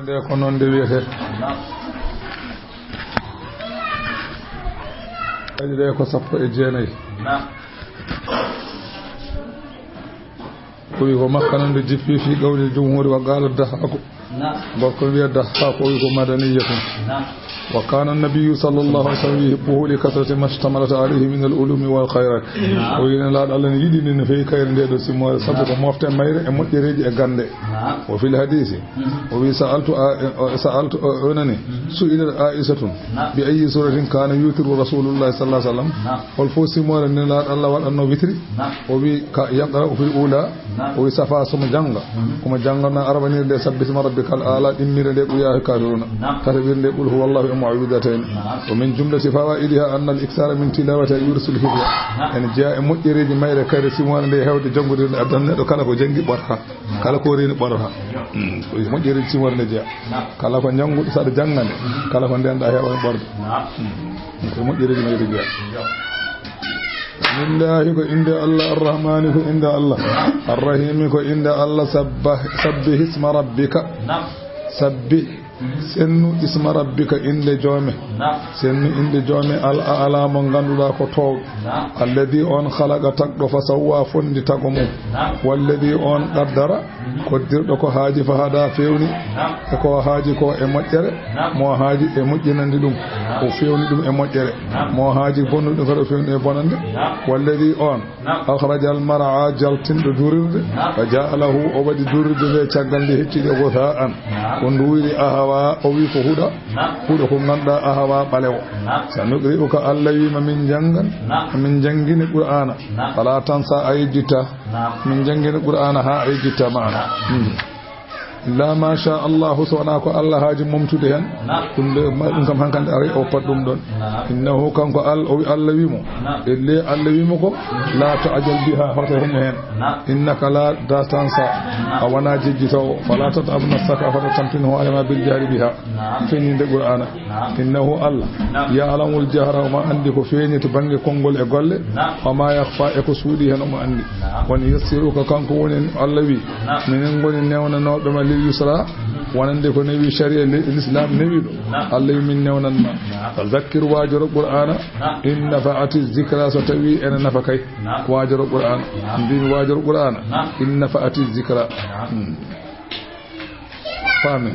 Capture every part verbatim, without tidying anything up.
Nde ko noon nde wiyetee. Kadi ɗe ko sappo e jeenayi. O wi ko Makka noon nde jippi fi qawli jumhuri wa qala Dahhaaku. Gorko wiya Dahhaaku, o wi ko madaniyatun. Wa kana an-nabiyyu sallallahu alayhi wa sallam yuhibbuhu li kathrati ma ishtamalat alayhi min al-ulumi wal khayrat. O wi Nelaaɗo Allah ne yiɗi nde no feewi kayre nde ɗo simoore, sabu ko mofte mayre e moƴƴereeji e gannde. Wa fil hadisi. O wi sa'altu a-, sa'altu, o, o nani, su'ilat Aishatun bi ayyi suratin kana yutiru Rasulullahi sallallahu alayhi wa sallam. Hol fof simoore Nelaaɗo Allah waɗatno witri? O wi ka yaqra'u fil ula. O wi safa somo jannga. Omo janngana arbanire nde sabbi isma rabbikal a'la, ɗimmire nde qul ya ayyuhal kafiruna. Tataɓire nde qul huwallahu e mu'awwidhatayn. Wa min jumlati fawaidiha anna al iksara min tilawati yurisul hifza. Ene jeya e moƴƴereeji mayre kayre simoore nde hewde janngude nde addan neɗɗo kala ko janngi ɓorta. Kala ko reeni ɓorata. Mm, ko moƴƴere simoore nde jeya. Kala ko njannguɗo saɗa janngane. Kala ko ndenɗa heewa e ɓorde. Mm, ko moƴƴere simoore nde jeya. Bismillahi ko innde Allah, Arrahmani ko innde Allah, Arrahimi ko innde Allah, sabba-, sabbih isma rabbika. Sabbi Sennu isma rabbika, innde joome. Sennu innde joome, al a'la mo ngannduɗaa ko toowɗo. Alladhi on khalaqa tagɗo fa sawwa fondi tago mum. Walladhi on qaddara koddirɗo ko haaji fa hada fewni. E ko haaji ko e moƴƴere, mo haaji e moƴƴinande ɗum, o fewni ɗum e moƴƴere. Mo haaji bonnude ɗum kadi o fewni ɗum e bonande. Walladhi on Akhrajal mar'a, jaltinɗo durirde. Fa ja'alahu, o waɗi durirde nde caggal nde heccide, ghutha'an, ko nduyri, ahwa, o wi ko huɗa. Huɗa ko ngannduɗaa ahwa ɓalewo. Sanuqri'uka, Allah wi ma min janngan, min janngini Qur'aana. Fala tansa, a yejjitta. Min janngini Qur'aana haa a yejjitta maana. Hmm. Illa ma sha Allahu, so wonaa ko Allah haaji momtude heen. Ɗum de, ma-, ɗum kam hankande aray o pat ɗum ɗon. Innahu, kanko Al-, o wi-, Allah wi mo. Naam. Ellee Allah wi mo ko, la ta'jal biha, hoto henne heen. Innaka la tansa, a wonaa jejjitoowo. Fala tat'ab nafsaka, hoto tampin hoore ma bil jahri biha. Naam. Feññinde Qur'aana. Naam. Innahu Allah, naam, ya'lamul jahra, omo anndi ko feeñi to bannge konngol e golle. Naam. Wa ma yakhfa, e ko suuɗi heen omo anndi. Naam. Wa nuyassiruka, kanko woni Allah wi, naam, minen ngoni newnanooɓe ma lil yusra, mhm, wonande ko newi sharia li-, l'islam newiɗo. Naam. Allah wi min newnan ma. Naam. Fa zakkir, waajoro Qur'aana. Naam. In nafa'ati zikra, so tawi ene nafa kay. Naam. Waajoro Qur'aana. Naam. Mbimi waajoro Qur'aana. Naam. In nafa'ati zikra. Naam. Hmm. Faami.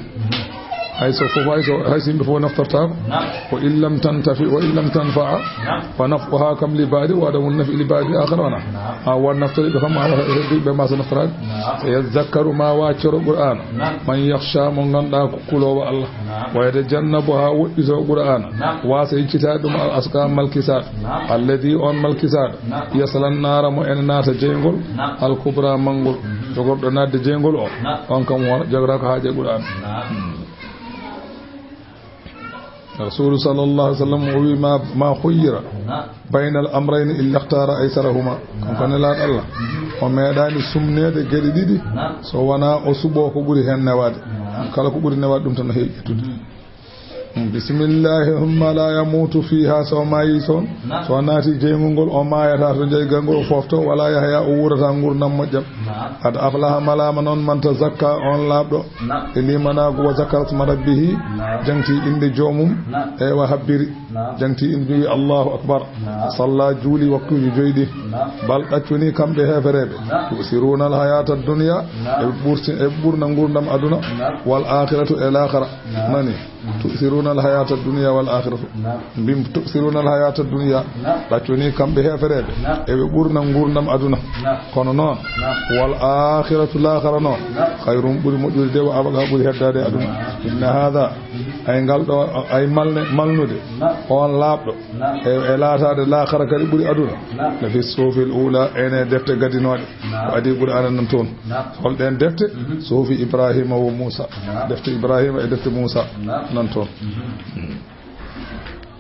Hay so fof, hay so, hay so yimɓe fof naftortaako. Naam. Wa in lam tantafi, wa in lam tanfa'a, naam, fa naf'uha kam li ba'di wa adamu naf'i li ba'di akhar wana. Naam. A wa naftore ɓe kam, a wa heddi ɓe ma so naftoraade. Naam. Sa yazakkaru, ma waccoro Qur'aana. Naam. Man yakhsha, mo ngannduɗaa ko kuloowo Allah. Naam. Wa yatajannabuha, woɗɗito Qur'aana. Naam. Wasa yiccitaade ɗum al aska malkisaat. Naam. Alladhi on malkisaat. Naam. Yaslan naara mo ene naata jeyngol. Naam. Al kubra mangol. Mhm. Jogorɗo naatde jeyngol o. Naam. On kam wona jogora ko haaje Qur'aan. Naam. Hmm. Rasulu sallallahu alaihi wasallam o wi ma, ma khuyyira, naam, bayna al amrayni illa ikhtara aysarahuma. Kanko Nelaaɗo Allah, mhm, o meeɗaani sumneede geɗe ɗiɗi, naam, so wonaa o suɓoo ko ɓuri heen newaade. Naam. Kala ko ɓuri newaade ɗum tan o heewi ƴettude. Mhm. Bismillahi, thumma la yamutu fiha, so maayi toon, naam, so naati jeyngol ngol, o maayata to jeyngol ngol o foofto, wala yahya, o wuurata nguurndam moƴƴam. Naam. Qad aflaha, malaama noon, man tazakka, on laaɓɗo. Naam. E limanaagu, wa zakara sma rabbihi, naam, jangti innde joomum, naam, e wa habbiri, naam, jangti innde jowi, Allahu akbar. Naam. Salla, juuli waktuuji joyi ɗi. Naam. Bal, ɗaccu ni kamɓe heefereeɓe. Naam. Tu'siruna al hayata dunya, naam, eɓe ɓurti-, eɓe ɓurna nguurndam aduna. Naam. Wal akhiratu, e laakhara. Naam. Nani? Mhm. Tu'siruna al hayata dunya wal akhiratu. Naam. Mbim tu'siruna al hayata dunya. Naam. Ɗaccu ni kamɓe heefereeɓe. Naam. Eɓe ɓurna nguurndam aduna. Naam. Kono noon, naam, wal akhiratu, laakhara noon, naam, khayrun, ɓuri moƴƴude de, wa abqa, ɓuri heddaade e aduna. Naam. Inna hadha, mhm, ay ngal ɗo, ay malne-, malnude, naam, on laaɓɗo, naam, e, e laataade laakhara kadi ɓuri aduna. Naam. La fi suhufil ula, ene defte gadinooɗe. Naam. Ko adii Qur'aana nan toon. Naam. Hol ɗeen defte? Mhm. Suhufi Ibrahima wa Muusa. Naam. Defte Ibrahima e defte Muusa, naam, nan toon. Mhm. Mm.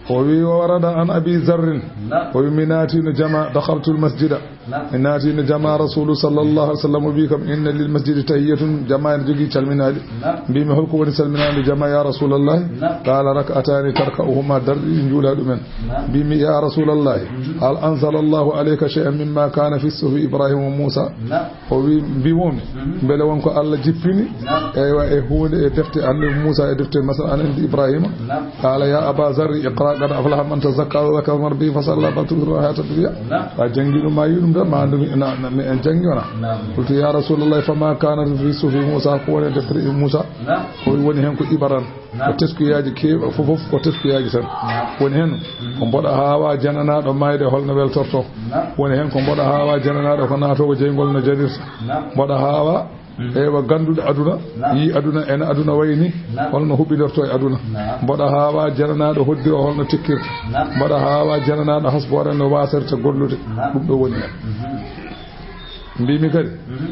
O wi, wa warada an Abi Zarrin. Naam. O wi, mi naatino jama, dakhaltul masjida. Naam. Mi naati nde jamaa Rasuulu sallallahu alaihi wasallam o wi kam, "Inna lil masjidi tahiyyatun," jamaa ene jogii calminaali. Naam. Mbimi, "Holko woni calminaali jamaa ya Rasuulallahi?" Naam. Qaala, "Rak'ataani tarka'uhumaa," darɗe ɗiɗi njuula ɗumen. Naam. Mbimi, "Ya Rasuulallahi, mhm, hal anzala Allahu alayka shay'an mimma kana fi suhufi Ibrahima wa Muusa?" Naam. O wi, mbimomi, mhm, mbele won ko Allah jippini, naam, eywa, e huunde e defte Annabi Muusa e defte, masalan, Annabi Ibrahima? Naam. Qaala, "Ya Aba Zarri, iqra qad aflaha man tazakka wa dhakara Isma Rabbihi fasalla bal tu'thiruna al-hayata ad-dunya." Naam. A jangi ɗum, ma yiɗum tan, ma andu mi, na, na, mi en jangi wona. Naam. Qultu, "Ya Rasulallah, fama kana fi suhufi Muusa, ko woni e deftere Muusa?" Naam. O wi, woni hen ko ibaran. Naam. Ko teskuyaaji keew-, fof, fof ko teskuyaaji tan. Naam. Woni hen, mhm, ko mboɗo haawa jananaaɗo maayde holno weltorto. Naam. Woni hen ko mboɗo haawa jananaaɗo ko naatoowo jeyngol no janirta. Naam. Mboɗo haawa, mhm, eywa, ganduɗo aduna, naam, yii aduna, ene aduna wayni, naam, holno huɓɓidorto e aduna. Naam. Mboɗo haawa jananaaɗo hoddi o holno tikkirta. Naam. Mboɗo haawa jananaaɗo hasboore no wasirta gollude. Naam. Ɗum ɗo woni hen. Mhm. Mbimi kadi, mhm,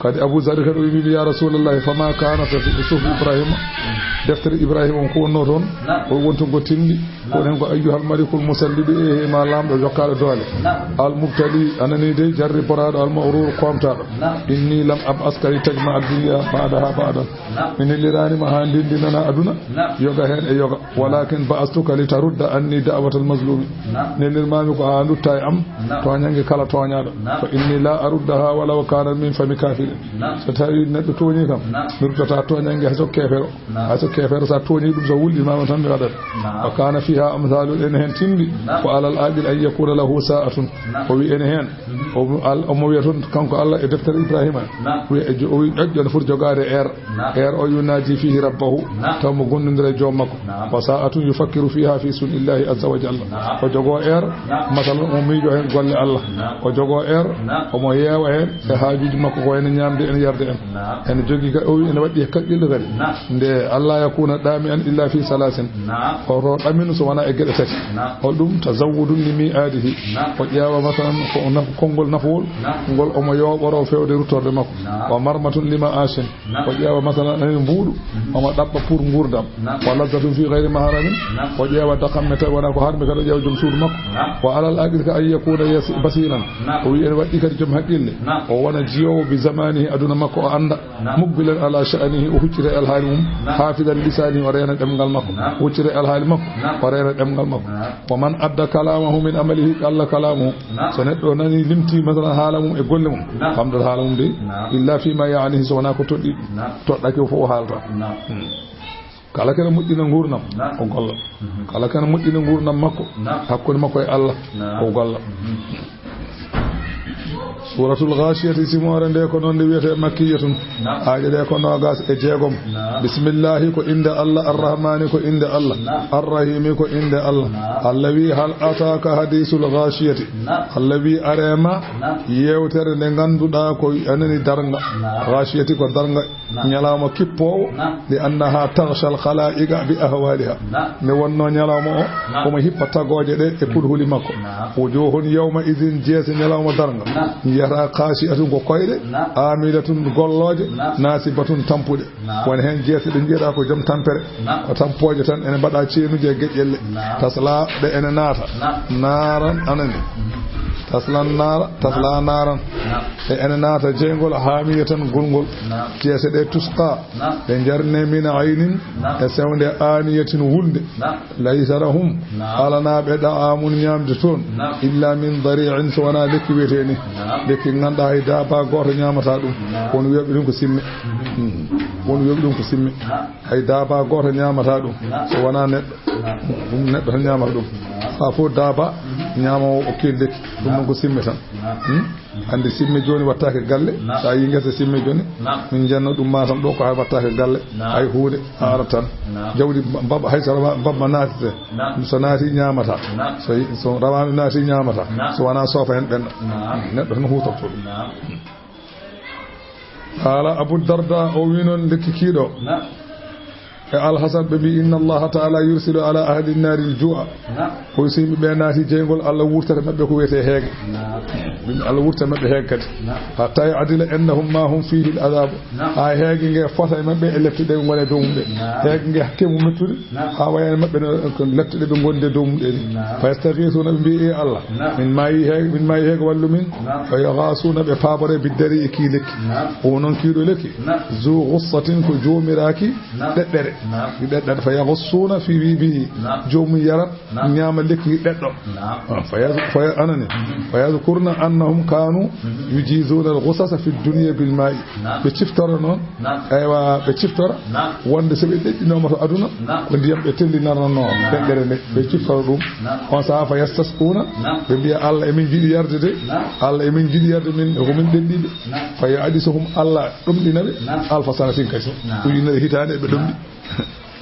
kadi Abu Zarri kadi o wi, "Ya Rasulallahi, fama kana fi suhufi Ibrahima?" Deftere Ibrahima on ko wonno toon? Naam. O wonto ngo tindi. Naam. Ko woni hen ko, "Ayyuhal malikul musallidu," e he ma laamɗo jokkaaɗo doole. Naam. "Al mubtali," anani de, jarriboraaɗo, "al maghrur," koomtaaɗo. Naam. "Inni lam ab'aska li tajma'a ad-dunya ba'daha ba'dan." Naam. Mi nelliraani ma haa ndendinana aduna, naam, yoga heen e yoga. "Walakin ba'astuka li tarudda anni da'watal mazlumi." Naam. Nellirmaami ko haa ndutta e am, naam, tooñannge kala tooñaaɗo. Naam. "Fa inni la aruddaha walaw kana min fami kafirin." Naam. So tawi neɗɗo tooñi kam, naam, mi ruttata tooñannge hay so keefero. Naam. Hay so keefero, sa tooñi ɗum, so wulɗimaama tan mi waɗat. Naam. "Wa kana fiha amthalu," ene heen tindi, naam, "wa alal aqil an yakuna lahu sa'atun." Naam. O wi ene heen. Mhm. O, al-, omo wiya toon kanko Allah e deftere Ibrahima. Naam. Wiya e jo-, o wi ƴoƴƴo ne foti jogaade heure. Naam. Heure o yunaji fihi rabbahu. Naam. Taw mo gondodira e joom makko. Naam. "Wa sa'atun yufakkiru fiha fi sun'illahi azza wa jalla." Naam. O jogoo heure, naam, masalan, omo miijo heen golle Allah. Naam. O jogoo heure, naam, omo yeewa heen e haajuuji makko, ko ene ñaamde, ene yarde en. Naam. Ene jogii ka-, o wi ene waɗɗi e kaɓɓirɗe kadi. Naam. Nde Allah yakuna ɗaami an illa fi salasin. Naam. Oto ɗaminu so wonaa e geɗe tati. Naam. Hol ɗum? Tazawwudun li mi'adihi. Naam. O ƴeewa, masalan, ko naf-, konngol nafowol, naam, ngol omo yooɓoroo feewde ruttorde makko. Naam. Wa marmatun li ma'ashin. Naam. O ƴeewa, masalan, anen mbuuɗu, mhm, omo ɗaɓɓa pour nguurndam. Naam. Wa lazzatun fi ghayri mahramin. Naam. O ƴeewa dakamme tawi wonaa ko harmi, kadi o ƴeewa joom suudu makko. Naam. Wa alal aqil ka an yakuna yas-, basiran. Naam. O wi ene waɗɗi kadi joom haqqille. Naam. O wona jiyoowo bi zamanihi, aduna makko o annda. Naam. Muqbilan ala sha'nihi, o huccita e alhaali mum. Naam. Hafizan lisanihi, o reena ɗemngal makko. Naam. Huccita e alhaali makko, naam, o reena ɗemngal makko. Naam. Wa man adda kalamahu min amalihi qalla kalamuhu. Naam. So neɗɗo nani, limti, masalan, haala mum e golle mum, naam, famdat haala mum de. Naam. Illa fima ya'nihi, so wonaa ko toɗɗi, naam, toɗɗake o fof o haalta. Naam. Hmm. Kala kene moƴƴina nguurndam, naam, o golla. Mhm. Kala kene moƴƴina nguurndam makko, naam, hakkunde makko e Allah, naam, o golla. Mhm. Suratul Ghashiyati, simoore nde ko noon nde wiyetee, makkiyatun. Naam. Aaje ɗe ko noogas e jeegom. Naam. Bismillahi ko innde Allah, Arrahmani ko innde Allah, naam, Arrahimi ko innde Allah. Naam. Allah wi, "Hal ataka hadisul ghashiyati?" Naam. Allah wi, "Are ma, naam, yeewtere nde ngannduɗaa ko anani darnga." Naam. Ghashiyati ko darnga. Naam. Ñalawma kippoowo, naam, li annaha taghsha al khalaiqa bi ahwaliha. Naam. Nde wonno ñalawma o, naam, omo hippa tagooje ɗe e kulhuli makko. Naam. Wujuhun yawma idhin, jeese ñalawma darnga. Naam. Njiyata khashi'atun ko koyɗe, naam, amilatun gollooje, naam, nasibatun tampuɗe. Naam. Woni heen jeese ɗe njiyaɗa ko joom tampere. Naam. Ko tampooje tan ene mbaɗa ceenuji e geƴƴelle. Naam. Tasla ɗe ene naata. Naam. Naaran anani. Mhm. Taslan naara, tasla, naam, naaran. Naam. E ene naata jeyngol, haamiyatan gulngol. Naam. Jeese ɗe tusqa, naam, ɓe njarne min aynin, naam, e sewnde, aaniyatin wulnde. Naam. Laysa lahum, naam, alanaa ɓe da'amun ñaamde toon, naam, illa min dari'in, so wonaa lekki wiyetee ni. Naam. Lekki ngannduɗaa hay daaba gooto ñaamataa ɗum. Naam. Won wiyoɓe ɗum ko simme. Mhm. Mhm. Won wiyoɓe ɗum ko simme. Naam. Hay daaba gooto ñaamataa ɗum, naam, so wonaa neɗɗo. Naam. Ɗum neɗɗo tan ñaamata ɗum. Naam. Haa fof daaba, mhm, ñaamoowo o keeli lekki. Ɗum, naam, noon ko simme tan. Naam. Hmm? Anndi simme jooni wattaake galle. Naam. So a yii ngesa simme jooni, naam, min njanno ɗum Matam ɗo ko hay wattaake galle. Naam. Hay huunde, naam, haara tan. Naam. Jawdi mba-, mbabba, hay so rawa-, mbabba naatete. Naam. So naati ñaamata. Naam. So yi-, so rawaandu naati ñaamata. Naam. So wonaa soofa heen ɓenna. Naam. Neɗɗo tan huutorto ɗum. Naam. Qaala Abu Darda, o wi noon, lekki kiiɗo. Naam. E Alhasan ɓe mbi, "Inna Allaha ta'ala yursilu ala ahli nari l-ju'a." Naam. Ko si yimɓe ɓe naati jeyngol, Allah wurtata maɓɓe ko wiyetee heege. Naam. Yimɓe Allah wurtata maɓɓe heege kadi. Naam. Hatta ya'dila annahum ma hum fihi l-adhabu. Naam. Haa heege nge fota e maɓɓe e lepte ɗe ngoni e dow mum ɗe. Naam. Heege nge hakke mum mettude. Naam. Haa wayani maɓɓe no ko lepte ɗe ɓe ngondi e dow mum ɗe ni. Naam. Fa yastaghisuna ɓe mbi, "E Allah, naam, min maayi heege, min maayi heege wallu min." Naam. Fa yughasuna ɓe paabore bi dari e kii lekki. Naam. O non kiiɗo lekki. Naam. Zu ghussatin ko joomiraaki naam. Ɗeɗɗere. Naam. Ɗi ɗeɗɗere. Fa yaghussuna fi, fi, bihi. Naam. Joomum yarat naam. Ñaama lekki ɗeɗɗo. Naam. Ah, fa yaz-, fa ya-, anani. Mhm. Fa yadhkurna annahum kanu mhm. Yujizuna al-ghusasa fi dunya bil ma'i. Naam. Ɓe ciftora noon. Naam. Aywa, ɓe ciftora. Naam. Wonde so ɓe ɗeɗɗinooma to aduna, naam. Ko ndiyam ɓe tellinarnoo naam. Ɗeɗɗere nde. Ɓe ciftora ɗum. Naam. On saha fa yastasquna. Naam. Ɓe mbiya, "Allah, emin jiɗi yarde de. Naam. Allah, emin jiɗi yarde min, ko min ɗeɗɗiiɓe." Naam. Fa ya'disuhum, Allah ɗomɗina ɓe. Naam. Alfa sanatin kadi. Naam. Ujunere hitaande ɓe ɗomɗi. Naam.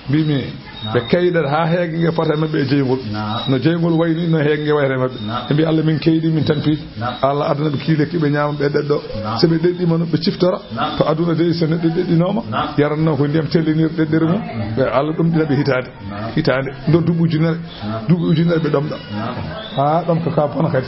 Mbimi, naam. Ɓe kaydat haa heege nge fota e maɓɓe e jeyngol. Naam. No jeyngol wayni, no heege nge wayata e maɓɓe. Naam. Ɓe mbi, "Allah, min keyɗi, min tampi." Naam. Allah addana ɓe kii lekki, ɓe ñaama, ɓe ɗeɗɗo. Naam. So ɓe ɗeɗɗiima no ɓe ciftora. Naam. To aduna de, so neɗɗo ɗeɗɗinooma, naam. Yaranno ko ndiyam tellinir ɗeɗɗere mum. Naam. Ɓe Allah ɗomɗina ɓe hitaande. Naam. Hitaande. Ndo duuɓi ujunere. Naam. Duuɓi ujunere ɓe ɗomɗa. Naam. Haa ɗomka ka bona kadi.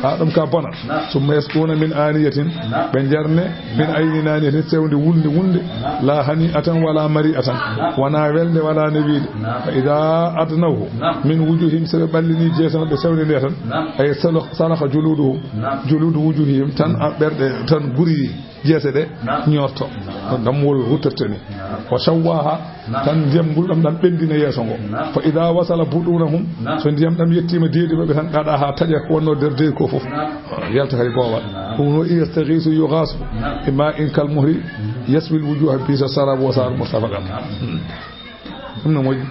Haa ɗomka bona. Naam. Summa yasquna min aniyatin. Naam. Ɓe njarne min aynin aniyatin, sewnde wulnde wulnde. Naam. La hani'atan wala mari'atan. Naam. Wona welde wala newiinde. Naam. Fa idha adnahu. Naam. Min wujuhihim, so ɓe ɓallini jeese maɓɓe sewnde nde tan. Naam. Ay sala-, salaha juluduhum. Naam. Juludu wujuhihim tan, a, ɓerɗe tan guri. Jeese ɗe naam. Ñoorto. Naam. Ko dammuwol ruttirta ni. Naam. Wa shawwaha, naam. Tan ndiyam ngol ɗam, ɗam ɓenndina yeeso ngo. Naam. Fa idha wasala butunahum, naam. So ndiyam ɗam yettiima deedi maɓɓe tan, ɗaɗa haa taƴa ko wonno nder deedi ko fof. Naam. Yalta kadi boowal. Naam. Ɗum no yastaghisu yughasu. Naam. Bi ma'in kal muhli, mhm. Yaswi l wujuha bi'sa sharab wa sa'at murtafaqan. Naam. Hmm. Ɗum no moƴƴi.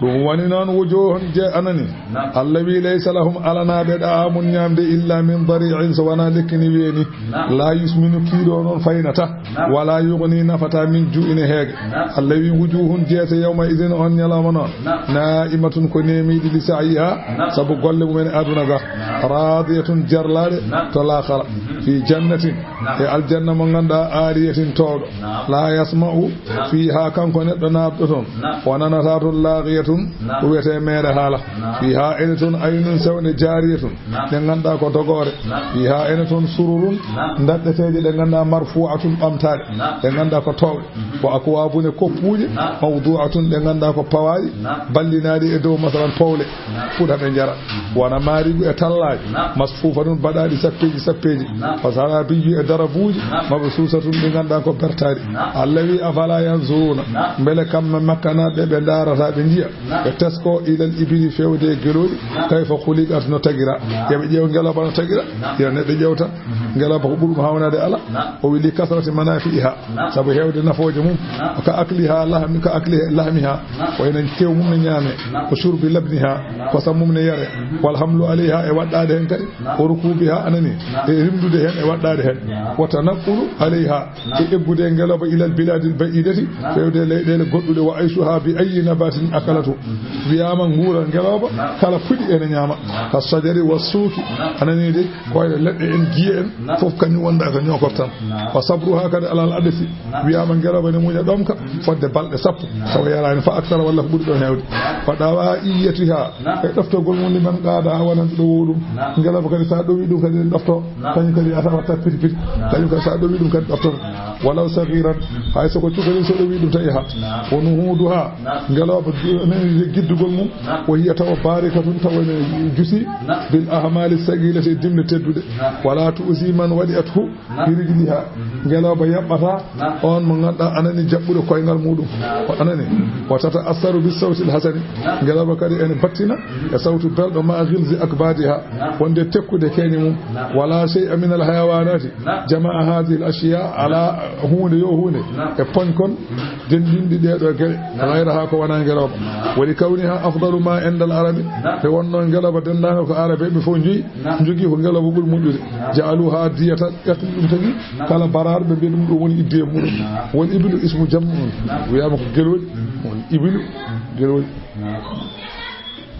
Ɗum woni noon, wujuhun je anani. Naam. Allah wi, "Laysa lahum," alanaa ɓe, "da'amun," ñaamde, "illa min dari'in," so wonaa lekki ni weeni. Naam. "La yusminu," kiiɗo noon faynata. Naam. "Wala yughni," nafata, "min," ju'ine heege. Naam. Allah wi, "Wujuhun," jeese, "yawma idhin," on ñalawma noon. Naam. "Na'imatun," ko neemiiɗi, "li sa'yiha," naam. Sabu golle mumen aduna ga. Naam. "Radiyatun," jarlaaɗe, naam. To laakhara. Mhm. "Fi jannatin," naam. E aljanna mo ngannduɗaa, "'aliyatin," toowɗo. Naam. "La yasma'u," naam. "Fiha," kanko neɗɗo naatɗo toon. Naam. "Wa nanata toon," "laghiyatun," naam. "Ko wiyetee meere haala." Naam. "Fiha," ene toon, "'aynun," sewnde, "jariyatun," naam. "Ɗe ngannduɗaa ko dogoore." Naam. "Fiha," ene toon, "sururun," naam. "Ndaɗɗeteeje ɗe ngannduɗaa, "marfu'atun," ɓamtaaɗe. Naam. "Ɗe ngannduɗaa ko toowɗe." Mhm. "Wa akwabun," e koppuuje, naam. "Mawdu'atun," ɗe ngannduɗaa ko pawaaɗi, naam. "Ballinaaɗi e dow, masalan, powle." Naam. Fuɗa ɓe njara. Mhm. "Wa namariqu," e tallaaje. Naam. "Masfufatun," baɗaaɗi sappeeji sappeeji. Naam. "Wa zarabiyyu," e darabuuji. Naam. "Mabsusatun," ɗi ngannduɗaa ko bertaaɗi. Naam. Allah wi, "Afala yanzuruna," naam. Mbele kamɓe Makkanaaɓe ɓe ndaarata, ɓe njiya, naam. Ɓe tesko, "ilal ibili," feewde e gelooɗi, naam. "Kayfa khuliqat," no tagira. Naam. Yo ɓe ƴeew ngelooba no tagira. Naam. Yo neɗɗo ƴeewta. Mhm. Ngelooba ko ɓuri ɗum hawnaade alaa. Naam. O wi, "Li kasrati manafi'iha." Naam. Sabu heewde nafooje mum. Naam. "Ka akliha lahmi, ka akli lahmiha." Naam. Ko enen kew mum ne ñaame. Naam. "Wa shurbi labniha." Naam. Kosam mum ne yare. Mhm. "Wal hamlu alayha," e waɗɗaade heen kadi. Naam. "Wa rukubiha," anani. Naam. E rimdude heen, e waɗɗaade heen. Naam. "Wa tanaqqulu alayha." Naam. E eggude e ngelooba, "ilal biladil ba'idati," naam. Feewde leyɗeele goɗɗuɗe, "wa ayshuha bi ayyi nabatin akalatu." Mhm. Wiyaama nguura ngelooba, naam. Kala puɗi ene ñaama. Naam. "Ka shajari wa suuki," naam. Anani de, koyɗe leɗɗe en, giye en, naam. Fof kañum wonda ko ñookor tan. Naam. "Wa sabruha kadi alal adasi." Naam. Wiyaama ngelooba ne muña ɗomka, mhm. Fodde balɗe sappo, naam. Tawa yaraani fa aksara walla ko ɓuri ɗoon heewde. Naam. "Wa dawaiyatiha," naam. E ɗoftogol mum, "liman qada," wonande ɗo woo ɗum. Naam. Ngelooba kadi, so a ɗowi ɗum kadi, ɗofto. Naam. Kañum kadi, a tawa watta piti piti. Naam. Kañum kadi, so a ɗowi ɗum kadi, ɗofto. Naam. "Walaw saghiran," hay so ko cukalel, so ɗowi ɗum, tawi ha. Naam. "Wa nuhuduha," naam. Ngelooba du-, nani giddugol mum. Naam. "Wa hiya," tawa, "barikatun," tawa ene jusi. Naam. "Bil ahmali sagilati," e dimle tedduɗe. Naam. "Wala tu'zi man wadi'athu," naam. "Bi rijliha." Mhm. Ngelooba yaɓɓata, naam. On mo ngannduɗaa anani jaɓɓude koyngal muɗum. Naam. O anani. Mhm. "Wa tata'assaru bis sawtil hasani." Naam. Ngelooba kadi ene battina, mhm. E sawtu belɗo, "ma ghilzi akbadiha." Naam. Wonde tekkude keeñe mum. Naam. "Wala shay'a min al hayawanati." Naam. "Jama'a hadhihi al ashya," alaa huunde yo huunde. Naam. E poñ kon, mhm. Denndinɗi ɗee ɗoo geɗe. Naam. "Ghayraha," ko wonaa ngelooba. Naam. "Wa li kawniha afdalu ma inda al arabi." Naam. Nde wonnoo ngelooba denndaangal ko Arabeeɓe fof njogi. Naam. Njogii ko ngelooba ɓuri moƴƴude. Naam. "Ja'aluha diyatan," ƴetti ɗum tagi. Naam. "Kala baraar," ɓe mbiya ɗum ɗo woni iddiye muɗum. Naam. "Wal ibilu ismu jam'un." Naam. Wiyaama ko gelooɗi. Mhm. "Wal ibilu," mhm. Gelooɗi. Naam.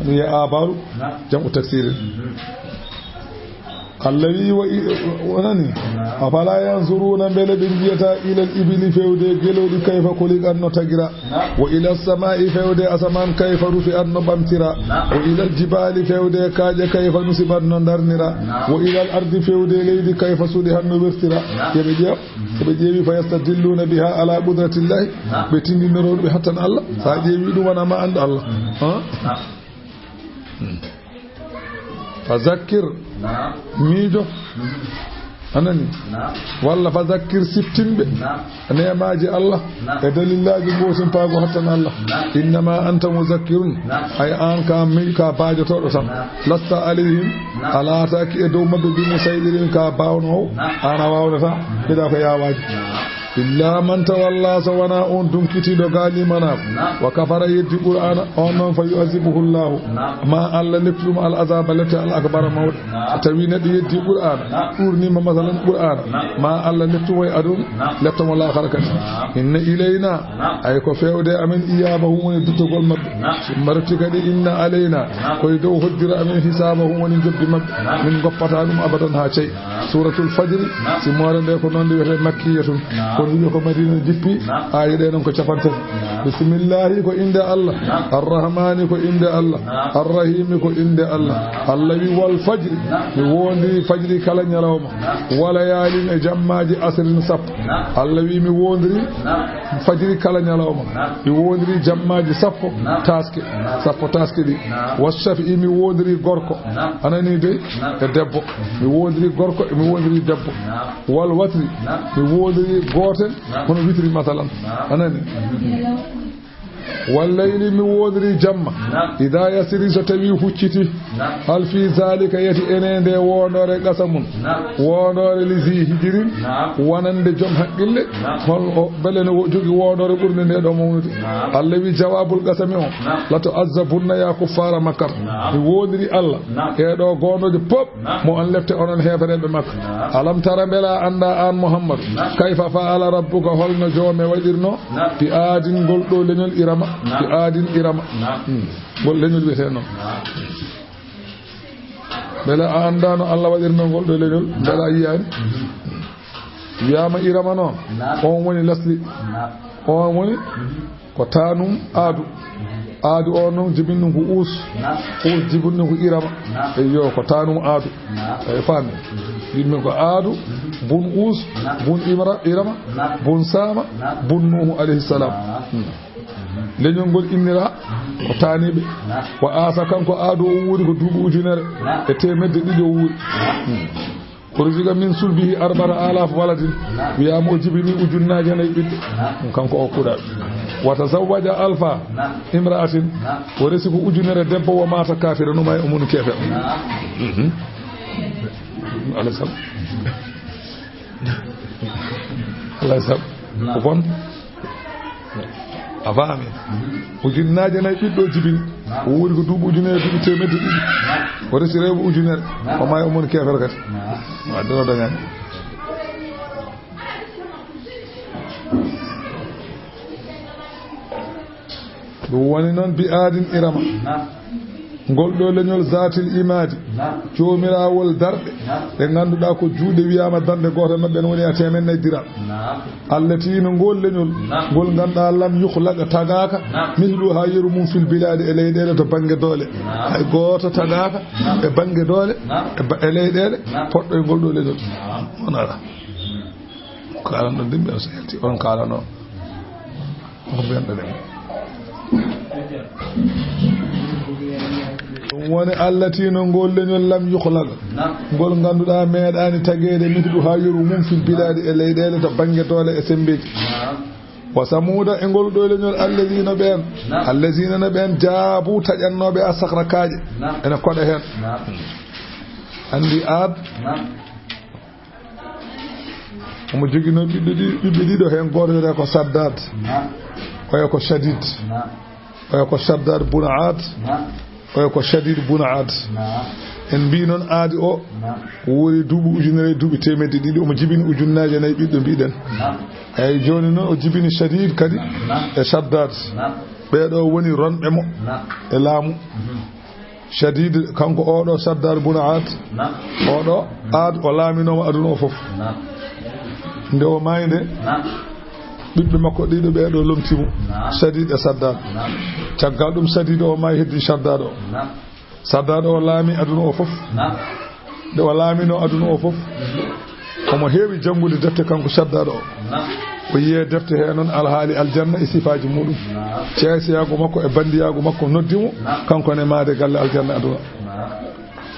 Wiya abaru, naam. Jam'u taksirin. Mhm. Allah wi'i, wa i-, wonani. Afala yanzuruna, mbele ɓe njiyata ilal ibili, fewde gelooɗi, kayfa khuliqat, no tagira. Wa ilal sama'i, fewde asamaan, kayfa rufi'at, no ɓamtira. Wa ilal jibali, fewde kaaƴe, kayfa nusibat, no darnira. Wa ilal ardi, fewde leydi, kayfa sudihat, no wertira. Yeɓe ƴeew. So ɓe ƴeewi, fa yastadilluna biha ala qudratillahi, ɓe tindinoro ɓe hattan Allah. Sa ƴeewi ɗum, wona ma anndu Allah. Ha? Hmm. Fa zakkir, miijo. Anani? Walla fa zakkir, siftinɓe neemaaji Allah e dalillaaji gootimpaago hattan Allah. Innama anta muzakkirun, ay aan ka mi-, ka baajotooɗo tan. Lasta alayhim, a laataaki e dow maɓɓe bi musaydirin, ka baawnoowo, aan a waawnata, mbiɗa ko yaawaaji. Illa man tawalla, so wona on dunkitiiɗo ga limanaaku, wa kafara, yeddi Qur'aana, on noon fa yu'azibuhu Allahu, ma Allah leptu ɗum al azaba, lette al akbara mawɗe. Tawi neɗɗo yeddi Qur'aana, ɗuurnima masalan Qur'aana, ma Allah lettu mo e aduna, letta mo laakara kadi. Inna ilayna, ay ko fewde amen, iyabahum woni duttogol maɓɓe. Summa rutti kadi, inna alayna, koye dow hoddira amen, hisabahum woni jobdi maɓɓe. Min goppata ɗum abadan haa cey. Suratul Fajri, si moore nde ko noon nde wiyetee makkiyatun. Kono wiɓe ko Madina jippi, aaye ɗe noon ko capanɗe tati. Bismillahi ko innde Allah, Arrahmani ko innde Allah, Arrahimi ko innde Allah. Allah wi, wal fajri, mi woondiri fajri kala ñalawma, wa layalin e jammaaji asrin sappo. Allah wi, mi woondiri fajri kala ñalawma, mi woondiri jammaaji sappo taaske, sappo taaske ɗi. Wa shafi'i, mi woondiri gorko, anani dey, e debbo, mi woondiri gorko, mi woondiri debbo. Wal watri, mi woondiri gootel, hono witri masalan, anani. Wal layli, mi woondiri jamma. Ida yasiri, so tawi hucciti. Hal fi zalika, yati ene nde woondoore qasamun, woondoore li zi hijirin, wonande joom haqqille, hol o, bele no wo-, jogi woondoore ɓurnde nde ɗo mawnude? Allah wi, jawabul qasami o, lato azzabunna ya kuffara Makkata. Mi woondiri Allah e ɗo goondooje pop, mo on lepte onon heefereɓe Makka. Alam tara, mbela a annda an Muhammad, kayfa fa'ala rabbuka, holno joome waɗirno, bi aadin, ngol ɗo leñol Irama, bi aadin Irama. Hmm. Ngol leñol wiyetee noon. Mbela a annda no Allah waɗirno ngol ɗo leñol? Mbela a yiyaani? Wiyama Irama noon, on woni lasli. On woni ko tanum aadu. Aadu o noon jibin ɗum ko Uus. Uus jibin ɗum ko Irama. Eyyo, ko tanum aadu. Eyi, faami. Yimɓe ko aadu, bun Uus, bun Imra-, Irama, bun Saama, bun Nuuhu alayhi salam. Hmm. Leñol ngol innira ko taaniiɓe. Ko Aasa, kanko aadu o wuuri ko duuɓi ujunere e teemedde ɗiɗi o wuuri. Hmm. Ruziqa min sulbihi arba'ata alaf waladin. Wiyama o jibini ujunnaaje nayi ɓiɓɓe. Ɗum kanko o kuuɗa. Wa tazawwaja alfa imra'atin. O resi ko ujunere debbo, wa mata kafira, numa e o mun keefer. Mhm. Alayhi salam. Alayhi salam. Ko bon. A faami? Ujunnaaje nayi ɓiɗɗo jibini. O wuuri ko duuɓi ujunere, duuɓi teemedde ɗiɗi. O resi rewɓe ujunere. O maayi, o moni keefere kadi. Wa doro dañani. Ɗum woni noon bi aadin Irama. Ngol ɗo leñol zaatil imaadi, naam, joomirawol darɗe, naam, ɗe ngannduɗaa ko juuɗe wiyaama darnde gooto maɓɓe no woni a teemen nayi diram. Naam. Allati no ngol leñol, naam, ngol ngannduɗaa lam yukhlaq tagaaka, naam, misluha yeru mum fil bilaadi e leyɗeele to bannge doole. Naam. Hay gooto tagaaka, naam, e bannge doole, naam, e ba-, e leyɗeele, naam, poɗɗo e ngol ɗo leñol. Naam. On ala. Ko alan ɗon dimɓe o so yalti, on ko alan ɗon. Ko mbiyanɗo ɗen. Ɗum woni allati no ngol leñol lam yukhlaq. Naam. Ngol ngannduɗaa meeɗaani tageede misluha yeru mum fil bilaadi e leyɗeele to bannge doole e semmbeeji. Naam. Wa samuuda e ngol ɗo leñol allazina ɓeen. Naam. Allazina no ɓeen jaabu taƴannooɓe as-sakhra kaaƴe. Naam. Ene koɗa heen. Naam. Anndi Aad. Naam. Omo joginoo ɓiɓɓe ɗi-, ɓiɓɓe ɗiɗo, heen gooto wiyetee ko Saddad. Naam. Oya ko Shadid. Naam. Oya ko Shaddad bun Aad. Naam. Oya ko Shadid bun Aad. Naam. En mbii noon Aadi o, naam, wuuri duuɓi ujunere e duuɓi teemedde ɗiɗi, omo jibini ujunnaaje nayi ɓiɗɗo mbiɗen. Naam. Eeyi, jooni noon o jibini Shadid kadi, naam, e Shaddad. Naam. Ɓee ɗo woni ronɓe mo, naam, e laamu. Mhm. Shadid, kanko oɗo Shaddad bun Aad. Naam. Oɗo Aad, o laaminooma aduna o fof. Naam. Nde o maayi nde, naam, ɓiɓɓe makko ɗiɗo ɓee ɗo lomti mo. Naam. Shadid e Shaddad. Naam. Caggal ɗum, Shadid o maayi, heddi Shaddad o. Naam. Shaddad o laami aduna o fof. Naam. Nde o laamino aduna o fof, mhm, omo heewi janngude defte kanko Shaddad o. Naam. O yiye defte he noon alhaali aljanna e sifaaji muɗum. Naam. Ceeseyaagu makko e banndiyaagu makko noddi mo, naam, kanko ne maayde galle aljanna aduna. Naam.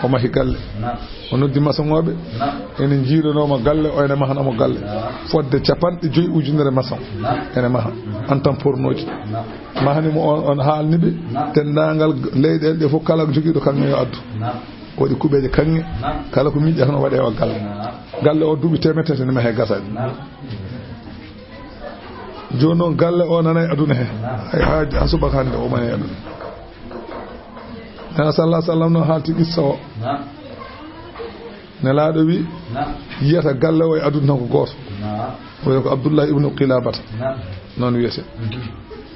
O mahi galle. Naam. O noddi masoŋooɓe. Naam. Ene njiilanoo mo galle, o ene mahana mo galle. Naam. Fodde capanɗe joyi ujunere masoŋ. Naam. Ene maha. Mhm. Antan pornooji. Naam. Mahani mo on, on haalni ɓe. Naam. Denndaangal leyɗeele ɗe fof, kala jogiiɗo kaŋŋe yo addu. Naam. Waɗi kuɓeeje kaŋŋe. Naam. Kala ko miijiɗaa tan o waɗe o galle. Naam. Galle o duuɓi teemedde tati ne mahee gasaani. Naam. Jooni noon galle o nanay aduna he. Naam. Hay haa, haa subaka hannde o mahee aduna. Nana sallallahu alaihi wasallam no haalti qissa o. Naam. Nelaaɗo wi, naam, yiyata galle o e aduna tan ko gooto. Naam. O wiya ko Abdullah ibnu Qilabata. Naam. Noon wiyete. Mhm.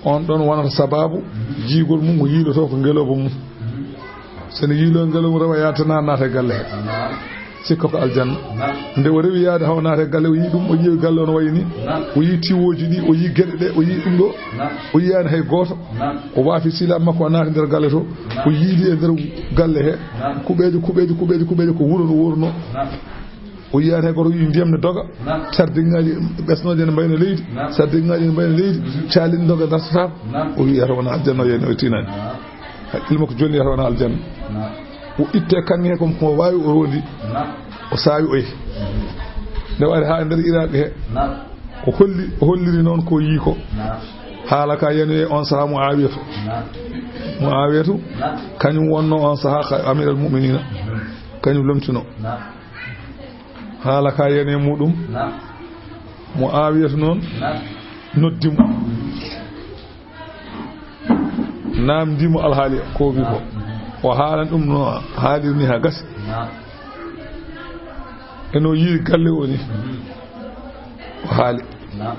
On ɗon wonata sababu, mhm, jiigol mum, o yiiloto ko ngelooba mum. Mhm. So ne yiiloo ngelooba mum, rewa yaade tan naata e galle he. Naam. Sikka ko aljanna. Naam. Nde o rewi yaade haa o naata e galle, o yii ɗum, o ƴeewi galle o no wayi ni. Naam. O yii tiwooji ɗi, o yii geɗe ɗe, o yii ɗum ɗo. Naam. O yiyaani hay gooto. Naam. O waafi siilaaɓe makko, o naati nder galle to. Naam. O yiili e nder galle he. Naam. Kuɓeeje, kuɓeeje, kuɓeeje, kuɓeeje, ko wuro no wurno. Naam. O yiyaani hay gooto, o yii ndiyam ne doga. Naam. Sardiŋaaji ɓesnooje ne mbayna leydi. Naam. Sardiŋaaji ne mbayna leydi. Mhm. Caali ne doga dartataako. Naam. O wiyata wona aljanna, o yeeni o tinaani. Naam. Hakkille makko jolni, yata wona aljanna. Naam. O itte kaŋŋe he, ko mo waawi o rondi. Naam. O saawi o yehi. Nde o ari haa nder Iraq he. Naam. O holli, o holliri noon ko yii ko. Naam. Haala ka yanoyi on sahaa Muawiyatu. Naam. Muawiyatu, naam, kañum wonno on sahaa ka Amiral Mu'minina. Mhm. Kañum lomtino. Naam. Haala ka yani e muɗum. Naam. Muawiyatu noon, naam, noddi mo. Naamndi mo alhaali ko wi ko. Naam. O haalan ɗum no haalirni haa gasi. Naam. Eno yiyi galle o ni. Mhm. O haali. Naam.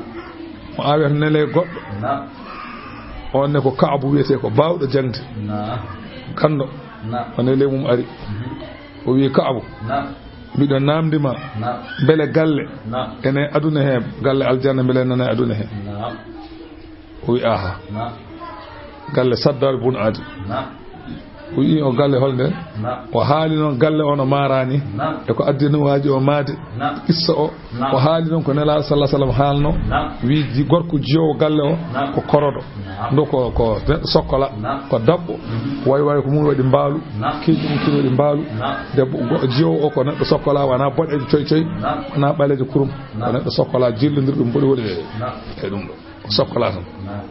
Muawiyatu nele goɗɗo. Naam. On ne ko Ka'bu wiyetee, ko baawɗo jaŋde. Naam. Ganndo. Naam. O nele mum ari. Mhm. O wi Ka'bu. Naam. Mbiɗo naamndi ma. Naam. Mbele galle. Naam. Ene aduna he, galle aljanna, mbele nana e aduna he. Naam. O wi aha. Naam. Galle Saddad bun Adi. Naam. O wi o galle holnde? Naam. O haali noon galle o no maarani. Naam. E ko addino waaji o maayde. Naam. Qissa o. Naam. O haali noon ko Nelaaɗo sallallahu alaihi wasallam haalno. Naam. Wi ji-, gorko jiyoowo galle o, naam, ko koroɗo. Naam. Ndo ko, ko neɗɗo sokkola, naam, ko daɓɓo. Mhm. Way way ko mum waɗi mbaalu. Naam. Keeji mum kino waɗi mbaalu. Naam. Debbo go-, jiyoowo o ko neɗɗo sokkola, wona boɗeejo coy coy, naam, wona ɓaleejo kurum. Naam. Ko neɗɗo sokkola jillondirɗo ɗum boɗi woɗi e, naam, e ɗum ɗo. O sokkola tan. Naam.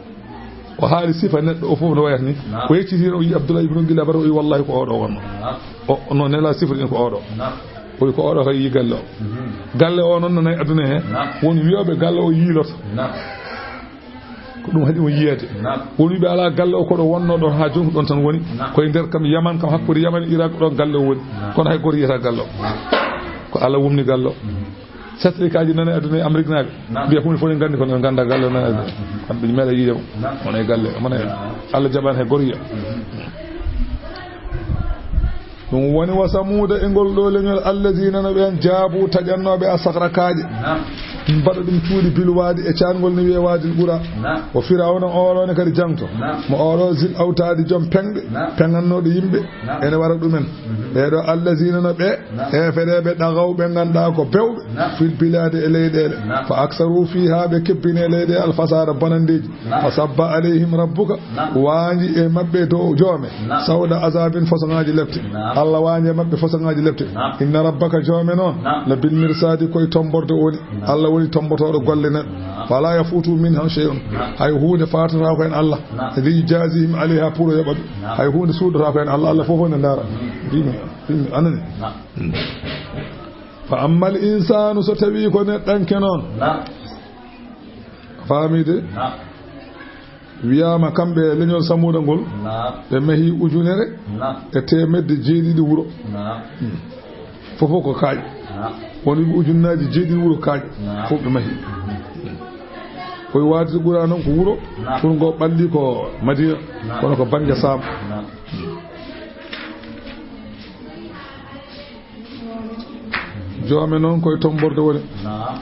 O haali sifa neɗɗo o fof no wayata ni. Naam. O yecciti heen, o yi Abdullah ibn Gilabata, o yi wallahi ko oɗo wonno. Naam. O, no Nela sifri ɗin ko oɗo. Naam. O yi ko oɗo kay yi galle o. Mhm. Galle o noon no nayi aduna he. Naam. Won wiyoɓe galle o yiiloto. Naam. Ko ɗum haɗi mo yiyeede. Naam. Won wiɓe alaa galle o, ko ɗo wonno ɗon haa jooni ko ɗon tan woni. Naam. Koye nder kam Yaman kam, hakkunde Yaman e Irak ɗon galle o woni. Naam. Kono hay gooto yiyata galle o. Naam. Ko Allah wumni galle o. Mhm. Sattirikaaji nana e aduna e Amérique naaɓe. Naam. Mbiya huunde fof ne nganndi, kono ɓe ngannda galle o nana e aduna. Naam. Kamɓe meeɗa yiide mo. Naam. Wona e galle, wona e, naam, Allah jaɓaani hay gooto yiya. Mhm. Ɗum woni wa samuuda e ngol ɗo leñol, allazina no ɓeen jaabu taƴannooɓe a sahra kaaƴe. Naam. Mbaɗa ɗum cuuɗi bil waadi e caangol ne wiyee waadil ɓura. Naam. O Firawna oɗo ne kadi jangto. Naam. Mo oɗo zil awtaadi joom peŋɗe, naam, peŋannooɗo yimɓe. Naam. Ene wara ɗumen. Mhm. Ɓee ɗo allazina no ɓe, naam, heefereeɓe ɗagaw ɓe ngannduɗaa ko bewɓe. Naam. Fil bilaadi e leyɗeele. Naam. Fa aksaru fiihaa ɓe kebbine leyɗe alfasaada bonandeeji. Naam. Fa sabba alayhim rabbuka. Naam. Waanji e maɓɓe dow joome. Naam. Sawda azabin façon ŋaaji lepte. Naam. Allah waanji e maɓɓe façon ŋaaji lepte. Naam. Inna rabbaka joome noon. Naam. La bil mirsaadi koye tomborde woni. Naam. Allah woni tombotooɗo golle neɗɗo. Naam. Fala yafutu minha shay'un. Naam. Hay huunde faatotaako heen Allah. Naam. Li yujazihim alayha pour o yoɓa ɗum. Naam. Hay huunde suuɗotaako heen Allah. Allah fof ne ndaara. Mm. Mbimi, mbimi, anani. Naam. Mm. Fa ammal insaanu, so tawii ko neɗɗanke noon. Naam. Faamii de? Naam. Wiyaama kamɓe leñol Samuuda ngol, naam, ɓe mahi ujunere, naam, e teemedde jeeɗiɗi wuro. Naam. Hmm. Fof fof ko kaaƴe. Naam. Won wiɓe ujunnaaji jeeɗiɗi wuro kaaƴe. Naam. Fof ɓe mahi. Koye waadi to ɓura noon ko wuro, naam, wuro ngo ɓalli ko Madina, naam, kono ko bannge Saam. Naam. Joome noon koye tomborde woni. Naam.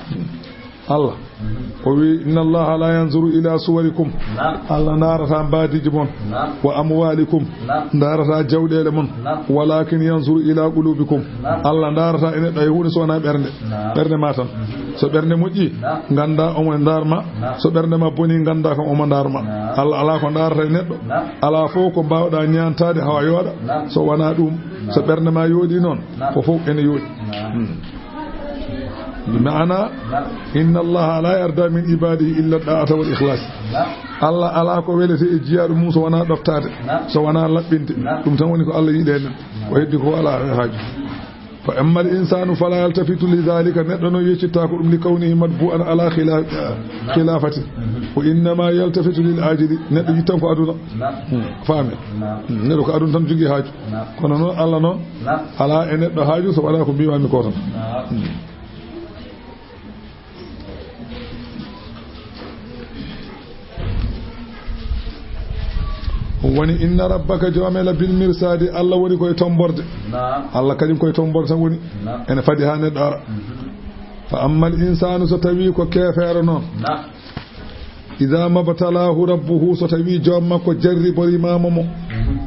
Allah. Mhm. O wi, "Inna Allaha la yanzuru ila suwarikum." Naam. Allah ndaarata mbaadiiji mon. Naam. "Wa amwalikum." Naam. Ndaarata jawɗeele mon. Naam. "Walakin yanzuru ila qulubikum." Naam. Allah ndaarata e neɗɗo hay huunde so wonaa ɓernde. Naam. Ɓernde ma tan. Mhm. So ɓernde moƴƴi, naam, ngannda omo ndaar ma. Naam. So ɓernde ma boni, ngannda kam omo ndaar ma. Naam. Allah alaa ko ndaarata e neɗɗo. Naam. Alaa fof ko mbaawɗa ñaantaade hawa yooɗa. Naam. So wonaa ɗum, naam, so ɓernde ma yooɗi noon, naam, ko fof ene yooɗi. Naam. Hmm. Maana, naam, "Inna Allaha la yarda min ibadihi illa da'ata wal ikhlas." Naam. Allah alaa ko welete e jiyaaɗo mum so wonaa ɗoftaade, naam, so wonaa laɓɓinde. Naam. Ɗum tan woni ko Allah yiɗi e men. Naam. Ko heddi ko alaa haaju. "Fa amma al insanu fala yaltafitu li dhalika." Neɗɗo noon yeccitta ko ɗum, li kawnihi matbu'an ala khila-, khilafati. Naam. "Wa innama yaltafitu lil ajili." Neɗɗo yittan ko aduna. Naam. Hmm. Faami. Naam. Hmm. Neɗɗo ko aduna tan jogii haaju. Naam. Kono noon Allah noon, naam, alaa e neɗɗo haaju so wonaa ko mbiimaami ko tan. Naam. Hmm. Woni, "Inna rabbaka", joome la, "bil mirsadi", Allah woni koye tomborde. Naam. Allah kañum koye tomborde tan woni. Naam. Ene fadi haa neɗɗo ara. Mhm. "Fa amma al insanu", so tawi ko keefeero noon. Naam. "Idha mabtalahu rabbuhu", so tawi joom makko jarriborimaama mo. Mhm.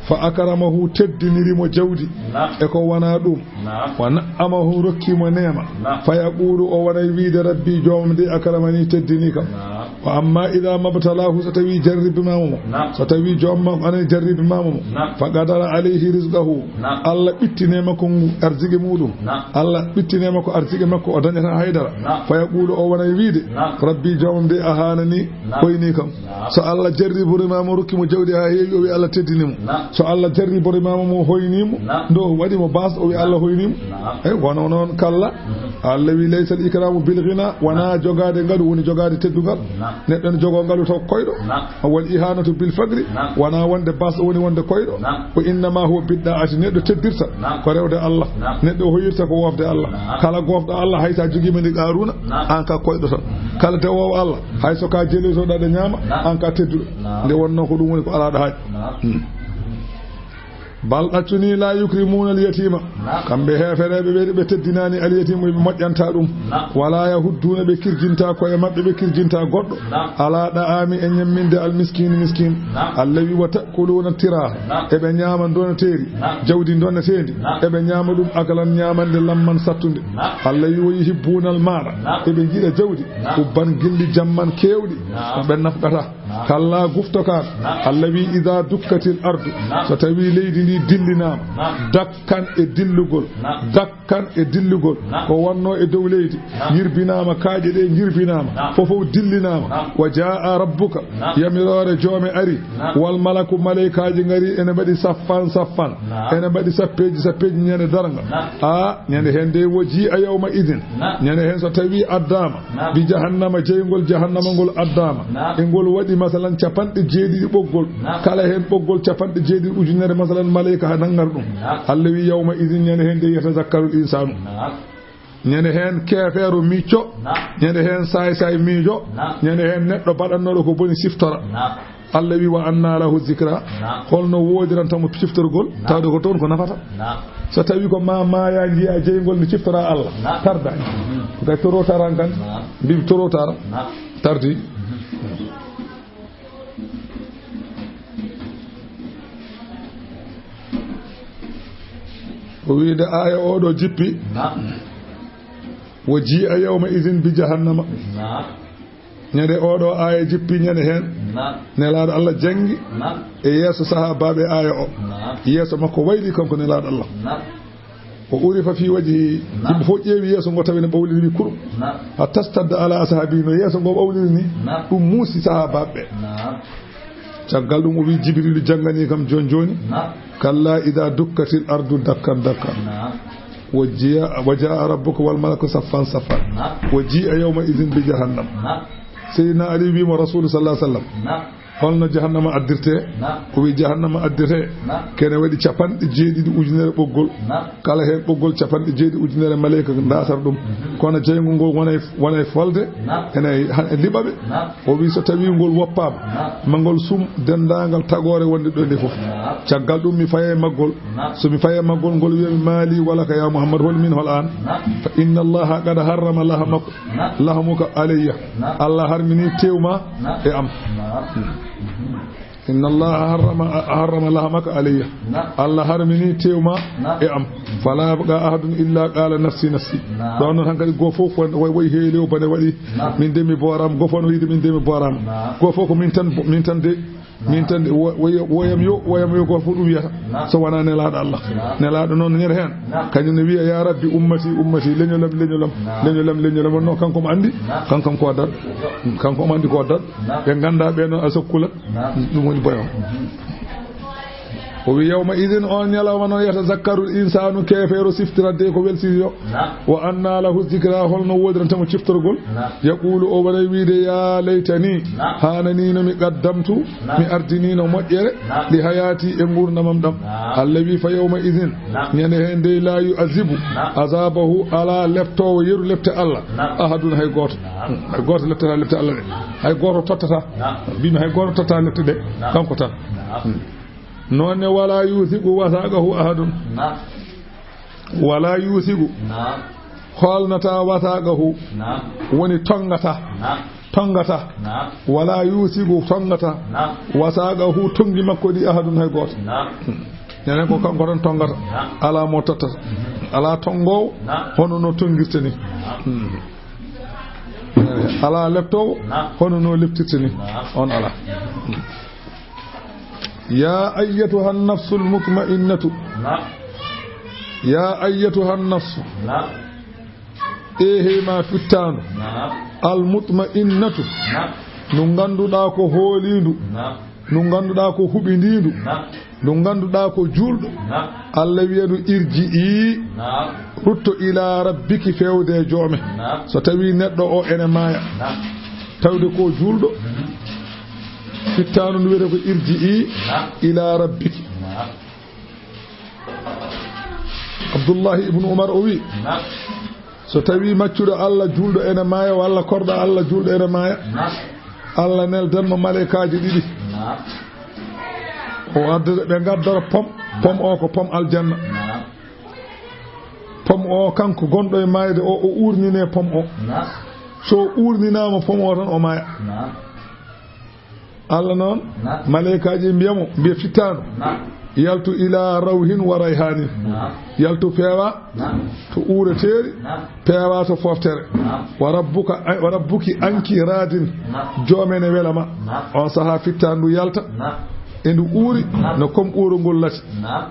"Fa akramahu", teddiniri mo jawdi. Naam. E ko wonaa ɗum. Naam. "Wa na'amahu", rokki mo neema. Naam. "Fa yaqulu", o wonay wiide, "Rabbi, joomam de, akramani, teddini kam." Naam. "Wa amma idha mabtalahu", so tawi jarribimaama mo. Naam. So tawi joom makko ana jarribimaama mo. Naam. "Fa qadara alayhi rizqahu", naam, Allah ɓittine makko ngu arziki muɗum. Naam. Allah ɓittine makko arziki makko, o dañata haydara. Naam. "Fa yaqulu", o wonay wiide, naam, "Rabbi, joomam de, ahanani, naam, hoyni kam." Naam. So Allah jarriborimaama mo, rokki mo jawdi haa heewi, o wi Allah teddini mo. Naam. So Allah jarriborimaama mo, hoyni mo, naam, ndo waɗi mo baas, o wi Allah hoyni mo. Naam. Eyi, wano noon kalla. Mhm. Allah wi, "Laysa al ikramu bil ghina", wonaa jogaade ngalu woni jogaade teddungal. Naam. Neɗɗo ne jogoo ngalu taw koyɗo. Naam. "Wal ihanatu bil faqri", naam, wonaa wonde baas o woni wonde koyɗo. Naam. "Wa innama huwa bid da'ati", neɗɗo teddirta, naam, ko rewde Allah. Naam. Neɗɗo hoyirta ko wofde Allah. Naam. Kala gofɗo Allah, hay sa jogiima ndi Qaruna, naam, aan ka koyɗo tan. Mhm. Kala dewoowo Allah, hay so ka jeloytoɗo aɗa ñaama, naam, aan ka tedduɗo. Naam. Nde wonnoo ko ɗum woni ko alaaɗo haaj. Naam. Hmm. "Bal", ɗaccu ni, "la yukrimuna al yatima." Naam. Kamɓe heefereeɓe ɓe, ɓe teddinaani al yatima, ɓe moƴƴanta ɗum. Naam. "Wala yahudduna", ɓe kirjinta koye maɓɓe, ɓe kirjinta goɗɗo. Naam. "Ala da'ami", e ñamminde al miskini, miskin. Naam. Allah wi, "Wa ta'kuluna tiraha." Naam. Eɓe ñaama ndonateeri. Naam. Jawdi ndonateendi. Naam. Eɓe ñaama ɗum aklan, ñaamande lamman sattunde. Naam. Allah wi, "Wa yuhibbuna al mala." Naam. Eɓe njiɗa jawdi. Naam. "Hubban", gilli jamman keewɗi. Naam. Ɓe nafqata. Naam. Kalla, gufto kaan. Naam. Allah wi, "Idha dukkatil ardu." Naam. So tawi leydi ndi dillinaama. Naam. Dakkan e dillugol. Naam. Dakkan e dillugol. Naam. Ko wonnoo e dow leydi. Naam. Yirbinaama, kaaƴe ɗe njirbinaama. Naam. Fofof dillinaama. Naam. "Wa jaa rabbuka." Naam. Yamiroore joome ari. Naam. "Wal malaku", malaykaaji ngari, ene mbaɗi saffan saffan. Naam. Ene mbaɗi sappeeji sappeeji ñande darnga. Naam. A, ñande heen de, "Wa ji'a yawma idin." Naam. Ñande heen so tawi addaama. Naam. "Bi jahannama", jeyngol jahannama ngol addaama. Naam. E ngol waɗi, masalan, capanɗe jeeɗiɗi ɓoggol. Naam. Kala heen ɓoggol capanɗe jeeɗiɗi ujunere, masalan, maleyka ha nangar ɗum. Naam. Allah wi, "Yawma idin", ñande heen de, "yatazakkarul insanu." Naam. Ñande heen keefeero micco. Naam. Ñande heen saay-saay miijo. Naam. Ñande heen neɗɗo baɗannooɗo ko boni siftora. Naam. Allah wi, "Wa anna lahu zikra." Naam. Holno woodiranta mo ciftorgol, naam, tawde ko toon ko nafata? Naam. So tawi ko ma maaya, njiya jeyngol nde ciftora Allah, naam, tarda. Mhm. Kay toro taran kan, naam, mbi toro tara, naam, tardi. Mhm. O wiide aaya o ɗo jippi. Naam. Wa ji'a yawma idhin bi jahannama. Naam. Ñande oɗo aaya jippi, ñande heen, naam, Nelaaɗo Allah janngi, naam, e yeeso sahaabaaɓe aaya o. Naam. Yeeso makko wayli kanko Nelaaɗo Allah. Naam. O urifa fi wajhi, naam, yimɓe fof ƴeewi yeeso ngo tawi ne ɓawliri wi kurum. Naam. Hatta stadda ala ashabi, no yeeso ngo ɓawliri ni, naam, ɗum muusi sahaabaaɓe ɓe. Naam. Caggal ɗum o wi Jibrilu janngani kam jooni jooni. Naam. Kalla idha dukkatil ardu dakkan dakkan. Naam. Wa ji'a, wa jaa rabbuka wal malaku saffan saffan. Naam. Wa ji'a yawma idhin bi jahannam. Naam. Seydina Ali wi mo Rasulu sallallahu alaihi wasallam. Naam. Holno jahannama addirte? Naam. O wi jahannama addirte. Naam. Kene waɗi capanɗe jeeɗiɗi ujunere ɓoggol. Naam. Kala heen ɓoggol capanɗe jeeɗiɗi ujunere maleyka ndaasata ɗum. Mhm. Kono jeyngol ngol wonay, wonay folde. Naam. Ene ha-, liɓa ɓe. Naam. O wi so tawi ngol woppaama. Naam. Ma ngol sum denndaangal tagoore wonde ɗo nde fof. Naam. Caggal ɗum mi faye maggol. Naam. So mi faye maggol ngol wiya mi maali wala ka ya Muhammad hol min hol aan. Naam. Fa inna Allaha qad harrama lahamak-, Naam. lahamuka alayya. Naam. Allah harmini teew ma Naam. e am. Naam. Hmm. Inna Allaha harrama, harrama lahamaka alayya. Naam. Allah harmini teew ma Naam. e am. Fala yabqa ahadun illa qala nafsi nafsi. Naam. Ɗon noon hankadi goo fof ko way, way heelew bane waɗi. Naam. Min de mi booram, goo fof no wiide min de mi booram. Naam. Goo fof ko min tan, min tan de, Naam. min tan de, wo-, woya-, woyam yo, woyam yo, goo fof ɗum wiyata. Naam. So wona nelaaɗo Allah. Naam. Nelaaɗo noon ñande heen. Naam. Kañum ne wiya, "Ya Rabbi, ummati, ummati, leñolam, leñolam, Naam. leñolam, leñolam." Wonno kanko mo anndi, Naam. kanko ko daɗ. Kanko mo anndi ko daɗ. Naam. Ɓe ngannda ɓe noon a sokkulat. Naam. Ɗum woni boyam. Mhm. O wi, "Yawma idin," on ñalawma noon, "yatazakkaru l-insaanu," keefeero siftirante ko welsiri o. Naam. "Wa anna lahu zikra," holno woodiranta mo ciftorgol? Naam. "Yaqulu," o waɗay wiide, "Ya laytani," Naam. "haananiino mi qaddamtu," Naam. "mi ardiniino moƴƴere," Naam. "li hayaati," e nguurndamam ɗam. Naam. Allah wi, "Fa yawma idin," Naam. "ñande heen dey, "la yu'azibu," Naam. "azabahu," alaa leptoowo yeru lepte Allah, Naam. "ahadun," hay gooto. Naam. Hmm, hay gooto leptata lepte Allah ɗe. Hay gooto tottata. Naam. Mbimi hay gooto tottata lepte ɗe. Naam. Kanko tan. Naam. Hmm. Noon ne, "wala yusiqu wasaqahu ahadun." Naam. "Wala yusiqu." Naam. Hoolnata wasaqahu. Naam. Woni tongata. Naam. Tongata. Naam. "Wala yusiqu," tongata. Naam. "Wasaqahu," tongi makko ɗi, "ahadun," hay gooto. Naam. Hmm. Nenen ko kanko tan tongata. Naam. Alaa mo tottata. Mhm. Alaa tongoowo Naam. hono no tongirta ni. Naam. Hmm. Alaa leptoowo Naam. hono no leptirta ni. Naam. On alaa. Hmm. "Ya ayyatuha nafsul mutma'innatu." Naam. "Ya ayyatuha nafsu." Naam. Ehe ma fittaandu. Naam. "Al mutma'innatu." Naam. Ndu ngannduɗaa ko hooliindu. Naam. Ndu ngannduɗaa ko huɓindiindu. Naam. Ndu ngannduɗaa ko juulɗo. Naam. Allah wiya ndu, "Irji'i." Naam. "Rutto ila rabbiki," fewde e joome. Naam. So tawi neɗɗo o ene maaya. Naam. Tawde ko juulɗo. Mhm. Fittaandu ndu wiyete ko, "Irji'i Naam. ila rabbiki." Naam. Abdullahi ibnu Umar o wi, Naam. "So tawi maccuɗo Allah juulɗo ene maaya, walla korɗo Allah juulɗo ene maaya, Naam. Allah neldan mo maleykaaji ɗiɗi." Naam. O addata, ɓe ngaddora pom, pom o ko pom aljanna. Naam. Pom o, kanko gonɗo e maayde o, o uurnine pom o. Naam. So o uurninaama pom o tan, o maaya. Naam. Allah noon, Naam. maleykaaji mbiya mo, mbiya fittaandu, Naam. "Yaltu ila rawhin wa rayhanin." Naam. "Yaltu peewa Naam. to uureteeri, Naam. peewa to foftere. Naam. Wa rabbuka, wa rabbuki anki radin." Naam. Joome ne wela ma. Naam. On sahaa fittaandu yalta. Naam. E ndu uuri Naam. no kom uurongol lati. Naam.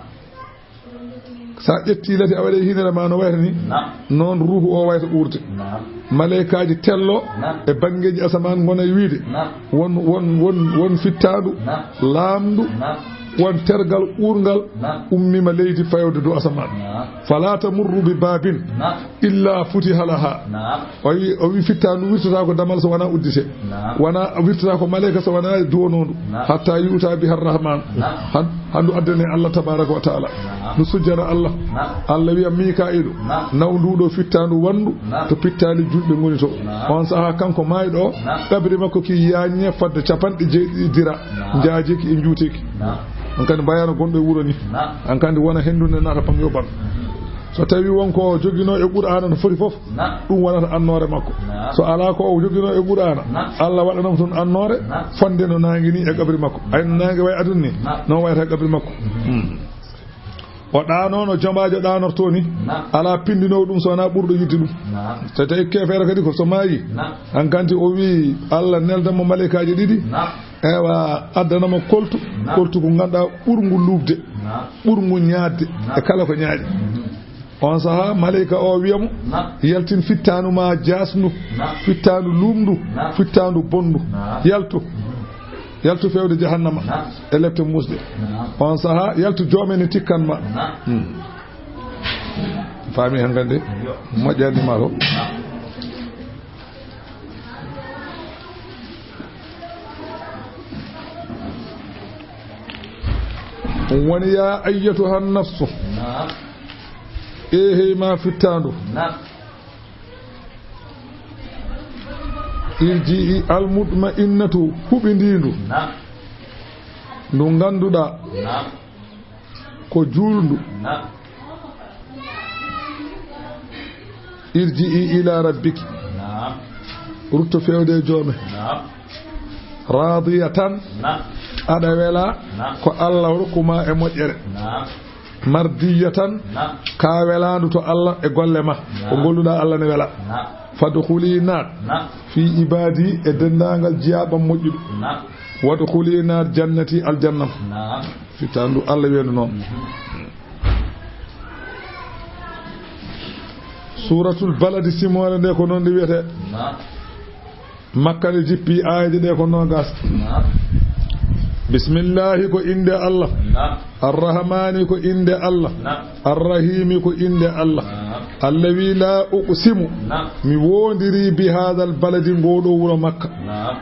So a ƴetti lati a waɗi hinere ma no wayata ni, Naam. noon ruuhu o wayata uurde. Naam. Maleykaaji tello Naam. e banngeeji asamaan ngona e wiide. Naam. Won, won, won, won fittaandu, Naam. laamndu, Naam. won tergal uurngal Naam. ummiima leydi fayode dow asamaan. Naam. "Fala tamurru bi babin Naam. illa futiha laha." Naam. O wi, o wi fittaandu wirtata ko damal so wona uddite. Naam. Wona wirtata ko maleyka so wona duwonondu. Naam. "Hatta yu'ta biha rahman." Naam. Han, handu addane Allah tabaraka wa taala. Naam. Ndu sujjana Allah. Naam. Allah wiya Mika'ilu, Naam. "Naw ndu ɗo fittaandu wanndu Naam. to pittaali julɓe ngoni to." Naam. On saha kanko maayɗo o, Naam. qabri makko ki yaññe fodde capanɗe jeeɗiɗi dira. Naam. Njaajiki e njuuteki. Naam. An kadi mbayano gonɗo e wuro ni. Naam. An kadi wona henndu nde naata pam yo ban. So tawi won ko joginoo e Qur'aana no foti fof, Naam. ɗum wonata annoore makko. Naam. So alaa ko o joginoo e Qur'aana, Naam. Allah waɗanam toon annoore, Naam. fonnde no naange ni e qabri makko. Ay no naange way aduna ni, Naam. noon wayata e qabri makko. Hmm. O ɗaanoo no jombaajo ɗaanortoo ni, Naam. alaa pinndinoowo ɗum so wonaa ɓurɗo yiɗde ɗum. Naam. So tawi keefeero kadi ko so maayi, Naam. an kanti o wi Allah neldan mo maleykaaji ɗiɗi, Naam. ewa addana mo koltu, Naam. koltu ko ngannduɗaa ɓurngu luuɓde, Naam. ɓurngu ñaadde Naam. e kala ko ñaaɗi. Mhm. On saha maleyka o wiya mo, Naam. "Yaltin fittaandu ma jaasndu, Naam. fittaandu luumndu, Naam. fittaandu bonndu. Naam. Yaltu. Mhm. Yaltu fewde jahannama Naam. e lepte muusɗe." Naam. On saha yaltu joome ne tikkan ma. Naam. Hmm. Faami hen kadi? Yo. Moƴƴani ma to. Naam. Ɗum woni, yaa ayyatuhan nafsu. Naam. E hey ma fittaandu. Naam. Irji'i al mutma'innatu, huɓindiindu. Naam. Ndu ngannduɗaa. Naam. Ko juulndu. Naam. Irji'i ila rabbiki. Naam. Rutto fewde e joome. Naam. Radiyatan. Naam. Aɗa wela. Naam. Ko Allah rokku ma e moƴƴere. Naam. Mardiyatan. Naam. Ka welaandu to Allah e golle ma. Naam. Ko golluɗa Allah ne wela. Naam. Fadkhuli, naat. Naam. Fi ibadi, e denndaangal jiyaaɓam moƴƴuɓe. Naam. Wadkhuli, naat, jannati, aljannam. Naam. Fittaandu Allah wiyande noon. Suuratul Baladi, simoore nde ko noon nde wiyetee. Naam. Makka nde jippi, aayeeje ɗe ko noogaas. Naam. Bismillahi, ko innde Allah. Naam. Arrahmani, ko innde Allah. Naam. Arrahimi, ko innde Allah. Naam. Allah wi, la uqsimu, naam, mi woondiri bi haadal baladi, ngoo ɗoo wuro Makka. Naam.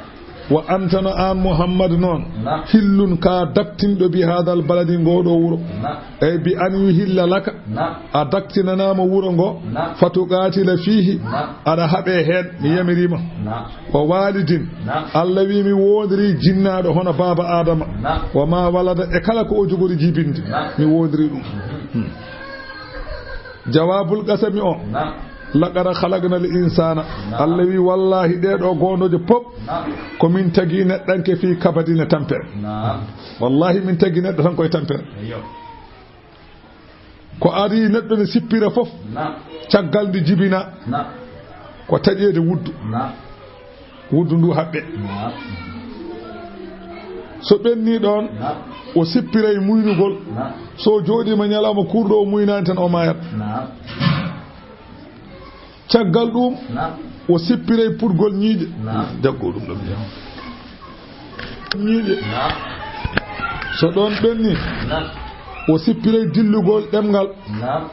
Wa anta no aan Muhammad noon, naam, hillun ka daktinɗo bi haadal baladi, ngoo ɗoo wuro. Naam. Ey bi an yuhilla laka, naam, a daktinanaama wuro ngo, naam, fatuqaatila fiihi, naam, aɗa haɓe heen, mi yamiriima. Naam. Wa waalidin, naam, Allah wi mi woondiri jinnaaɗo hono baaba Aadama. Naam. Wa ma walada, e kala ko o jogori jibinde, naam, mi woondiri ɗum. Hmm. Jawaabul qasami o. Naam. Laqad khalaqnal insaana. Naam. Allah wi, wallaahi, ɗee ɗoo goondooje pop, naam, ko min tagi neɗɗanke fii kabadin e tampere. Naam. Wallaahi, min tagi neɗɗo tan koye tampere. Eyyo. Ko adii neɗɗo ne sippira fof, naam, caggal nde jibina, naam, ko taƴeede wuddu. Naam. Wuddu ndu haɓɓe. Naam. So ɓenni ɗoon, naam, o sippiray muynugol. Naam. So o jooɗiima ñalawma kuurɗo, o muynaani tan, o maayat. Naam. Caggal ɗum, naam, o sippiray puɗgol ñiiƴe. Naam. Jaggoo ɗum ɗam. Ñiiƴe. Naam. So ɗoon ɓenni, naam, o sippiray dillugol ɗemngal. Naam.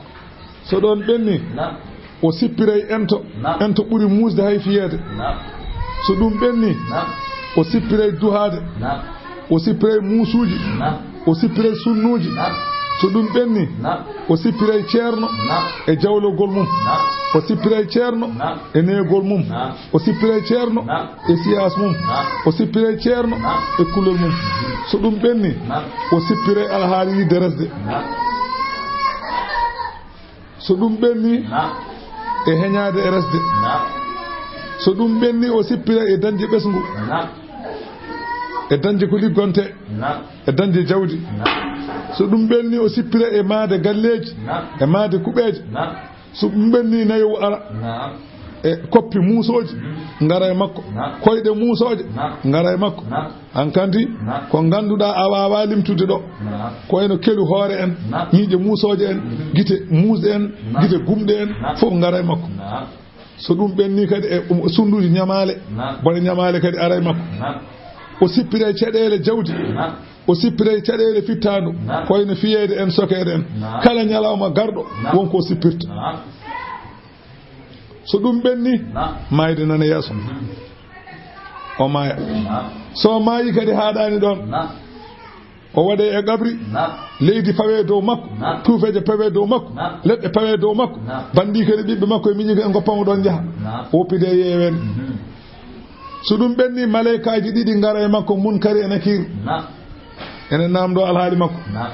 So ɗoon ɓenni, naam, o sippiray ento. Naam. Ento ɓuri muusde hay fiyeede. Naam. So ɗum ɓenni, naam, o sippiray duhaade. Naam. O sippiray muusuuji. Naam. O sippiray sunnuuji. Naam. So ɗum ɓenni, naam, o sippiray ceerno, naam, e jawlogol mum. Naam. O sippiray ceerno, naam, e neegol mum. Naam. O sippiray ceerno, naam, e siyaas mum. Naam. O sippiray ceerno, naam, e kulol mum. So ɗum ɓenni, naam, o sippiray alhaali yidde resde. Naam. So ɗum ɓenni, naam, e heñaade e resde. Naam. So ɗum ɓenni, o sippira e dañde ɓesngu. Naam. E dañde ko liggonte. Naam. E dañde jawdi. Naam. So ɗum ɓenni, o sippira e maade galleeji. Naam. E maade kuɓeeje. Naam. So ɗum ɓenni, nayo ara. Naam. E koppi muusooji, mm, ngara e makko. Naam. Koyɗe muusooje, naam, ngara e makko. Naam. Hankandi, naam, ko ngannduɗaa a waawaa limtude ɗo. Naam. Ko eno kelu hoore en, naam, ñiiƴe muusooje en, mhm, gite muusɗe en, naam, gite gumɗe en, naam, fof ngara e makko. Naam. So ɗum ɓenni kadi e, um, sunnduuji ñamaale, naam, bone ñamaale kadi ara e makko. Naam. O sippiray caɗeele jawdi. Naam. O sippiray caɗeele fittaandu. Naam. Ko eno fiyeede en, sokeede en. Naam. Kala ñalawma garɗo, naam, won ko o sippirta. Naam. So ɗum ɓenni, naam, maayde nana yeeso. Mhm. O maaya. Naam. So o maayi kadi haaɗaani ɗoon. Naam. O waɗe e qabri. Naam. Leydi fawe dow makko. Naam. Tuufeeje pawe dow makko. Naam. Leɗɗe pawe dow makko. Naam. Banndii kadi ɓiɓɓe makko e miñiiɓe en ngoppamo ɗoon njaha. Naam. Woppide e yeeweende. Mhm. So ɗum ɓenni, maleykaaji ɗiɗi ngara e makko, Munkari e Nakiir. Naam. Ene naamndoo alhaali makko. Naam.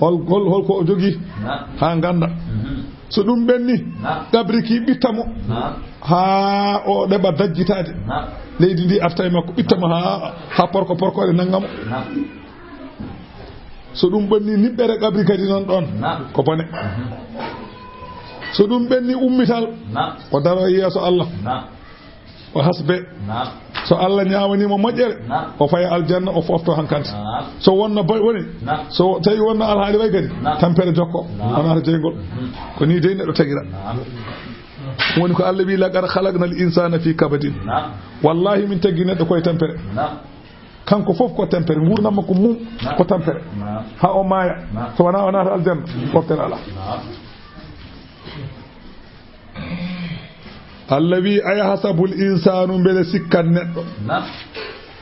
Hol, hol, hol ko o jogii? Naam. Haa ngannda. Mhm. So ɗum ɓenni, naam, qabri ki ɓitta mo. Naam. Haa o ɗeɓa dajjitaade. Naam. Leydi ndi arta e makko, ɓitta mo haa, haa porko porkoore nannga mo. Naam. So ɗum ɓenni, niɓɓere qabri kadi noon ɗoon. Naam. Ko bone. Mhm. So ɗum ɓenni, ummital. Naam. O daro e yeeso Allah. Naam. O hasbe. Naam. So Allah ñaawaniima moƴƴere, naam, o faya aljanna, o foofto hankante. Naam. So wonno boy woni, naam, so tawi wonno alhaali way kadi, naam, tampere jokko, naam, o naata jeyngol. Mhm. Ko ni dey neɗɗo tagira. Naam. Woni ko Allah wi, "Laqad khalaqnal insana fi kabadin." Naam. Wallahi, min tagi neɗɗo koye tampere. Naam. Kanko fof ko tampere, nguurndam makko mum, naam, ko tampere. Naam. Haa o maaya, naam, so wonaa o naata aljanna, naam, foftere alaa. Naam. Allah wi, "Ayahsabul insanu, mbele sikkan neɗɗo?" Naam.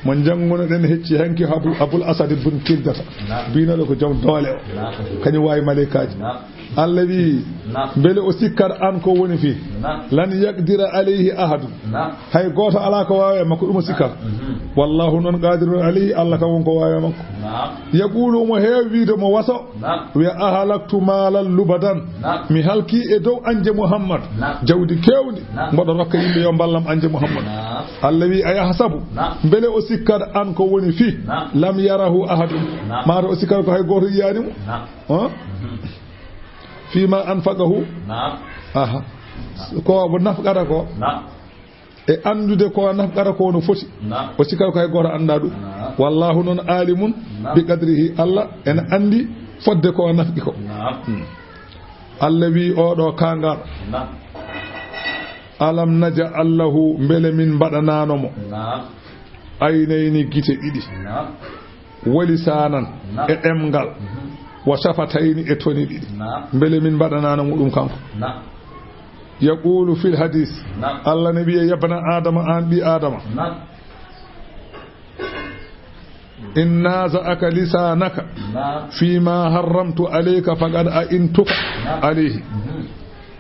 Mo njanngunoɗen hecci hanki Abu, Abul Asad ibn Kildata. Naam. Biinoɗo ko jom doole o. Naam. Kañum waawi maleykaaji. Naam. Allah wi, naam, mbele o sikkat an ko woni fii? Naam. Lan yaqdira alayhi ahadun. Naam. Hay gooto alaa ko waawi e makko, ɗum o sikkat. Naam. Mhm. Wallahu noon qadirun alayhi, Allah kam won ko waawi e makko. Naam. Yaqulu, omo heewi wiide mo waso. Naam. Wiya, "Ahalaktu maalan lubadan." Naam. Mi halki e dow anje Muhammad. Naam. Jawdi keewndi. Naam. Mboɗo rokka yimɓe yo mballam anje Muhammad. Naam. Allah wi, "A yahsabu." Naam. Mbele o sikkat an ko woni fii? Naam. Lam yarahu ahadun. Naam. Maata o sikkat ko hay gooto yiyaani mo. Naam. Hã? Mhm. Fima anfaqahu. Naam. Aha. Ko o nafqata ko. Naam. E anndude ko nafqata ko no foti. Naam. O sikkat ko hay gooto anndaa ɗum. Naam. Wallahu noon alimun, naam, bi qadrihi. Allah ene anndi fodde ko nafqi ko. Naam. Hmm. Allah wi oɗo kangal. Naam. Alam naj'al lahu, mbele min mbaɗanaano mo. Naam. Aynayni, gite ɗiɗi. Naam. Wa lisanan, naam, e ɗemngal. Mhm. Wa shafatayni, e toni ɗiɗi. Naam. Mbele min mbaɗanaano mo ɗum kanko? Naam. Yaqulu fil hadis. Naam. Allah ne wiya, "Yabna Adama, an ɓi Adama. Naam. In naza'aka lisanaka, naam, fima harramtu alayka faqad a'intuka, naam, alayhi." Mhm.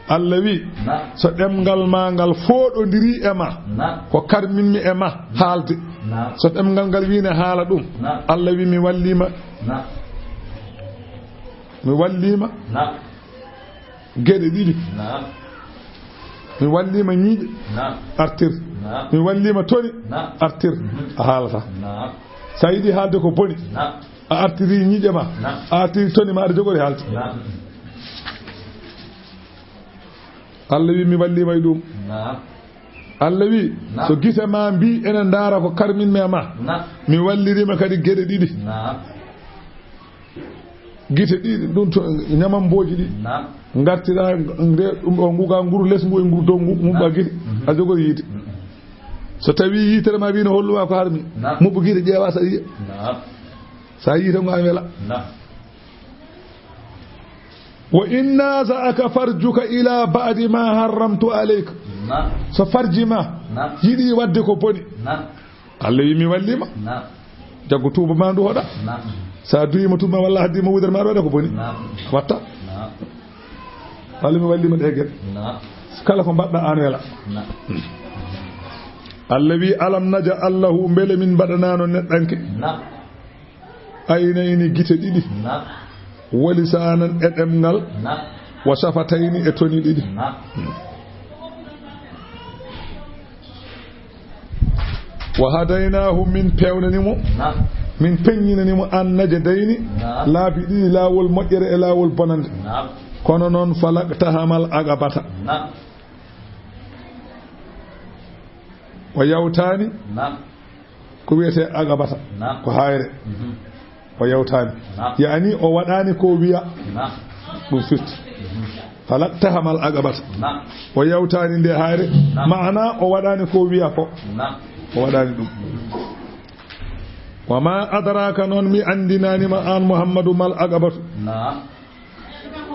Allah wi, naam, so ɗemngal ma ngal fooɗondirii e ma, naam, ko karminmi e ma haalde. Naam. So ɗemngal ngal wii ne haala ɗum, naam, Allah wi, mi walliima. Naam. Mi walliima. Naam. Geɗe ɗiɗi. Naam. Mi walliima ñiiƴe. Naam. Artir. Naam. Mi walliima toni. Naam. Artir. Mhm. A haalata. Naam. So a yiɗi haalde ko boni. Naam. A artiri ñiiƴe ma. Naam. A artiri toni ma, aɗa jogori haalde. Naam. Allah wi, mi walliima e ɗum. Naam. Allah wi, naam, so gite ma mbi ene ndaara ko karminmi e ma. Naam. Mi walliriima kadi geɗe ɗiɗi. Naam. Gite ɗiɗi, ɗum to ñamambooji ɗi. Naam. Ngartira nde, ɗum o nguga nguru les ngu e nguru dow ngu, muɓɓa gite. Mhm. A jogori yiite. Mhm. So tawi yitere ma wi no hollu ma ko harmi, naam, muɓɓu gite ƴeewa sa yiya. Naam. Sa yiite ngo a wela. Naam. Wa in naza'aka farjuka ila ba'di ma harramtu alayka. Naam. So farji ma, naam, yiɗi wadde ko boni. Naam. Allah wi, mi walliima. Naam. Jaggu tuuba ma ndu hoɗa. Naam. Sa duyiima tuuba ma walla haddiima wudere ma, aɗa waɗa ko boni. Naam. Watta. Naam. Allah mi walliima ɗe geɗe. Naam. Kala ko mbaɗɗa an wela. Naam. Allah wi, alam naj'al lahu, mbele min mbaɗanaano neɗɗanke? Naam. Aynayni, gite ɗiɗi. Naam. Wa lisanan, e ɗemngal. Naam. Wa shafatayni, e toni ɗiɗi. Naam. Wa hadaynaahu, min peewnani mo. Naam. Min peññinani mo an najdayni. Naam. Laabi ɗiɗi, laawol moƴƴere e laawol bonande. Naam. Kono noon, falaqtahamal aqabata. Naam. O yawtaani. Naam. Ko wiyetee aqabata? Naam. Ko haayre. Mhm. O yawtaani. Naam. Yaani o waɗaani ko wiya. Naam. Ɗum firti. Mhm. Falaqtahamal aqabata. Naam. O yawtaani nde haayre. Naam. Maana o waɗaani ko wiya ko. Naam. O waɗaani ɗum. Wa ma adraka, noon mi anndinaani ma aan Muhammadu, mal aqabatu. Naam.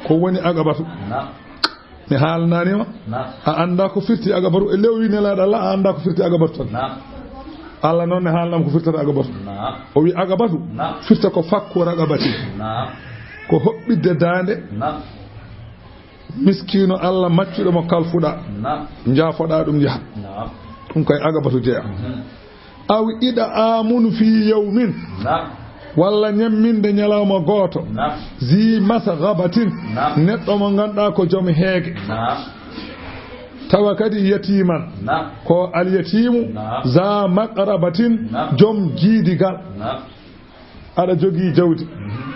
Ko woni aqabatu? Naam. Mi haalnanima. Naam. A annda ko firti aqabatu? E lewwi Nelaaɗo Allah, a annda ko firti aqabatu tan. Naam. Allah noon ne haalnam ko firtata aqabatu. Naam. O wi aqabatu, naam, firta ko fakku raqabati. Naam. Ko hoɓɓidde daande. Naam. Miskiino Allah maccuɗo mo kalfuɗa. Naam. Njaafoɗa ɗum yaha. Naam. Ɗum koye aqabatu jeya. Mhm. Aw id'aamun fii yawmin. Naam. Walla ñamminde ñalawma gooto. Naam. Zii masghabatin. Naam. Neɗɗo mo ngannduɗaa ko joom heege. Naam. Tawa kadi yatiiman. Naam. Ko alyatiimu. Naam. Zaa maqrabatin. Naam. Joom jiidigal. Naam. Aɗa jogii jawdi. Mhm.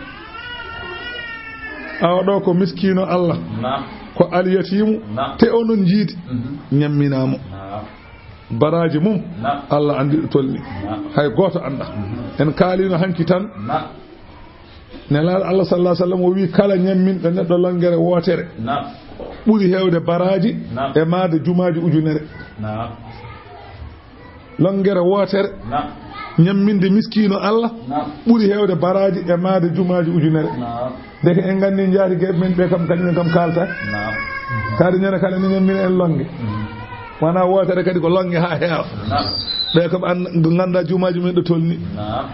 Awa ɗo ko miskiino Allah. Naam. Ko alyatiimu. Naam. Te onon njiidi. Mhm. Ñamminaa mo. Naam. Baraaji mum, naam, Allah anndi ɗo tolni. Naam. Hay gooto annda. Mhm. En kaalino hanki tan. Naam. Nelaaɗo Allah sallallahu alaihi wasallam o wi kala ñamminɗo neɗɗo longere wootere, naam, ɓuri heewde baraaji, naam, e maade jumaaji ujunere. Naam. Longere wootere, naam, ñamminde miskiino Allah, naam, ɓuri heewde baraaji e maade jumaaji ujunere. Naam. Ndeke en nganndi njaatigeeɓe men ɓe kam, kañumen kam kaalta. Naam. Kadi ñande kala ni ñammina en longe. Mhm. Wona wootere kadi ko longe haa heewa. Naam. Ɓe kam an-, nganndaa juumaaji mum ɗo tolni. Naam.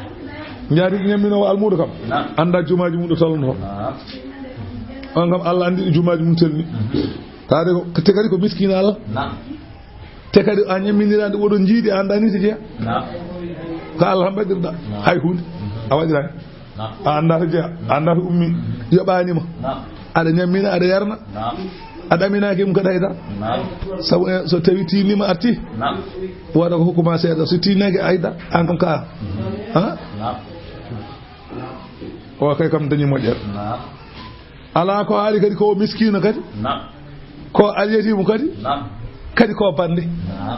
Njaati ñamminoowo almuudo kam. Naam. Anndaa juumaaji mum ɗo tolno. Naam. On kam Allah anndi ɗo juumaaji mum tolni. Mhm. Taade ko, te kadi ko miskiina Allah. Naam. Te kadi a ñamminiraande oɗon njiidi, a anndaa ni si jeya. Naam. Ko Allah tan mbaɗirɗa. Naam. Hay huunde. Mhm. A waɗiraani. Naam. A anndaa to jeya, a anndaa to ummi, yoɓaani ma. Naam. Aɗa ñammina, aɗa yarna. Naam. A ɗaminaaki mum kadi haydara. Naam. Sabu, eh, so tawi tiinniima arti. Naam. Wooda ko hokku ma seeɗa, so tiinnaaki haydara, aan kam ka. Mhm. Ha? Naam. O kay kam dañi moƴƴere. Naam. Alaa ko haali kadi ko miskiino kadi. Naam. Ko alyatiimu kadi. Naam. Kadi ko bannde. Naam.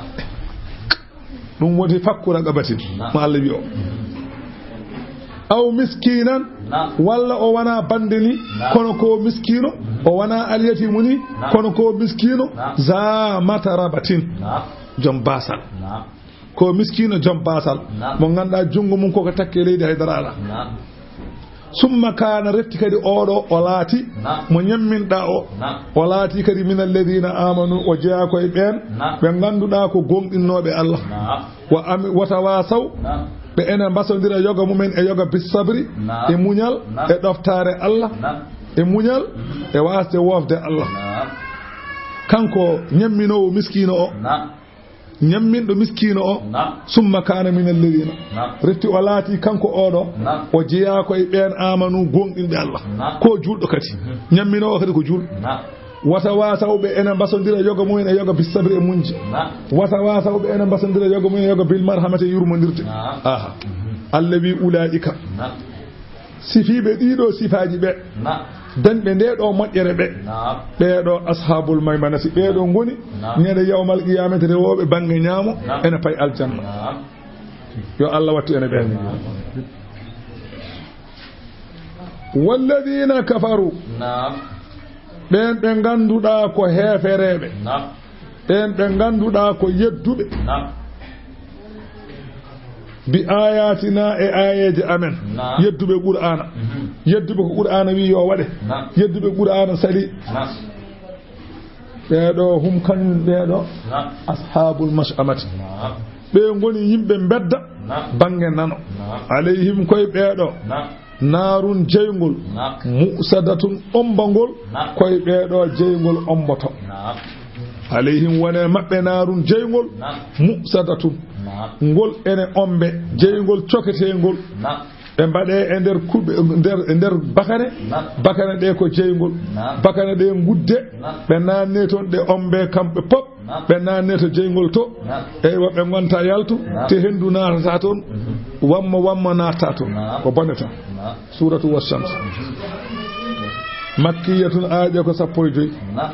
Ɗum woni fakku raqabatin, naam, mo Allah wi o. Aw miskiinan, naam, walla o wona bannde ni, naam, kono ko miskiino, o wona alyatiimu ni, naam, kono ko miskiino, naam, za matrabatin, naam, joom baasal. Naam. Ko miskiino joom baasal, naam, mo ngannduɗaa junngo mum koko takke leydi haydara alaa. Naam. Summa kaana, refti kadi oɗo o laati, naam, mo ñamminɗaa o, naam, o laati kadi min alladina amanu, o jeyaa ko e ɓeen, naam, ɓe ngannduɗaa ko gooŋɗinnooɓe Allah. Naam. Wa ami-, wa tawasaw, naam, ɓe ene mbasondira yoga mumen e yoga bis sabri, naam, e muñal, naam, e ɗoftaare Allah, naam, e muñal, mhm, e waasde woofde Allah. Naam. Kanko ñamminoowo miskiino o. Naam. Ñamminɗo miskiino o, naam, summa kaana min alladina. Naam. Refti o laati kanko oɗo, naam, o jeyaa ko e ɓeen amanu gooŋɗinɓe Allah. Naam. Ko juulɗo kadi. Mhm. Ñamminoowo kadi ko juulɗo. Naam. Wata wasaw, ɓe ene mbasondira yoga mumen e yoga bis sabri e muñje. Naam. Wata wasaw, ɓe ene mbasondira yoga mumen e yoga bil marhamati e yurmondirde. Naam. Aha. Mhm. Allah wi ulaa'ika. Naam. Sifiiɓe ɗiɗo sifaaji ɓe, naam, dañɓe nde ɗo moƴƴere ɓe, naam, ɓee ɗo ashaabul maymanati, ɓee ɗo ngoni, naam, ñande yawmal qiyamati rewooɓe bannge ñaamo, naam, ene pay aljanna. Naam. Yo Allah wattu ene ɓeen. Naam. Walladina kafaru. Naam. Ɓeen ɓe ngannduɗaa ko heefereeɓe. Naam. Ɓeen ɓe ngannduɗaa ko yedduɓe. Naam. Bi ayatina, e aayeeje amen. Naam. Yedduɓe Qur'aana. Mhm. Yedduɓe ko Qur'aana wi yo waɗe. Naam. Yedduɓe Qur'aana sali. Naam. Ɓee ɗo hum kañum ɓee ɗo. Naam. Ashaabul mash'amati. Naam. Ɓe ngoni yimɓe mbedda. Naam. Bannge nano. Naam. Alayhim, koye ɓee ɗo. Naam. Naarun jeyngol, naam, mu'sadatun ombangol, naam, koye ɓee ɗo jeyngol omboto. Naam. Alayhim, wone maɓɓe naarun jeyngol, naam, mu'sadatun. Naam. Ngol ene ombe, jeyngol coketeengol. Naam. Ɓe mbaɗe e nder kuɓe, nder, e nder bakane, naam, bakane ɗe ko jeyngol. Naam. Bakane ɗe ngudde, naam, ɓe naanne toon ɗe ombe kamɓe pop. Naam. Ɓe naanne to jeyngol to. Naam. Eywa, ɓe ngonta yaltu, naam, te henndu naatata toon, mhm, wamma wamma naatata toon. Naam. Ko bone tan. Naam. Suuratu Wash-Shams. Makkiyatun, aaje ko sappo e joy. Naam.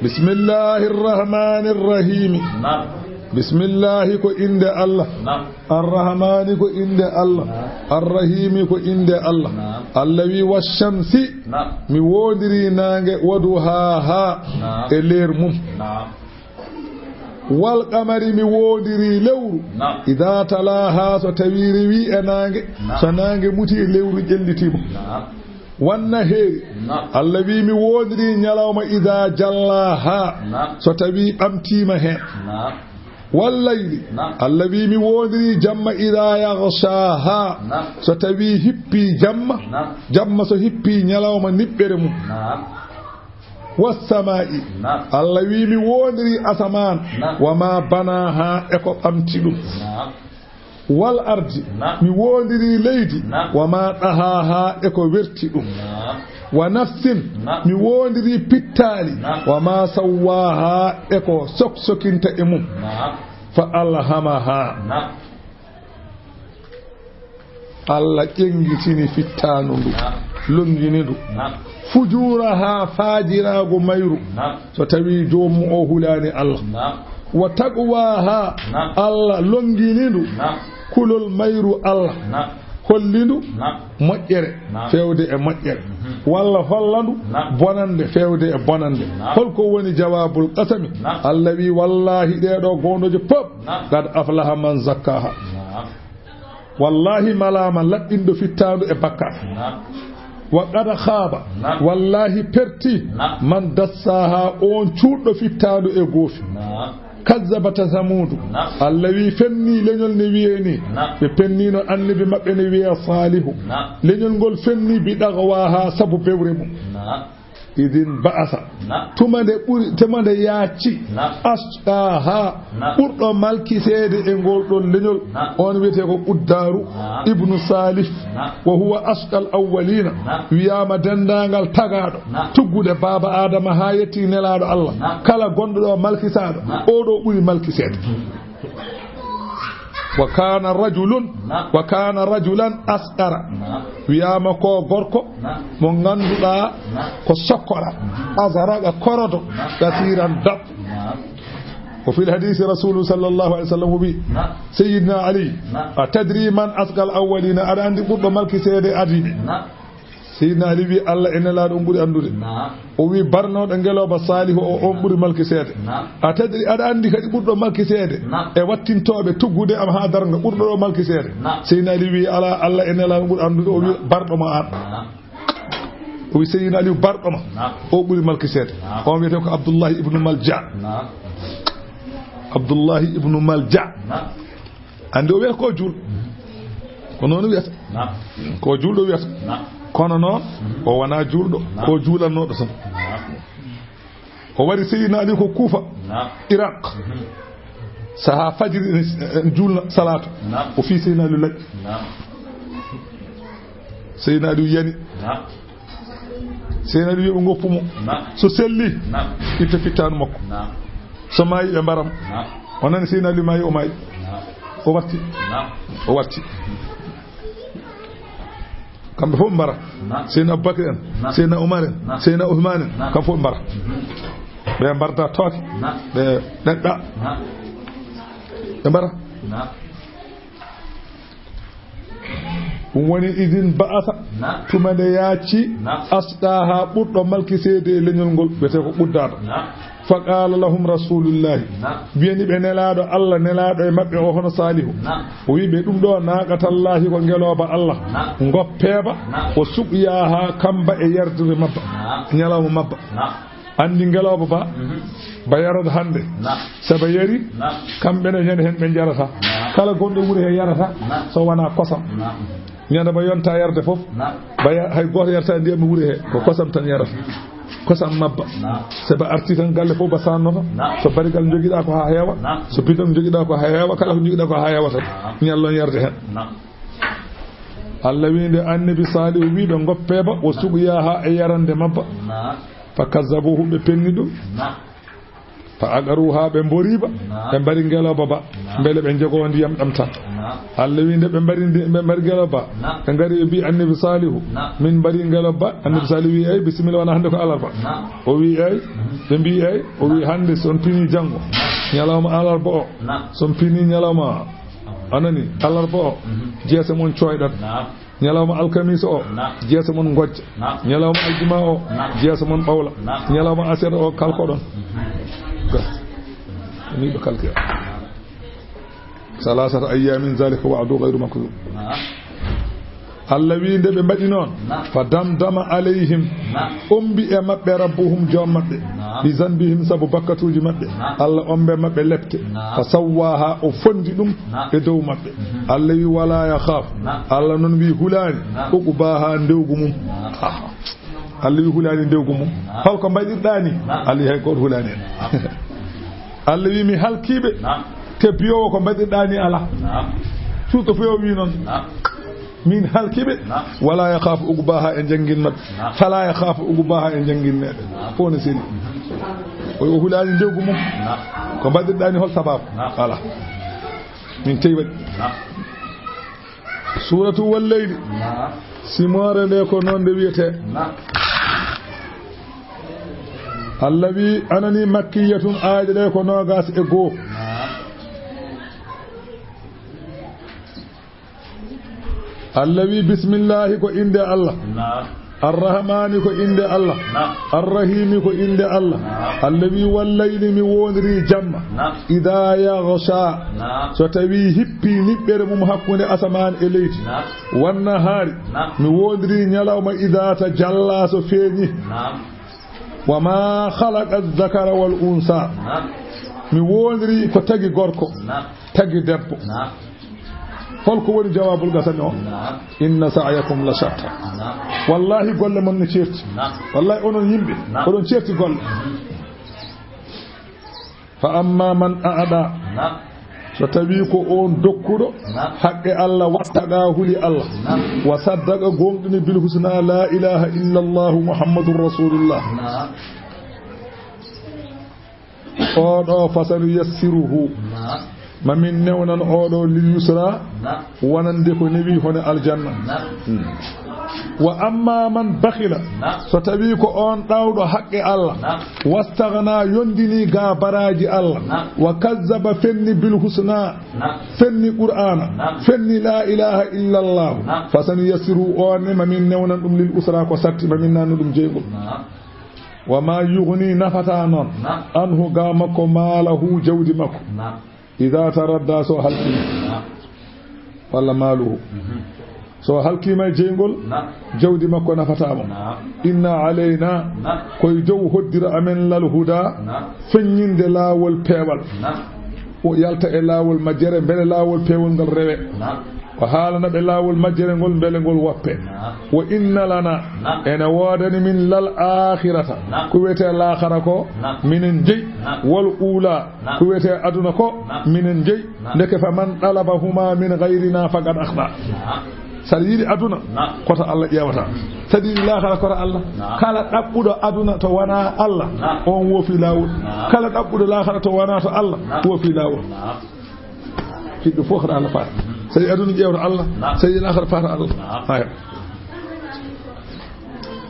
Bismillahir Rahmanir Rahim. Naam. Bismillahi ko innde Allah. Naam. Ar-Rahmani ko innde Allah. Naam. Ar-Rahimi ko innde Allah. Naam. Allah wi, "Wash-shamsi." Naam. Mi woondiri naange, "wa duhaaha." Naam. E leer mum. Naam. "Wal qamari," mi woondiri lewru. Naam. "Idha talaha," so tawi rewi e naange. Naam. So naange muti, lewru ƴellitiima. Naam. "Wan naheeri." Naam. Allah wi, "Mi woondiri ñalawma, idha jallaha." Naam. So tawi ɓamtiima heen. Naam. "Wal layli." Naam. Allah wi, "Mi woondiri jamma, idha yaghshaha." Naam. So tawi hippi jamma. Naam. Jamma so hippi ñalawma niɓɓere mum. Naam. "Was samaa'i." Naam. Allah wi, "Mi woondiri asamaan." Naam. "Wa ma banaha," e ko ɓamti ɗum. Naam. "Wal ardi." Naam. "Mi woondiri leydi." Naam. "Wa ma dahaha," e ko werti ɗum. Naam. "Wa nafsin." Naam. "Mi woondiri pittaali." Naam. "Wa ma sawwaha," e ko soksokinta e mum. Naam. "Fa alhamaha." Naam. Allah ƴenngitini fittaandu ndu, naam, lonngini ndu. Naam. "Fujuraha," faajiraagu mayru. Naam. So tawi joomum o hulaani Allah. Naam. "Wa taqwaha," naam, Allah lonngini ndu. Naam. Kulol mayru Allah. Naam. Holli ndu, naam, moƴƴere, naam, feewde e moƴƴere. Mhm. Walla holla ndu, naam, bonannde feewde e bonannde. Naam. Holko woni jawaabul qasami? Naam. Allah wi, "Wallahi, ɗee ɗo goonɗooje pop, naam, qad aflaha man zakkaha." Naam. Wallahi, malaama laɓɓinɗo fittaandu e bakkaat. Naam. "Wa qad khaaba." Naam. Wallahi, perti. Naam. "Man dassaaha," oon cuuɗɗo fittaandu e goofi. Naam. Kazzabat Samuudu. Naam. Allah wi fenni leñol ne wiye ni. Naam. Ɓe pennino annabi maɓɓe ne wiye Saalihu. Naam. Leñol ngol fenni bi dagwaha sabu bewre mum. Naam. Idin ba'asa. Naam. Tuma nde ɓuri, tuma nde yaacci. Naam. Asqaha. Naam. Ɓurɗo malkiseede e ngol ɗon leñol. Naam. On wiyete ko Quddaaru. Naam. Ibnu Saalih. Naam. Wa huwa asqal awwalina. Naam. Wiyaama denndaangal tagaaɗo. Naam. Tuggude baaba Aadama haa yetti nelaaɗo Allah. Naam. Kala gonɗo ɗo malkisaaɗo. Naam. Oo ɗo ɓuri malkiseede. Wa kana rajulun, Naam. Wa kana rajulan asqara. Naam. Wiyaama ko gorko Naam. Mo ngannduɗaa Naam. Ko sokkora. Azaraqa korodo. Naam. Kasiran dab. Naam. Wa fil hadisi rasulu sallallahu alaihi wasallam wi. Naam. Sayyidina Ali. Naam. A tadri man asqal awwalina? Aɗa anndi ɓurɗo malkiseede adiiɓe? Naam. Seydina Ali wi, Allah e nelaaɗo on ɓuri anndude. Naam. O wi, barnooɗo ngelooba Saalihu o, on ɓuri malkiseede. Naam. A tadri, aɗa anndi kadi ɓurɗo malkiseede Naam. E wattintooɓe tuggude am haa darnga, ɓurɗo ɗo malkiseede? Naam. Seydina Ali wi, ala, Allah e nelaaɗo ɓuri anndude. O wi, Naam. Barɗo ma an. Naam. O wi, Seydina Ali barɗo ma. Naam. O ɓuri malkiseede. Naam. On wiyete ko Abdullahi ibnu Malja. Naam. Abdullahi ibnu Malja. Naam. Anndi o wiyata ko juulɗo. Ko noon wiyata. Naam. Ko juulɗo wiyata. Naam. Kono noon, mhm, o wonaa juulɗo. Naam. Ko juulannooɗo tan. Naam. O wari Seydina Ali ko Kuufa, naam, Iraq. Mhm. Sahaa fajiri en, en juulna salaatu. Naam. O fii Seydina Ali laƴƴi. Naam. Seydina Ali yani. Naam. Seydina Ali wi ɓe ngoppu mo. Naam. So selli, naam, itta fittaandu makko. Naam. So maayi, ɓe mbara mo. Naam. O nani Seydina Ali maayi, o maayi. Naam. O warti. Naam. O warti. Kamɓe fof ɓe mbara. Naam. Seydina Abubakar en, naam, Seydina Umar en, naam, Seydina Usmaan en, naam, kamɓe fof ɓe mbara. Mhm. Ɓe mbarda tooke. Naam. Ɓe ɗeɗɗa. Naam. Ɓe mbara. Naam. Ɗum woni idin ba'asa, na, tuma nde yaacci, na, asqaha ɓurɗo malkiseede e leñol ngol, wiyetee ko Ɓuddaaɗo. Na. Fa qaala lahum rasulullahi, na, wiyani ɓe nelaaɗo Allah, nelaaɗo e maɓɓe o hono Saalihu. Na. O wi ɓe ɗum ɗo naaqatallahi ko ngelooba Allah. Na. Ngoppee ba, na, o suqyaha kamba e yardere mabba. Na. Ñalawma mabba. Na. Anndi ngelooba ba, mhm, ba yarata hannde. Na. So ba yari, na, kamɓe ne ñande heen ɓe njarata. Na. Kala gonɗo wuro he yarata, na, so wonaa kosam. Na. Ñande ba yonta yarde fof, na, ba ya-, hay gooto yarata ndiyam wuro he, ko kosam tan yarata. Kosam mabba. Na. So ba arti tan galle fof ba sannoto. Na. So barigal njogiɗaa ko haa heewa. Na. So bidon njogiɗaa ko haa heewa, kala ko njogiɗaa ko haa heewa tan. Na. Ñallon yarde heen. Na. Allah wi nde Annabi Saalihu wi ɓe ngoppee ba, o suqyaha e yarande mabba. Na. Fa kazzabuhu, ɓe penni ɗum. Na. Fa aqaruha, ɓe mbori ba, na, ɓe mbari ngelooba ba. Na. Mbele ɓe njogoo ndiyam ɗam tan. Na. Allah wi nde ɓe mbari ndi-, ɓe mbari ngelooba ba. Na. Ɓe ngari ɓe mbi Annabi Saalihu, na, min mbari ngelooba ba. Annabi, na, Saalihu wi, "Ey, bisimilla, wona hannde ko alarba." Na. O wi, "Ey." Mhm. Ɓe mbi, "Ey." O wi, na, "Hannde so on pini janngo, na, ñalawma alarba o, na, so on pini ñalawma, a nani, alarba o, mhm, jeese mon cooyɗat." Na. Ñalawma alkamiisa o, na, jeese mon ngojja. Na. Ñalawma aljuma o, na, jeese mon ɓawla. Na. Ñalawma aset o, kalkoɗon. Mhm. Ga. Ni ɓe kalkira. Salasata ayyamin, zalika wa'du ghayru makdhub. Na. Allah wi nde ɓe mbaɗi noon. Na. Fa damdama alayhim. Na. Ombi e maɓɓe rabbuhum, joom maɓɓe. Na. Bi zanbihim, sabu bakkatuuji maɓɓe. Na. Allah ombe maɓɓe lepte. Na. Fa sawwaha, o fondi ɗum, na, e dow maɓɓe. Mhm. Allah wi, "Wala yakhafu." Na. Allah noon wi, "Hulaani." Na. "Uqbaha," ndewgu mum. Na. Aha. Allah wi, "Hulaani ndewgu mum." Na. Hol ko mbaɗirɗaa ni? Na. Allah wi, "Hay gooto hulaani en." Na. Allah wi, "Mi halkii ɓe." Na. Te biyowo ko mbaɗirɗaa ni alaa. Na. Surtout fof o wi noon. Na. Min halki ɓe. Na. Wala yakhafu uqbaha, e janngin maɓɓe. Na. Fala yakhafu uqbaha, e janngin meɗen. Na. Fof ne seli. O, o hulaani ndewgu mum. Na. Ko mbaɗirɗaa ni, hol sababu? Na. Ala. Min tey waɗi. Na. Suuratu Wal Layli. Na. Simoore nde ko noon nde wiyetee. Na. Allah wi, anani makkiyatun, aaƴe ɗe ko noogaas e goo. Na. Allah wi, "Bismillahi ko innde Allah." Naam. Arrahmani ko innde Allah. Naam. Arrahimi ko innde Allah. Naam. Allah wi, "Wal layli, mi woondiri jamma. Naam. Ida yaghsha." Naam. So tawi hippi niɓɓere mum hakkunde asamaan e leydi. Naam. Wan nahaari. Naam. Mi woondiri ñalawma ida tajalla so feeñi. Naam. Wa ma khalaqa dhakara wal unsa. Naam. Mi woondiri ko tagi gorko, tagi debbo. Holko woni jawaabul qasami o? Inna sa'yakum la shatta. Wallahi, golle mon ne ceerti. Wallahi, onon yimɓe, oɗon ceerti golle. Fa amma man a'da, so tawi ko on dokkuɗo haqqe Allah, wattaqa, huli Allah, wa saddaqa, gonɗini, bil husna, la ilaha illa Allah Muhammadur Rasulullah. Oɗo, fasanu yassiruhu, ma min newnan oɗo, lil yusra, wonande ko newi hono aljanna. Hmm. Wa amma man bakhila, so tawi ko on ɗawɗo haqqe Allah, wastaghna, yondini ga baraji Allah, wa kazzaba, fenni, bil husna, fenni Qur'ana, fenni la ilaha illa Allah, fasanu yassiruhu, on ne ma min newnan ɗum, lil usra, ko satti, ma min nannu ɗum jeyngol. Wa ma yughni, nafata non, anhu, ga makko, malahu, jawdi makko. Idha taradda, so halkima. Walla maluhu. So halkima e jeyngol, jawdi makko nafata mo. Inna alayna, koye dow hoddira amen, lal huda, feññinde laawol peewal. O yalta e laawol majjere, mbele laawol peewol ngal rewe. O haalana ɓe laawol majjere ngol, mbele ngol woppe. Wa inna lana, ene woodani min, lal akhirata, ko wiyetee laakhara ko, minen jeyi, wal ula, ko wiyetee aduna ko, minen jeyi. Ndeke, fa man talabahuma min ghayrina faqad akhta. Saɗa yiɗi aduna, koto Allah ƴeewata. Saɗa yiɗi laakhara, koto Allah. Kala ɗaɓɓuɗo aduna to wona Allah, on woofi laawol. Kala ɗaɓɓuɗo laakhara to wona to Allah, woofi laawol. Hiɗɗo fof haɗa Allah faata. So tawi aduna ƴeewta Allah, so tawi laakhara faata Allah. Naam. Haya.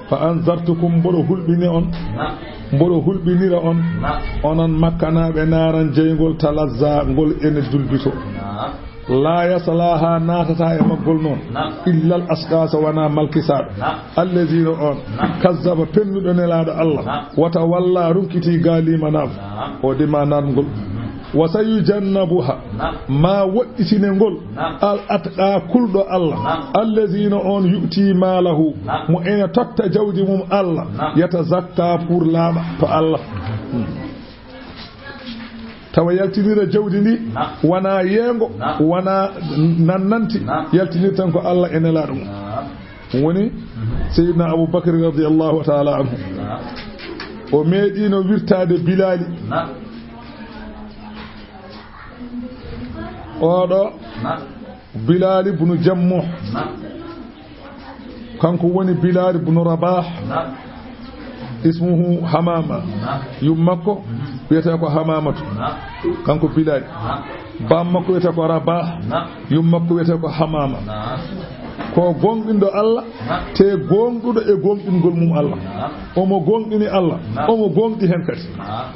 Fa anzartukum, mboɗo hulɓini on. Naam. Mboɗo hulɓinira on. Naam. Onon Makkanaaɓe, naaran jeyngol, talazza, ngol ene dulbito. Naam. La yaslaha, naatata e maggol noon. Naam. Illa al ashqa, so wona malkisaaɗo. Naam. Allazina, on. Naam. Kazzaba, pennuɗo Nelaaɗo Allah. Naam. Wa tawalla, ronkitii ga limanaagu. Naam. O dima naatgol. Mhm. Wa sayujannabuha, naam, ma woɗɗitine ngol, naam, al atqa, kulɗo Allah, naam, allazina, on, yu'ti malahu, naam, mo ene totta jawdi mum Allah, naam, yatazakka, pour laaɓa to Allah. Hmm. Tawa yaltinira jawdi ndi, naam, wona yeengo, naam, wona nannanti, naam, yaltinir tan ko Allah e Nelaaɗo mum. Naam. Ɗum woni, mhm, Seydina Abu Bakr radiyallahu ta'ala anhu. Naam. O meeɗino wirtaade Bilaali. Naam. Oɗo, naam, Bilaali bunu Jammuh. Naam. Kanko woni Bilaali bunu Rabah. Naam. Ismuhu Hamama. Naam. Yumma makko, mhm, wiyetee ko Hamamatu. Naam. Kanko Bilaali. Naam. Baam makko wiyetee ko Rabah. Naam. Yumma makko wiyetee ko Hamama. Naam. Ko gooŋɗinɗo Allah, naam, te gooŋɗuɗo e gooŋɗingol mum Allah. Naam. Omo gooŋɗini Allah. Naam. Omo gooŋɗi heen kadi. Naam.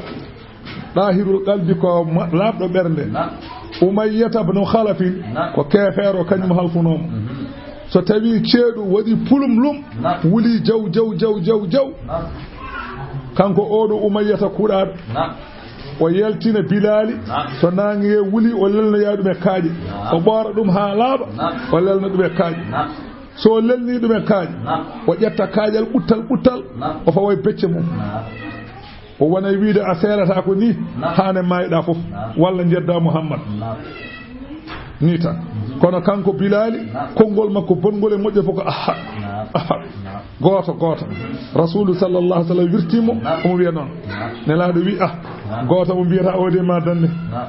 Ɗaahirul qalbi ko ma-, laaɓɗo ɓernde. Naam. Umayyata bnu Khalafin, naam, ko keefeero, kañum halfunoo mo. Mhm. So tawii ceeɗu waɗi pulum lum, naam, wuli jaw, jaw, jaw, jaw, jaw. Naam. Kanko oɗo Umayyata kuuɗaaɗo. Naam. O yaltina Bilaali, naam, so naange wuli, o lelnoya ɗum e kaaƴe. Naam. O ɓoora ɗum haa laaɓa, naam, o lelna ɗum e kaaƴe. Naam. So o lelni ɗum e kaaƴe, naam, o ƴetta kaaƴal ɓuttal ɓuttal, naam, o fawa e becce mum. Naam. O wona e wiide, a seerata ko ni, naam, haa ne maayɗa fof, naam, walla njedda Muhammad. Naam. Ni tan. Kono kanko Bilaali, naam, konngol makko bonngol e moƴƴo fof ko ahad. Naam. Ahad. Naam. Gooto, gooto. Rasuulu sallallahu alaihi wasallam wirti mo, naam, omo wiya noon. Naam. Nelaaɗo wi, ah, naam, gooto mo mbiyata o de ma dande. Naam.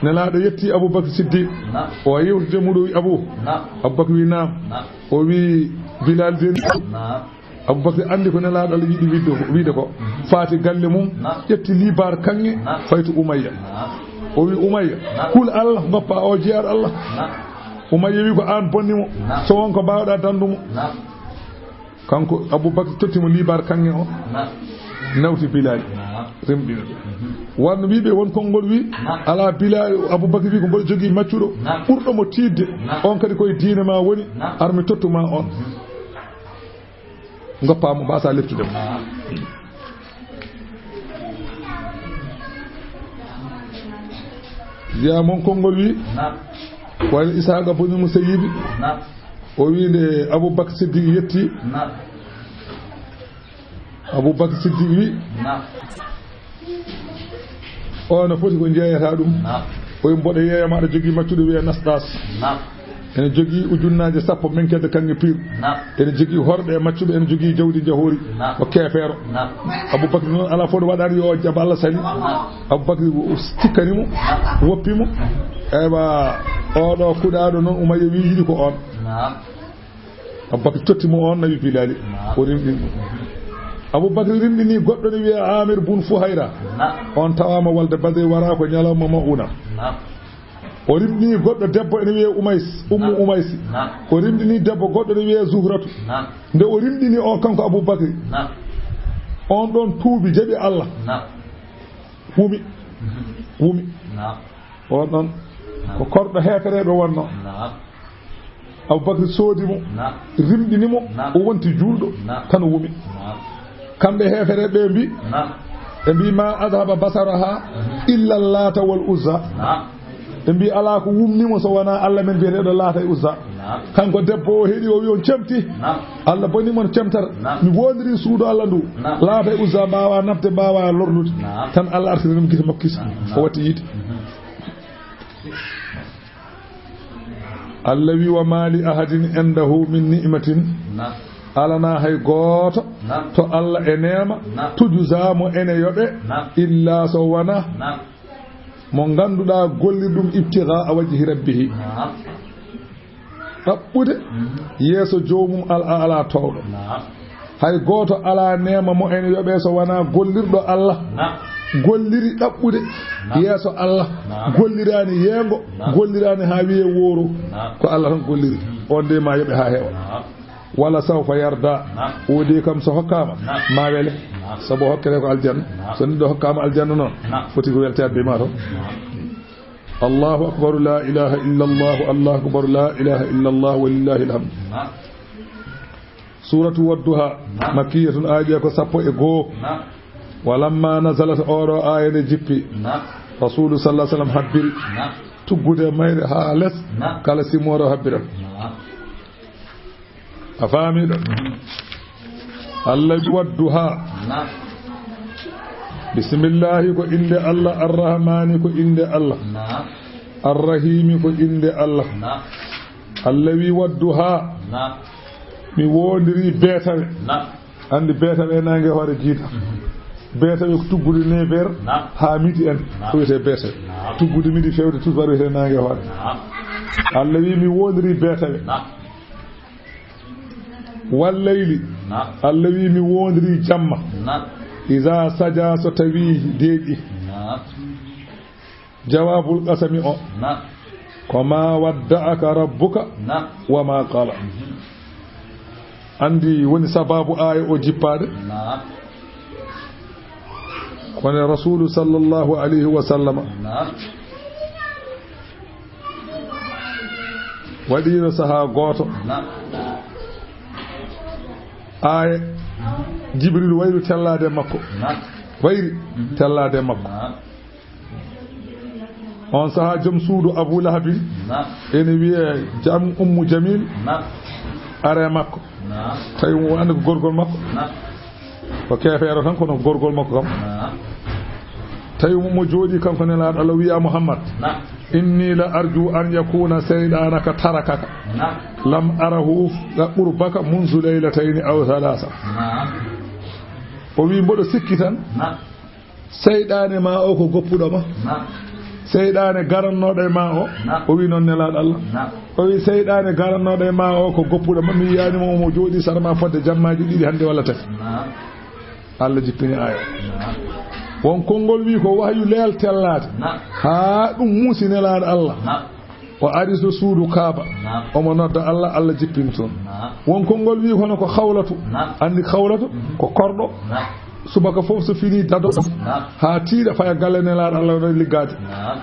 Nelaaɗo yetti Abubakar Siddiq. Naam. O yewtide muɗo wi, Abu. Naam. Abubakar wi, naam. Naam. O wi, Bilaali de. Naam. Abubakar anndi ko Nelaaɗo Allah yiɗi wiide ko, wiide ko. Mhm. Faati galle mum, naam, ƴetti liibaar kaŋŋe, naam, fayti Umayya. Naam. O wi, Umayya, naam, kul Allah, ngoppa o jiyaaɗo Allah. Naam. Umayya wi ko aan bonni mo. Naam. So won ko mbaawɗa danndu mo. Naam. Kanko Abubakar totti mo liibaar kaŋŋe o. Naam. Nawti Bilaali. Naam. Rimɗina ɗum. Mhm. Wano wiiɓe won konngol wi, naam, alaa Bilaali, Abubakar wi ko mboɗo jogii maccuɗo, naam, ɓurɗo mo tiiɗde. Naam. On kadi koye diine ma woni, naam, ar mi tottu ma on. Mhm. Ngoppa mo, mbasa leftude mo. Naam. Wiya mon konngol wi, naam, wayno Isaaqa boni Musayyibi. Naam. O wi nde Abubakar Siddiq yetti. Naam. Abubakar Siddiq wi, naam, O no foti ko jeeyata ɗum. Naam. O wi mboɗo yeeyama aɗa jogii maccuɗo wiyee Nasɗas. Naam. Ene jogii ujunnaaje sappo men kedde kaŋŋe piir. Naam. Ene jogii horɓe e maccuɓe, ene jogii jawdi njahoori. Naam. O keefeero. Naam. Abubakri noon alaa fof ɗo waɗaani yo o jaɓ Allah sali. Naam. Abubakri tikkani mo, naam, woppi mo. Eywa, oɗo kuɗaaɗo noon Umayya wi yiɗi ko oon. Naam. Abubakar totti mo on nawi Bilali. Naam. O rimɗini ɗum. Abubakar rimɗini goɗɗo ne wiyee Amir bun Fuhayra. Naam. On tawaama walde Badri, wara ko ñalawma mo una. Naam. O rimɗini goɗɗo debbo ene wiyee Umays, Ummu, naam, Umaysi. Naam. O rimɗini debbo goɗɗo ne wiyee Zuhratu. Naam. Nde o rimɗini o kanko Abubakar. Naam. On ɗon tuubi, jaɓi Allah. Naam. Wumi. Mhm. Wumi. Naam. On ɗon, naam, ko korɗo heefereeɓe wonno. Naam. Abubakar soodi mo, naam, rimɗini mo, naam, o wonti juulɗo, naam, tan o wumi. Naam. Kamɓe heefereeɓe ɓe mbi, naam, ɓe mbi, "Ma adhaba basaraha, mhm, illa Lata wal Uzza." Naam. Ɓe mbi, "Alaa ko wumni mo so wonaa Allah men biyeteeɗo Lata e Uzza." Naam. Kanko debbo o heɗi o wi, "On cemti." Naam. Allah boni mon cemtal. Naam. Mi wondiri suudu Allah ndu. Naam. Lata e Uzza mbaawa naɓde, mbaawa lorlude. Naam. Tan Allah artiri ɗum gite makko kisa. Naam. O watti yiide. Mhm. Allah wi, "Wa ma li ahadin indahu min ni'matin." Naam. Alana hay gooto, naam, to Allah e neema, naam, tujza mo ene yoɓe, naam, illa so wonaa, naam, mo ngannduɗaa golli ɗum ibtigaa wajhi rabbihi. Naam. Ɗaɓɓude, mhm, yeeso joomum al a'la toowɗo. Naam. Hay gooto alaa neema mo ene yoɓee so wonaa gollirɗo Allah. Naam. Golliri ɗaɓɓude, naam, yeeso Allah. Naam. Golliraani yeengo, naam, golliraani haa wiyee wooro. Naam. Ko Allah tan golliri. Mhm. On de ma yoɓe haa heewa. Naam. Wala sawfa yarda. Naam. O de kam so hokkaama, naam, ma wele. Naam. Sabu hokkete ko aljanna. Naam. So neɗɗo hokkaama aljanna noon, naam, foti ko weltaade e ma toon. Naam. Allahu akbar, la ilaha illa Allah, Allahu akbar, la ilaha illa Allah, wa lillahi alhamd. Naam. Suratu Wadduha, naam, makkiyatun, aaye ko sappo e goo. Naam. Wa lamma nazalat, oɗo aaya nde jippi. Naam. Rasulu sallallahu alaihi wasallam habbiri. Naam. Tuggude mayre haa les. Naam. Kala simoore o habbiran. Naam. A faami ɗo? Mhm. Allah wi Wadduha. Naam. Bismillahi ko innde Allah, Arrahmani ko innde Allah. Naam. Arrahimi ko innde Allah. Naam. Allah wi Wadduha. Naam. Mi wondiri beetawe. Naam. Anndi beetawe e naange hoore jiida. Mhm. Beetawe ko tuggude neuf heures, naam, haa midi en. Naam. Ko wiyetee beetawe. Naam. Tuggude midi fewde tusbar wiyetee naange hoore. Naam. Allah wi mi wondiri beetawe. Naam. Wal layli. Naam. Allah wi mi wondiri jamma. Naam. Iza saja, so tawi deeƴi. Naam. Jawaabul qasami o. Naam. Ko ma wadda'aka rabbuka, naam, wa ma qala. Mhm. Anndi woni sababu aaya o jippaade? Naam. Kono Rasulu sallallahu alayhi wa sallama, naam, waɗiino sahaa gooto. Naam. Aaya Jibril wayru tellaade e makko. Naam. Wayri, mhm, tellaade e makko. Naam. On sahaa joom suudu Abu Lahabin, naam, ene wiyee Jam-, Ummu Jamil, naam, ari e makko. Naam. Tawi mo anndi ko gorgol makko. Naam. Ko keefeero tan, kono gorgol makko kam. Naam. Tawi mo, mo jooɗii kanko Nelaaɗo Allah, wiya, "Muhammad, naam, inni la arju an yakuna seyɗaanaka tarakaka. Naam. Lam arahu qurbaka munzu laylatayni aw thalaatha." Naam. O wi, "Mboɗo sikki tan." Naam. Seyɗaane ma o ko goppuɗo ma. Naam. Seyɗaane garannooɗo e ma o. Naam. O wi noon Nelaaɗo Allah. Naam. O wi seyɗaane garannooɗo e ma o ko goppuɗo ma. Mi yiyaani mo omo jooɗii sara ma fodde jammaaji ɗiɗi hannde walla tati. Naam. Allah jippini aaya. Naam. Won konngol wi ko wahyu leel tellaade. Naam. Haa ɗum muusi Nelaaɗo Allah. Naam. O ari to suudu Kaaba. Naam. Omo nodda Allah, Allah jippini toon. Naam. Won konngol wi hono ko Khawlatu. Naam. Anndi Khawlatu, mhm, ko korɗo. Naam. Subaka fof so fini dado. Naam. Haa tiiɗa faya galle Nelaaɗo Allah ɗo liggaade. Naam.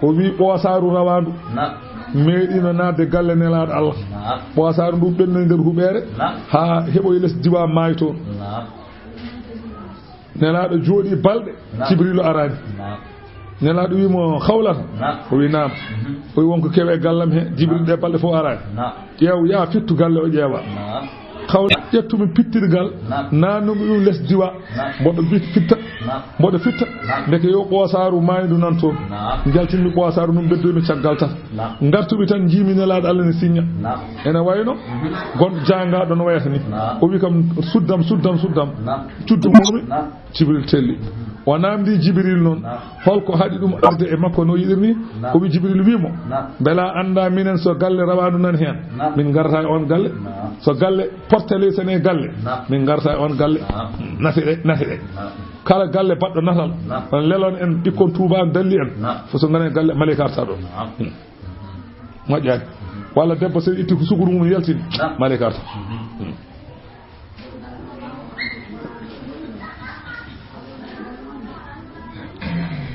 O wi ɓoosaaru rawaandu. Naam. Meeɗiino naatde galle Nelaaɗo Allah. Naam. Ɓoosaaru ndu ɓennoyi nder huɓeere. Naam. Haa heɓoyi les diwa maayi toon. Naam. Nelaaɗo jooɗii balɗe, naam, Jibriilu araani. Naam. Nelaaɗo wii mo, "Khawlata?" Naam. O wii, "Naam." Mhm. O wii, "Won ko kewi e gallam he, Jibriilu ɗee balɗe fof araani." Naam. Ƴeew, yaa fittu galle o ƴeewa. Naam. Khawlata ƴettumi pittirgal, naam, naannumi ɗum les diwa. Naam. Mboɗo bit-, fitta. Mboɗo fitta, ndeke yo ɓoosaaru maaydu nan toon. Njaltinmi ɓoosaaru nun, ɓeddoymi caggal tata. Ngartumi tan, njiimi Nelaaɗo Allah ne siñña. Ene wayno gonɗo jaangaaɗo no wayata ni. O wi kam, "Suddam, suddam, suddam." Cuddu mawmi, Jibril telli. O naamndi Jibril noon, holko haɗi ɗum arde e makko no yiɗir ni? O wi Jibril wi mo, "Mbela annda minen so galle rawaandu nan heen, min ngarata e on galle? So galle porte leysan e galle, min ngarata e on galle?" Nafi ɗe, nafi ɗe. Kala galle baɗɗo natal, on lelon en ɓikkon tuuba en, dalli en, fof so ngaren galle, maleyka arta ɗo. Moƴƴaani. Walla debbo so itti ko sukuru mum yaltini, maleyka arta.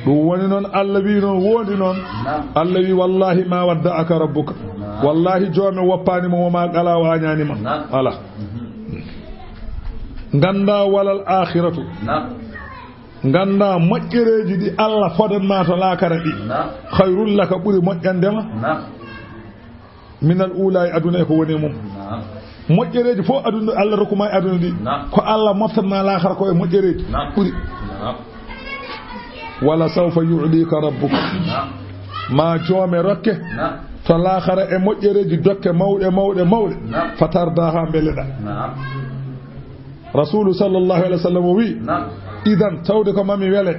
Ɗum woni noon, Allah wi noon, wondi noon. Allah wi, "Wallahi ma wadda'aka rabbuka." Wallahi, joome woppaani mo, wo ma qala, o añaani ma. Ala. Ngannda walal akhiratu. Ngannda moƴƴereeji ɗi Allah fodanma to laakara ɗi. Khayrul laka, ɓuri moƴƴande ma. Minal uula, e aduna e ko woni e mum. Moƴƴereeji fof aduna, Allah rokkuma e aduna ɗi. Ko Allah moftanma laakara ko e moƴƴereeji ɓuri. Wala sawfa yu'tika rabbuka. Ma joome rokke to laakara e moƴƴereeji dokke mawɗe, mawɗe, mawɗe. Fatarda, ha mbeleɗa. Rasulu sallallahu alaihi wasallam o wi, "Idan, tawde ko mami wele,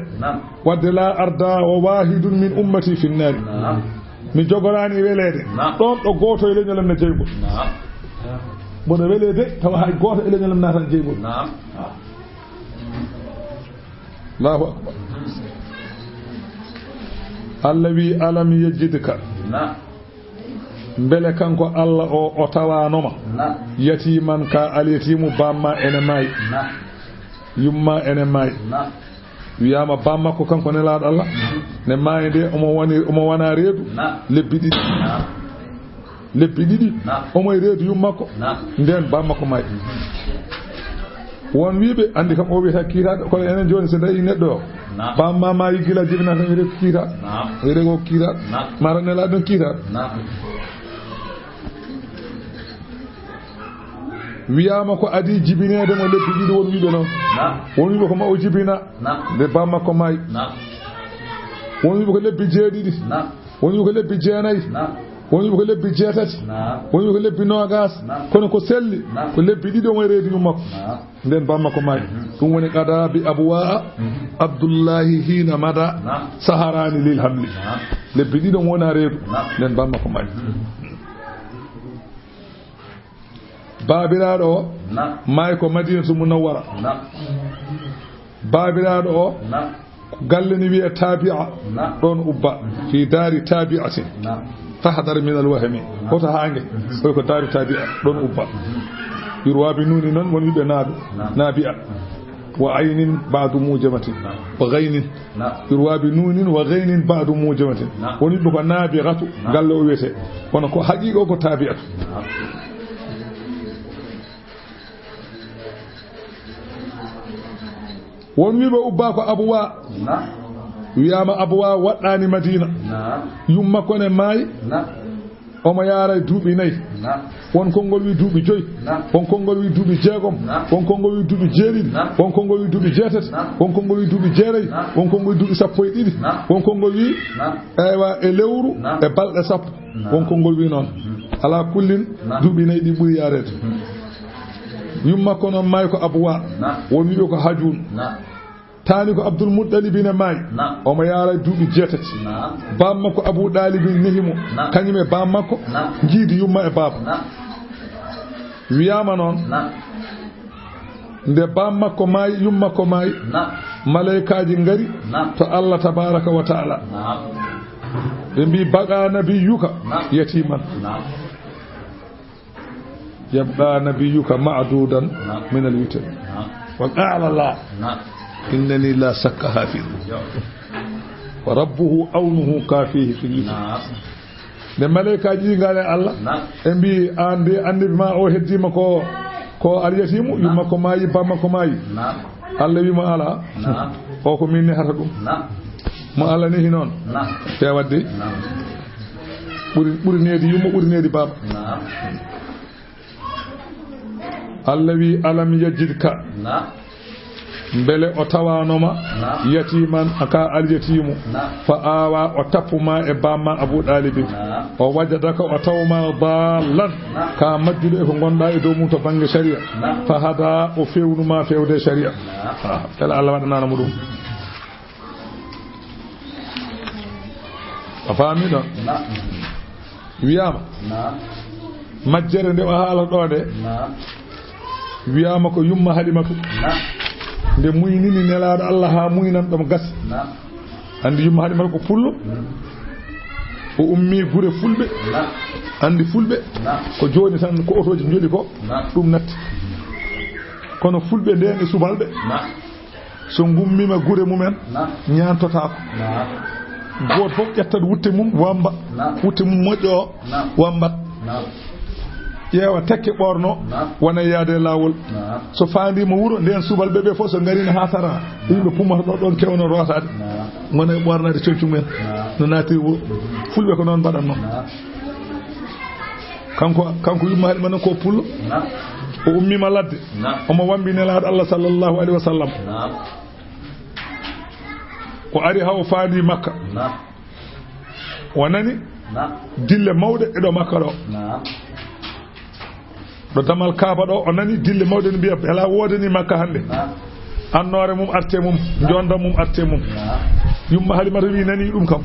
wadde la arda wa wahidun min ummati fi nnari." Mi jogoraani weleede. Ɗoon ɗo gooto e leñol am ne jeygol. Mboɗo weleede, tawa hay gooto e leñol am naatan jeygol. Allahu akbar. Allah wi, "Alam yajidka." Mbele kanko Allah o, o tawaano ma? Yatiman, ka alyatimu, bamma ene maayi. Yumma ene maayi. Wiyaama bammakko kanko Nelaaɗo Allah ne maayi nde omo woni, omo wona reedu lebbi ɗiɗi. Lebbi ɗiɗi omo e reedu yummakko. Nden bammakko maayi. Won wiiɓe, anndi kam o wiyata kiitaɗo, kono enen jooni so ndayi neɗɗo o, bamma maayi gila jibina tan, wiyete ko kiitaɗo. Wiyete ko kiitaɗo. Mara Nelaaɗo ɗon kiitaɗo. Wiyaama ko adii jibineede mo lebbi ɗiɗi, won wiiɓe noon. Won wiiɓe ko ma o jibina nde bammakko maayi. Won wiiɓe ko lebbi jeeɗiɗi. Won wiiɓe ko lebbi jeenayi. Won wiiɓe ko lebbi jeetati. Won wiiɓe ko lebbi noogaas. Kono ko selli ko lebbi ɗiɗi omo e reedu yummakko. Nden bammakko maayi. Ɗum woni qada bi abwaa Abdullahi hiina mada saharaani lil hamli. Lebbi ɗiɗi omo wona reedu. Nden bammakko maayi. Baabiraaɗo o maayi ko Madinatu Munawwara. Baabiraaɗo o ko galle ni wiyee Taabi'a, ɗoon ubba. Fi daari Taabi'atin. Fahdar min al-wahmi. Hoto haange. Koy ko daari Taabi'a, ɗoon ubba. Yurwa bi nuuni noon, won wiiɓe naaɓe. Naabi'a. Wa aynin ba'du mujamatin. Wa ghaynin. Yurwa bi nuunin wa ghaynin ba'du mujamatin. Won wiiɓe ko Naabighatu, galle o wiyetee. Kono ko haqiiqa o ko Taabi'atu. Won wiiɓe ubba ko Abuwa. Wiyaama Abuwa waɗɗaani Madina. Yumma ko ne maayi. Omo yaara e duuɓi nayi. Won konngol wi duuɓi joyi. Won konngol wi duuɓi jeegom. Won konngol wi duuɓi jeeɗiɗi. Won konngol wi duuɓi jeetati. Won konngol wi duuɓi jeenayi. Won konngol wi duuɓi sappo e ɗiɗi. Won konngol wi, eywa, e lewru e balɗe sappo. Won konngol wi noon. Ala kullin, duuɓi nayi ɗi ɓuri yaareede. Yumma ko noon maayi ko Abuwa. Won wiiɓe ko Hajun. Taani ko Abdul Muttalib ina maayi. Omo yaara e duuɓi jeetati. Bammakko Abu Ɗaalib nehi mo. Kañum e bammakko njiidi yumma e baaba. Wiyaama noon, nde bammakko maayi, yummakko maayi, maleykaaji ngari to Allah tabaaraka wa ta'ala. Ɓe mbii, "Baqa nabiyyuka yatiman." Yabqa nabiyyuka ma'dudan min al-witan. Wa qala la. Innani la shakka hafizu. Wa rabbuhu awnuhu kafihi fil witan. Nde maleykaaji ɗi ngaali Allah, ɓe mbii, "Aan de, annabi ma o heddiima ko, ko alyatimu, yumma ko maayi, bamma ko maayi." Allah wi mo, "Ala, o ko min nehata ɗum." Mo Allah nehi noon, feewadde. Ɓuri, ɓuri needi yumma, ɓuri needi baaba. Allah wi, "Alam yajidka." Mbele o tawaano ma yatiiman, a ka alyatiimu, fa aawa, o tappu ma e baam ma Abu Ɗaalibin. O wajadaka, o taw ma daallan, ka majjuɗo e ko ngonɗa e dow mum to bannge shari'a. Fa hada, o fewnu ma fewde shari'a. Ah, mbele Allah waɗanaano mo ɗum. A faami ɗon? Wiyaama, majjere nde o haala ɗo nde, wiyaama ko yumma Halimatu. Nde muynini Nelaaɗo Allah haa muynan ɗom gasi. Anndi yumma Halimatu ko pullo. O ummi gure fulɓe. Anndi fulɓe ko jooni tan ko otooji njoli ko ɗum natti. Kono fulɓe ndeen e subalɓe, so ngummiima gure mumen, ñaantotaako. Gooto fof ƴettat wutte mum, wamba. Wutte mum moƴƴo o, wambat. Ƴeewa tekke ɓoorno, wona yaade e laawol. So faandiima wuro, ndeen subalɓe ɓe fof so ngariino haa sara, yimɓe pummata ɗo, ɗon kewno roosaade. Ngona e ɓoornaade coñcu mumen, no naatiri wuro. Fulɓe ko noon mbaɗatnoo. Kanko, kanko yumma Halimatu ko pullo. O ummiima ladde. Omo wambi Nelaaɗo Allah sallallahu alayhi wa sallam. O ari haa o faandi Makka. O nani dille mawɗe e ɗo Makka ɗo. Ɗo damal Kaaba ɗo, o nani dille mawɗe no mbiya, "Bela woodani Makka hannde." Annoore mum arte mum, njonda mum arte mum. Yumma Halimata wi nani ɗum kam.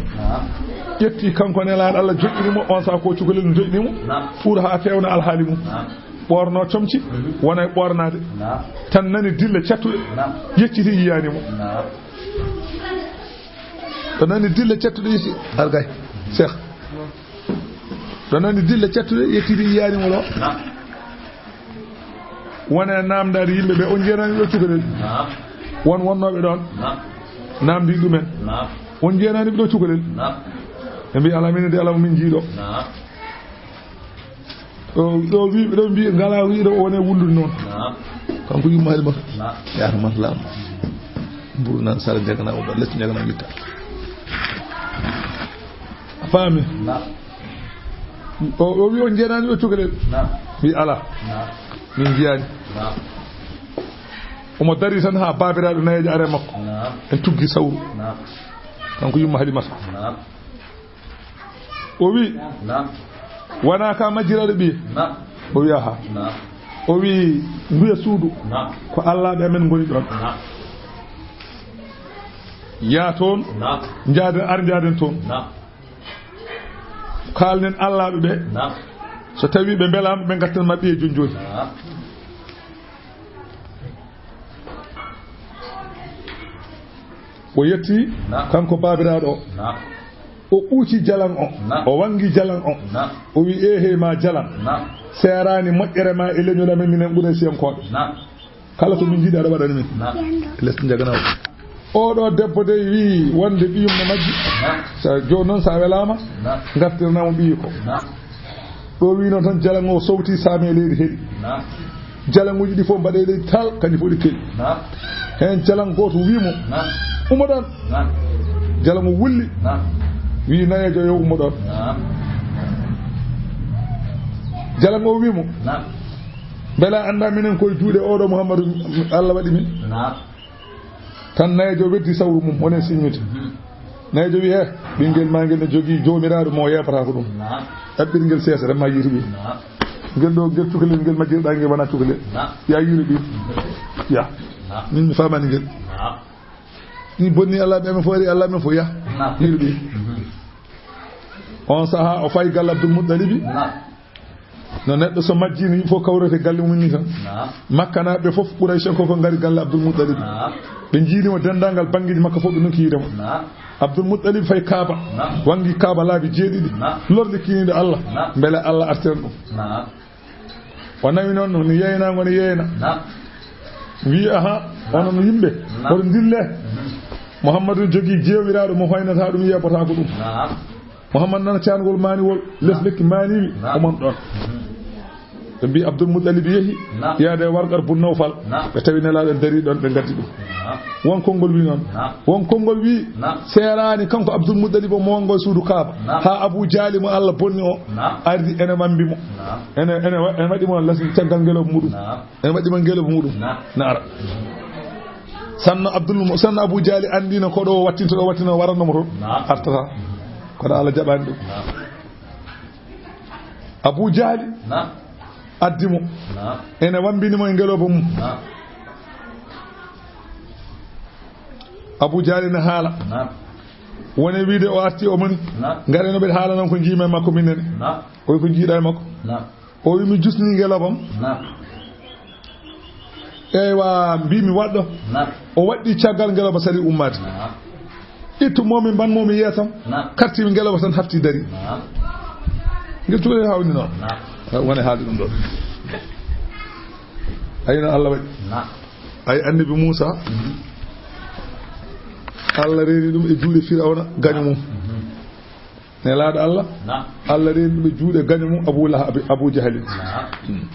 Ƴetti kanko Nelaaɗo Allah joƴƴini mo, on saa ko cukalel no joƴƴini mo. Pour haa fewna alhaali mum. Ɓoorno comci, wona e ɓoornaade. Tan nani dille cattuɗe, yecciti yiyaani mo. Ɗo nani dille cattuɗe yetti, algay, Cheikh. Ɗo nani dille cattuɗe, yettiti yiyaani mo ɗo. Wona e naamndaade yimɓe ɓe, on njenaani ɗo cukalel. Won wonnooɓe ɗoon. Naamndi ɗumen. On njenaani ɓe ɗo cukalel. Ɓe mbi, "Alaa, minen de alaa mo min njii ɗo." Ɗo, ɗo wi, ɗo mbi, ngala wi ɗo wone wullude noon. Kanko yumma Halimatu. Yaata maslaama. Mburu nan sara njagana o ɗo, les njagana witta. A faami? O, o wi on njenaani o cukalel? Wi alaa. Min njiyaani. Omo dari tan haa baabiraaɓe nayeejo are makko. En tuggi sawru. Kanko yumma Halimata. O wi, "Wona ka majjiraaɗo ɓiye?" O wi, "Aha." O wi, "Nduya suudu, ko allaaɓe amen ngoni ɗoon. Yaa toon, njaaden, ar njaaden toon. Kaalnen allaaɓe ɓe. So tawii ɓe mbelaama, ɓe ngattan ma ɓiye jooni jooni." O yetti kanko baabiraaɗo o. O ɓuuci jalan o. O wanngi jalan o. O wi, "Eehey ma jalan. Seeraani moƴƴere ma e leñol amen minen Quraysiyankooɓe. Kala ko min njiɗi aɗa waɗani min." Les njagana o. Oɗo debbo dey wi wonde ɓiyum no majji. Sa jooni noon sa welaama, ngartirnamo ɓiyi ko. Ɗo wi noon tan jalan o sowti saami e leydi heɗi. Jalaŋuuji ɗi fof mbaɗe leydi tal, kañum fof ɗi kewi. Heen jalaŋ gooto wi mo, "Ummo ɗoon." Jalaŋ o wulli, wi nayeejo yo ummo ɗoon. Jalaŋ o wi mo, "Mbela annda minen koye juuɗe oɗo Muhammadu Allah waɗi min?" Tan nayeejo weddi sawru mum, woni e siññude. Nayeejo wi, "He, ɓinngel ma ngel ne jogii joomiraaɗo mo yeeɓata ko ɗum. Ɗaɓɓir ngel seesa, tan ma yiitu ɓiy. Ngel ɗo, ngel cukalel ngel majjirɗa ngel wona cukalel. Ya yiiru ɓiy. Ya. Min mi faamaani ngel. Ni bonni Allah ɓe men fof, ari Allah ɓe men fof, ya. Yiiru ɓiy." On sahaa o fayi galle Abdul Muttalibi. No neɗɗo so majjii, no yimɓe fof kawrete galle mum ni tan. Makkanaaɓe fof, Quraysh en ko fof ngari galle Abdul Muttalib. Ɓe njiidi mo, denndaangal banngeeji makko fof ɓe nokki yiide mo. Abdul Muttalib fayi Kaaba, wanngi Kaaba laabi jeeɗiɗi, lorli kiiniiɗo Allah, mbele Allah artiran ɗum. O nawi noon, no yeyna, ngoni yeyna. Wii, "Aha, onon yimɓe, oɗo ndille. Muhammadu jogii jeewiraaɗo mo hoynata ɗum, yeeɓotaako ɗum." Muhammad nana caangol maaniwol, les lekki maaniwi, omon ɗoon. Ɓe mbii Abdul Muttalib yehi, yaade e Warqat bun Nawfal. Ɓe tawi Nelaaɗo darii ɗoon, ɓe ngaddi ɗum. Won konngol wii noon. Won konngol wii, seeraani kanko Abdul Muttalib o mo wonngo e suudu Kaaba. Haa Abu Jahli mo Allah bonni o, ardi ene wambi mo. Ene, ene wa-, ene waɗi mo lasi caggal ngelooba muɗum. Ene waɗi mo ngelooba muɗum. Na ara. Sanno Abdul, sanno Abu Jahli anndino ko ɗo wattinto, ɗo wattinto, waranno mo toon. Naam. Artata. Kono Allah jaɓani ɗum. Naam. Abu Jahli Naam. addi mo. Naam. Ene wambini mo e ngelooba mum. Naam. Abu Jahli ne haala. Naam. Woni wiide o arti o moni. Naam. Ngare no ɓe haala noon ko jiimi e makko minen. Naam. O wi ko jiiɗa e makko. Naam. O wi mi jusni ngelooba am. Naam. Eywa, mbi mi waɗɗo. Naam. O waɗɗi caggal ngelooba sali ummaade. Naam. Ittu momi mban momi yeesam. Naam. Karti mi ngelooba tan hafti dari. Naam. Ngel cukalel hawni noon. Naam. Woni haalde ɗum ɗo. Ayi no Allah waɗi. Naam. Ay annabi Muusa. Mhm. Allah reeni ɗum e juuɗe Firawna gaño mum. Mhm. Nelaaɗo Allah. Naam. Allah reeni ɗum e juuɗe gaño mum Abu Lahab, Abu Jahalin. Naam. Hmm.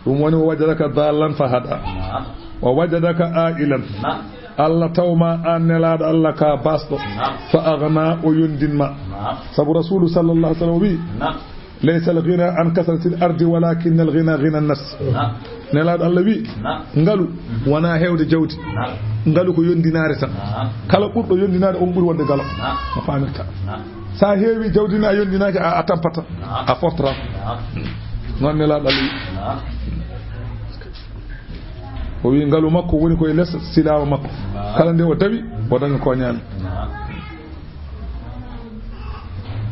Ɗum woni wa wajadaka dallan fa hada. Naam. Wa wajadaka ailan. Naam. Allah tawma an nelaaɗo Allah ka basɗo. Naam. Fa agna o yondin ma. Naam. Sabu Rasulu sallallahu alaihi wasallam wi. Naam. Laysa al ghina an kasrati al ardi walakin al ghina ghina an nas. Naam. Nelaaɗo Allah wi. Naam. Ngalu wona heewde jawdi. Naam. Ngalu ko yondinaare tan. Naam. Kala ɓurɗo yondinaare on ɓuri wonde galo. Naam. A faamirta. Naam. Sa heewi jawdi ni a yondinaaki a, a tampata. Naam. A fortata. Naam. Noon nelaaɗo Allah wi. Naam. O wi ngalu makko woni koye les silaawo makko. Naam. Kala nde o dawi o daña ko ñaami. Naam.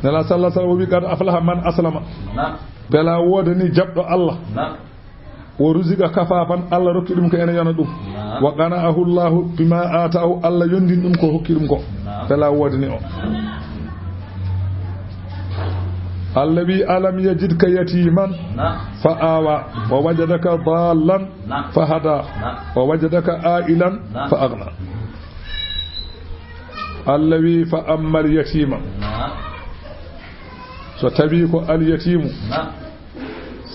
Nela sallallahu alaihi wasallam o wi qad aflaha man aslama. Naam. Bela woodani jaɓɗo Allah. Naam. Wa ruziqa kafafan, Allah rokki ɗum ko ene yona ɗum. Naam. Wa qana'ahu Allahu bima ataahu, Allah yondin ɗum ko hokki ɗum ko. Naam. Bela woodani o. Allah wi alam yajidka yatiman Naam. fa awa wa wajadaka dallan Naam. fa hada Naam. wa wajadaka ailan Naam. fa agna. Allah wi fa ammal yatima. Naam. So tawi ko al yatimu Naam.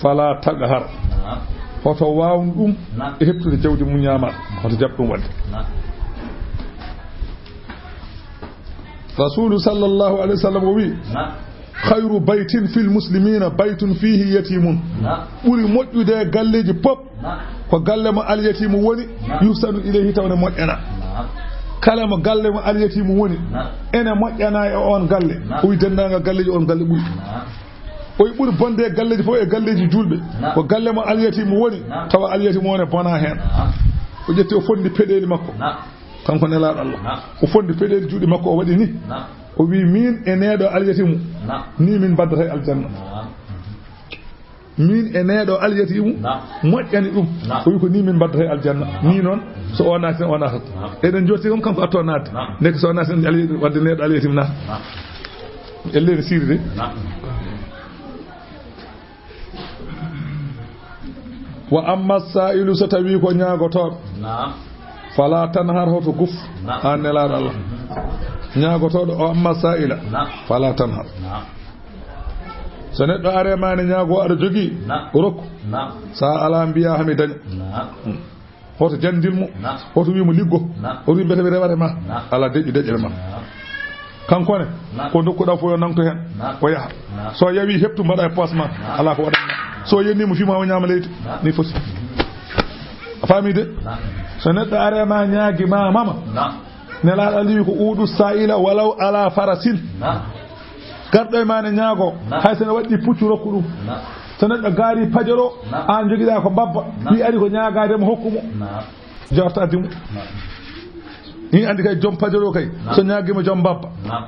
Fala taqhar. Naam. Hoto waawn ɗum Naam. e heɓtude jawdi mum ñaama. Hoto jaɓ ɗum waɗde. Naam. Rasulu sallallahu alaihi wasallam o wi, Naam. khayru baytin fil muslimina baytun fihi yatimun. Naam. Ɓuri moƴƴude e galleeji pop Naam. ko galle mo alyatimu woni, Naam. yuhsanu ilayhi tawne moƴƴana. Naam. Kala mo galle mo alyatimu woni, Naam. ene moƴƴana e on galle. Naam. O wi denndaangal galleeji on galle ɓuri. Naam. O wi ɓuri bonde e galleeji fof e galleeji julɓe. Naam. Ko galle mo alyatimu woni, Naam. tawa alyatimu o ne bona heen. Naam. O ƴetti o fondi peɗeeli makko. Naam. Kanko nelaaɗo Allah. Naam. O fondi peɗeeli juuɗe makko o waɗi ni. Naam. O wi min e neɗo alyatimu. Naam. Ni min mbaddata e aljanna. Naam. Min e neɗo alyatimu Naam. moƴƴani ɗum. Naam. O wi ko ni min mbaddata e aljanna. Naam. Ni noon so o naati tan o naatata. Naam. Eɗen jorti kam kanko atto naatde. Naam. Ndeke so o naati tan alyatimu, wadde neɗo alyatimu naata. Naam. Elle ne siiri de. Naam. Wa amma sa'ilu, so tawi ko ñaagotooɗo. Naam. Fala tanhar, hoto guf. Naam. An nelaaɗo Allah. Ñaagotooɗo o amma sa'ila. Naam. Fala tanhar. Naam. So neɗɗo are ma ne ñaago aɗa jogii. Naam. Rokku. Naam. Sa ala mbiya hami daña. Naam. Hmm. Hoto jandil mo. Naam. Hoto wi mo liggo. Naam. Hoto wi mbete mi rewata ma. Naam. Ala deƴƴu deƴƴere ma. Naam. Kanko ne, Naam. ko ndokkuɗa fof yo nangto heen, Naam. o yaha. Naam. So yawi heɓtu mbaɗa e poos ma, Naam. ala ko waɗat ma. So yenni mo fima o ñaama leydi, Naam. ni foti. A faami de? Naam. So neɗɗo are ma ñaagi ma mama. Naam. Nelaaɗo Allah wi ko udu sa'ila walaw ala farasin. Naam. Garɗo e ma ne ñaago, Naam. hay so ne waɗɗi puccu rokku ɗum. Naam. So neɗɗo gaari pajoro, Naam. an jogiɗa ko mbabba, Naam. wi ari ko ñaagaade mo hokku mo. Naam. Jawta addi mo. Naam. Ni andi kay joom pajoro kay, Naam. so ñaagi mo joom mbabba. Naam.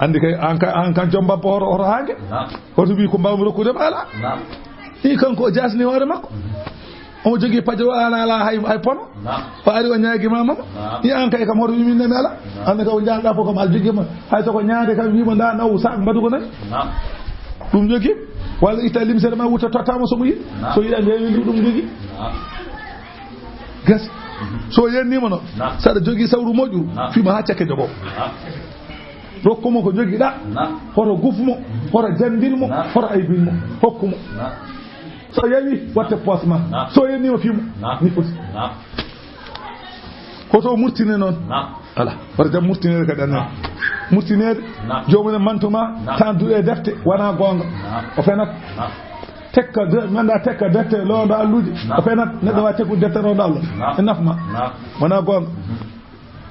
Andi kay an kay, an kan joom mbabba hoto, hoto hange. Naam. Hoto wi ko mbawmi rokkude ma ala. Naam. Ni kanko o jasni hoore makko. Mhm. Omo jogii pajoro ala, ala hay, hay pono. Naam. O ari o ñaagi ma mama. Naam. Ni an kay kam hoto wi min nami ala. Naam. An kay o jaalɗa fof kam al jogii ma. Hay so ko ñaande kam wi mo nda naw sak mbaɗu ko nayi. Naam. Ɗum jogii. Walla itta limsere ma wutta tottama so mo yiɗi. Naam. So yiɗa ndewi ndu ɗum jogii. Naam. Gas. Mhm. So yennima noon. Naam. Saɗa jogii sawru moƴƴu. Naam. Fima ha cakke jogo. Naam. Rokku mo ko jogiɗa. Naam. Hoto guf mo. Hoto jandil mo. Naam. Hoto aybin mo. Hokku mo. Naam. So yawi, watte poos ma. Naam. So yennima fimo. Naam. Ni foti. Naam. Hoto murtine noon. Naam. Ala. Wata jam murtinede kadi annan. Naam. Murtinede. Naam. Jomumen mantuma. Naam. Tan duɗe defte. Wona gonga. Naam. O fenat. Naam. Tekka de, mi anndaa tekka dette, loonda alluuji. Naam. O fenat, neɗɗo waawi tekkude dette, loonda Allah. Naam. E naf ma. Naam. Wonaa goonga. Mhm.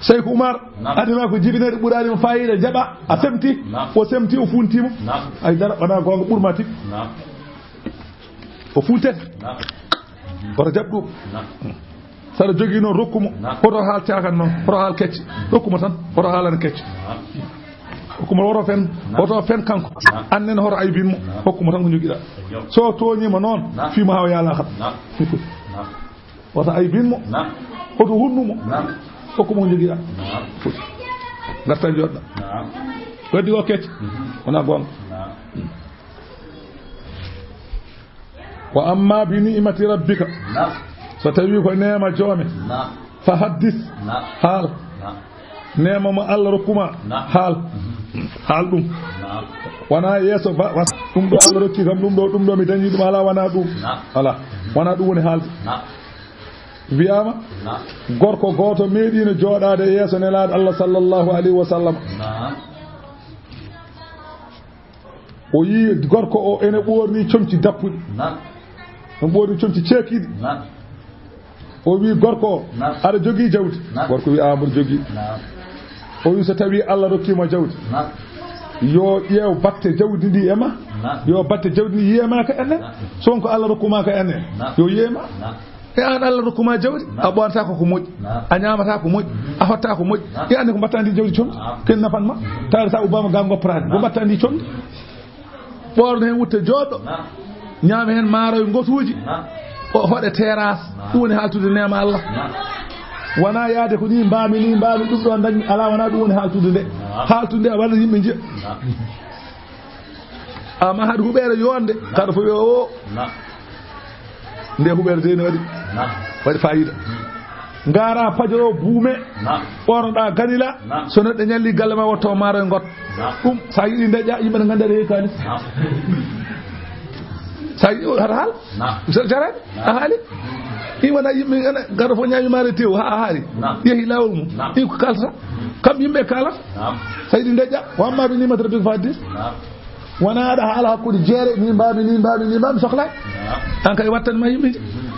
Seyku Umar, naam, aduna ko jibinede ɓuraani mo faayiida, jaɓa, a semti, naam, o semti, o funti mo. Naam. Ay dara, wonaa goonga, ɓur ma tigi. Naam. O funtete. Naam. Oto jaɓ ɗum. Naam. Saɗa jogii noon, rokku mo. Naam. Hoto haal caakan noon, hoto haal kecce. Rokku mo tan, hoto haalana kecce. Naam. Hokku mo, woto fen, naam, woto fen kanko. Naam. Annen hoto aybin mo. Naam. Hokku mo tan ko njogiɗaa. Ayyo. So tooñii ma noon, naam, fii mo haa o yaala kam. Naam. Naam. Woto aybin mo. Naam. Woto hunnu mo. Naam. Hokku mo ko njogiɗaa. Naam. Ngarta jooɗɗa. Naam. Waddi ko kecce. Mhm. Wonaa goonga. Naam. Wa amma bi ni'mati rabbika. Naam. So tawii ko neema joome. Naam. Fa haddis. Naam. Haal. Naam. Neema mo Allah rokku ma. Naam. Haal. Mhm. Haal ɗum. Naam. Wonaa yeeso ba, was, ɗum ɗo Allah rokki kam, ɗum ɗo, ɗum ɗo mi dañi ɗum, alaa, wonaa ɗum. Naam. Alaa. Mhm. Wonaa ɗum woni haalde. Naam. Wiyaama, naam, gorko gooto meeɗiino jooɗaade yeeso Nelaaɗo Allah sallallahu alayhi wa sallam. Naam. O yii gorko o ene ɓoorni comci dappuɗi. Naam. Ene ɓoorni comci ceekiiɗi. Naam. O wii gorko o, naam, aɗa jogii jawdi? Naam. Gorko wii, "Aa, mboɗo jogii." Naam. O wii, "So tawii Allah rokkii ma jawdi, naam, yo ƴeew batte jawdi ndi e ma." Naam. Yo batte jawdi ndi yiyee ma ka enen. Naam. So won ko Allah rokku ma ka enen, naam, yo yiyee ma. Naam. E aan, Allah rokku ma jawdi, naam, a ɓoornataa ko ko moƴƴi, naam, a ñaamataa ko moƴƴi, mhm, a hottaa ko moƴƴi. Naam. E aan ne ko mbaɗtaa ndi jawdi comci, naam, ken nafan ma. Mhm. Tawi sa ubbaama ga ngopporaade, ko, naam, mbaɗtaa ndi comci. Ɓoorno heen wutte jooɗɗo. Naam. Ñaama heen maaroy ngotuuji. Naam. O hoɗe terrasse. Naam. Ɗum woni haaltude neema Allah. Naam. Wonaa yaade ko nii mbaami, nii mbaami, ɗum ɗo dañmi. Alaa, wonaa ɗum woni haaltude nde. Naam. Haaltude nde a waɗa yimɓe njiya. Naam. Amma haɗa huɓeere yonde, naam, kaɗa fof wiya o. Naam. Nde huɓeere de ne waɗi. Naam. Waɗi faayiida. Hmm. Ngaara pajoro buume. Naam. Ɓornoɗaa ganila. Naam. So neɗɗo ñalli galle ma, wotto maaroy ngot. Naam. Ɗum, so a yiɗi ndeƴƴa, yimɓe ne ngannda aɗa heewi kaalis. Naam. So a yiɗi, haɗa haal. Naam. So jaraani, naam, a haali. I wona yimɓe ngana, gaɗa fof ñaami maaro tew, haa a haali. Naam. Yehi laawol mum. Naam. Ɗi ko kalta. Kam yimɓe kaalata. Naam. So a yiɗi ndeƴƴa, wa amma bi ni'mati rabbika fa haddis. Naam. Wona aɗa haala hakkunde jeere, ni mbaami, ni mbaami, ni mbaami, sohlaa. Naam. An kay wattan ma yimɓe. Mhm.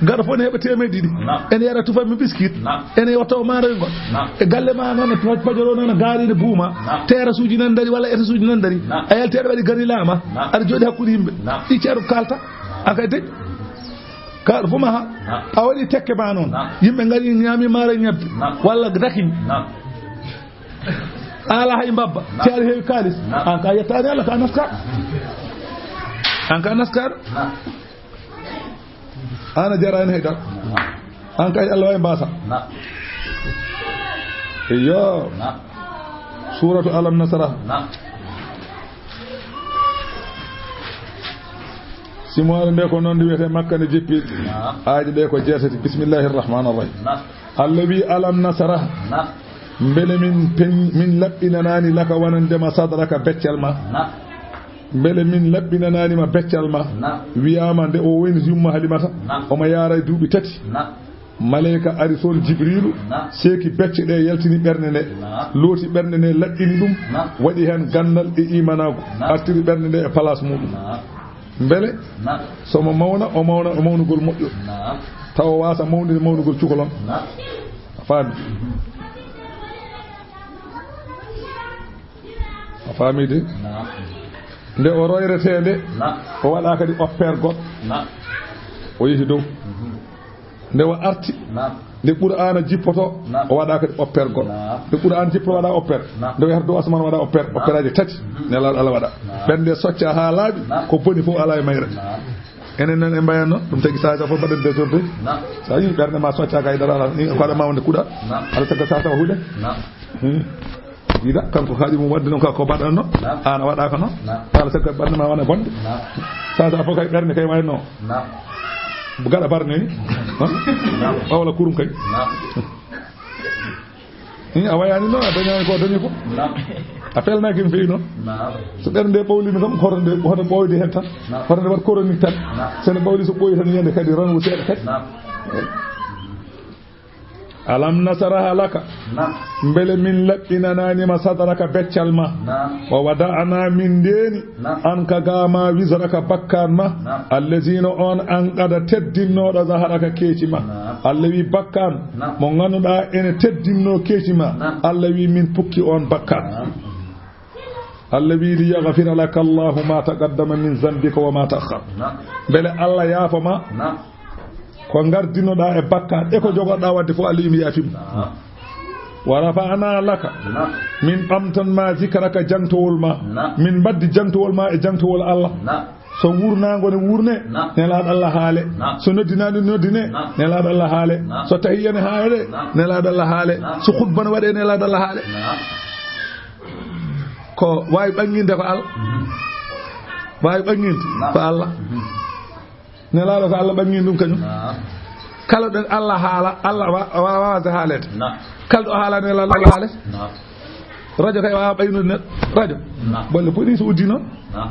Gaɗa fof ne heɓa teemedde ɗiɗi. Naam. Ene yara tufa mi biskit. Naam. Ene watta o maaroy ngol. Naam. E galle ma noon, e paj-, pajoro noon, gaari ne buuma. Naam. Terasuuji nan ndari walla etasuuji nan ndari. Naam. A yalti aɗa waɗi gari laama. Naam. Aɗa jooɗi hakkunde yimɓe. Naam. Ɗi ceeɗu kalta. Naam. A kay deƴ. Kaɗa fof ma ha. Naam. A waɗi tekke ma noon. Naam. Yimɓe ngari ñaami maaroy ñebbe. Naam. Walla dakiñ. Naam. A alaa hay mbabba. Naam. Te aɗa heewi kaalis. Naam. An ka yettaani Allah, ka naska. An ka naska. Naam. An a jaraani hay dara. Naam. An kay Allah way mbaasa. Naam. Iyo. Naam. Suuratu Alam Nasrah. Naam. Simoore nde ko noon nde wiyetee Makka nde jippi. Naam. Aaje ɗe ko jeetati. Bismillahir Rahmanir Rahim. Naam. Allah wi, "Alam nasrah." Naam. Mbele min peñ-, min laɓɓinanaani laka wonande ma sadraka beccal ma? Naam. Mbele min laɓɓinanaani ma beccal ma? Naam. Wiyaama nde o wayni yumma Halimata, naam, omo yaara e duuɓi tati. Naam. Maleyka ari toon, Jibriilu, naam, seeki becce ɗe, yaltini ɓernde nde, naam, looti ɓernde nde, laɓɓini ɗum, naam, waɗi heen ganndal e iimanaagu, naam, artiri ɓernde nde e place muɗum. Naam. Mbele, naam, so mo mawna, o mawna e mawnugol moƴƴo. Naam. Tawa o waasa mawnude mawnugol cukalon. Naam. A faami? A faami de? Naam. Nde o royretee nde, naam, o waɗa kadi oppeer goɗɗo. Naam. O yehi dow. Mhm. Nde o arti, naam, nde Qur'aana jippoto, naam, o waɗa kadi oppeer goɗɗo. Naam. Nde Qur'aana jippoto, waɗa oppeer. Naam. Nde o yahata dow asmaan, waɗa oppeer, naam, oppeeraaji tati. Mhm. Nelaaɗo Allah waɗa. Naam. Ɓernde socca haa laaɓi, naam, ko boni fof alaa e mayre. Naam. Enen noon en mbayatno ɗum, tagi saha saha fof mbaɗen désorder. Naam. So a yii ɓernde ma socca kay dara alaa, ni ko aɗa ma wonde kuuɗa. Naam. Aɗa tagga saha saha huɗe. Naam. Hmm. Yiɗa, kanko haaɗi mum waɗde noon, ka ko mbaɗatno, naam, aan a waɗaaka noon. Naam. Kala tagga ɓernde ma wona bonde. Naam. Saha saha fof kay ɓernde kay wayno. Naam. Gaɗa barne ni. Naam. Ɓawla kurum kay. Naam. Ni a wayaani noon, a dañaani ko a dañi ko. Naam. A pelnaaki no feewi noon. Naam. So ɓernde ɓawliima kam, hoto nde, hoto ɓooyde heen tan. Naam. Hoto nde waɗ chronique tan. Naam. So nde ɓawli, so ɓooyi tan, yiyande kadi ranwu seeɗa kadi. Naam. Alam nasraha laka. Naam. Mbele min laɓɓinanaani ma sadraka beccal ma. Naam. Wa wada'na min ndeeni. Naam. Anka gaa ma wizraka bakkaan ma. Naam. Allazi no on anqada teddinnooɗo zahraka keeci ma. Naam. Allah wi bakkaan. Naam. Mo ngannduɗaa ene teddinnoo keeci ma. Naam. Allah wi min pukki on bakkaan. Naam. Allah wi li yaghfira laka Allahu ma taqaddama min zanbika wa ma ta'akhkhar. Naam. Mbele Allah yaafo ma. Naam. Ko ngardinoɗaa e bakkaat e ko jogoɗaa wadde fof, Allah wi mi yaafi mo. Naam. Wa rafa'na laka. Naam. Min ɓamtan ma zikraka jangtowol ma. Naam. Min mbaddi jangtowol ma e jangtowol Allah. Naam. So wurnaango ne wurne, naam, nelaaɗo Allah haale. Naam. So noddinaani noddine, naam, nelaaɗo Allah haale. Naam. So tahiyya ne haale, naam, nelaaɗo Allah haale. Naam. So khutba ne waɗe, nelaaɗo Allah haale. Naam. Ko waawi ɓannginde ko Allah. Mhm. Waawi ɓannginde, naam, ko Allah. Mhm. Nelaaɗo ko Allah ɓanngini ɗum kañum. Naam. Kala ɗo Allah haala, Allah wa-, wa-, waawata haaleede. Naam. Kala ɗo haala nelaaɗo Allah haaleede. Naam. Rajo kay waawa ɓaynude neɗɗo. Rajo. Naam. Bolle puɗi so uddi noon. Naam.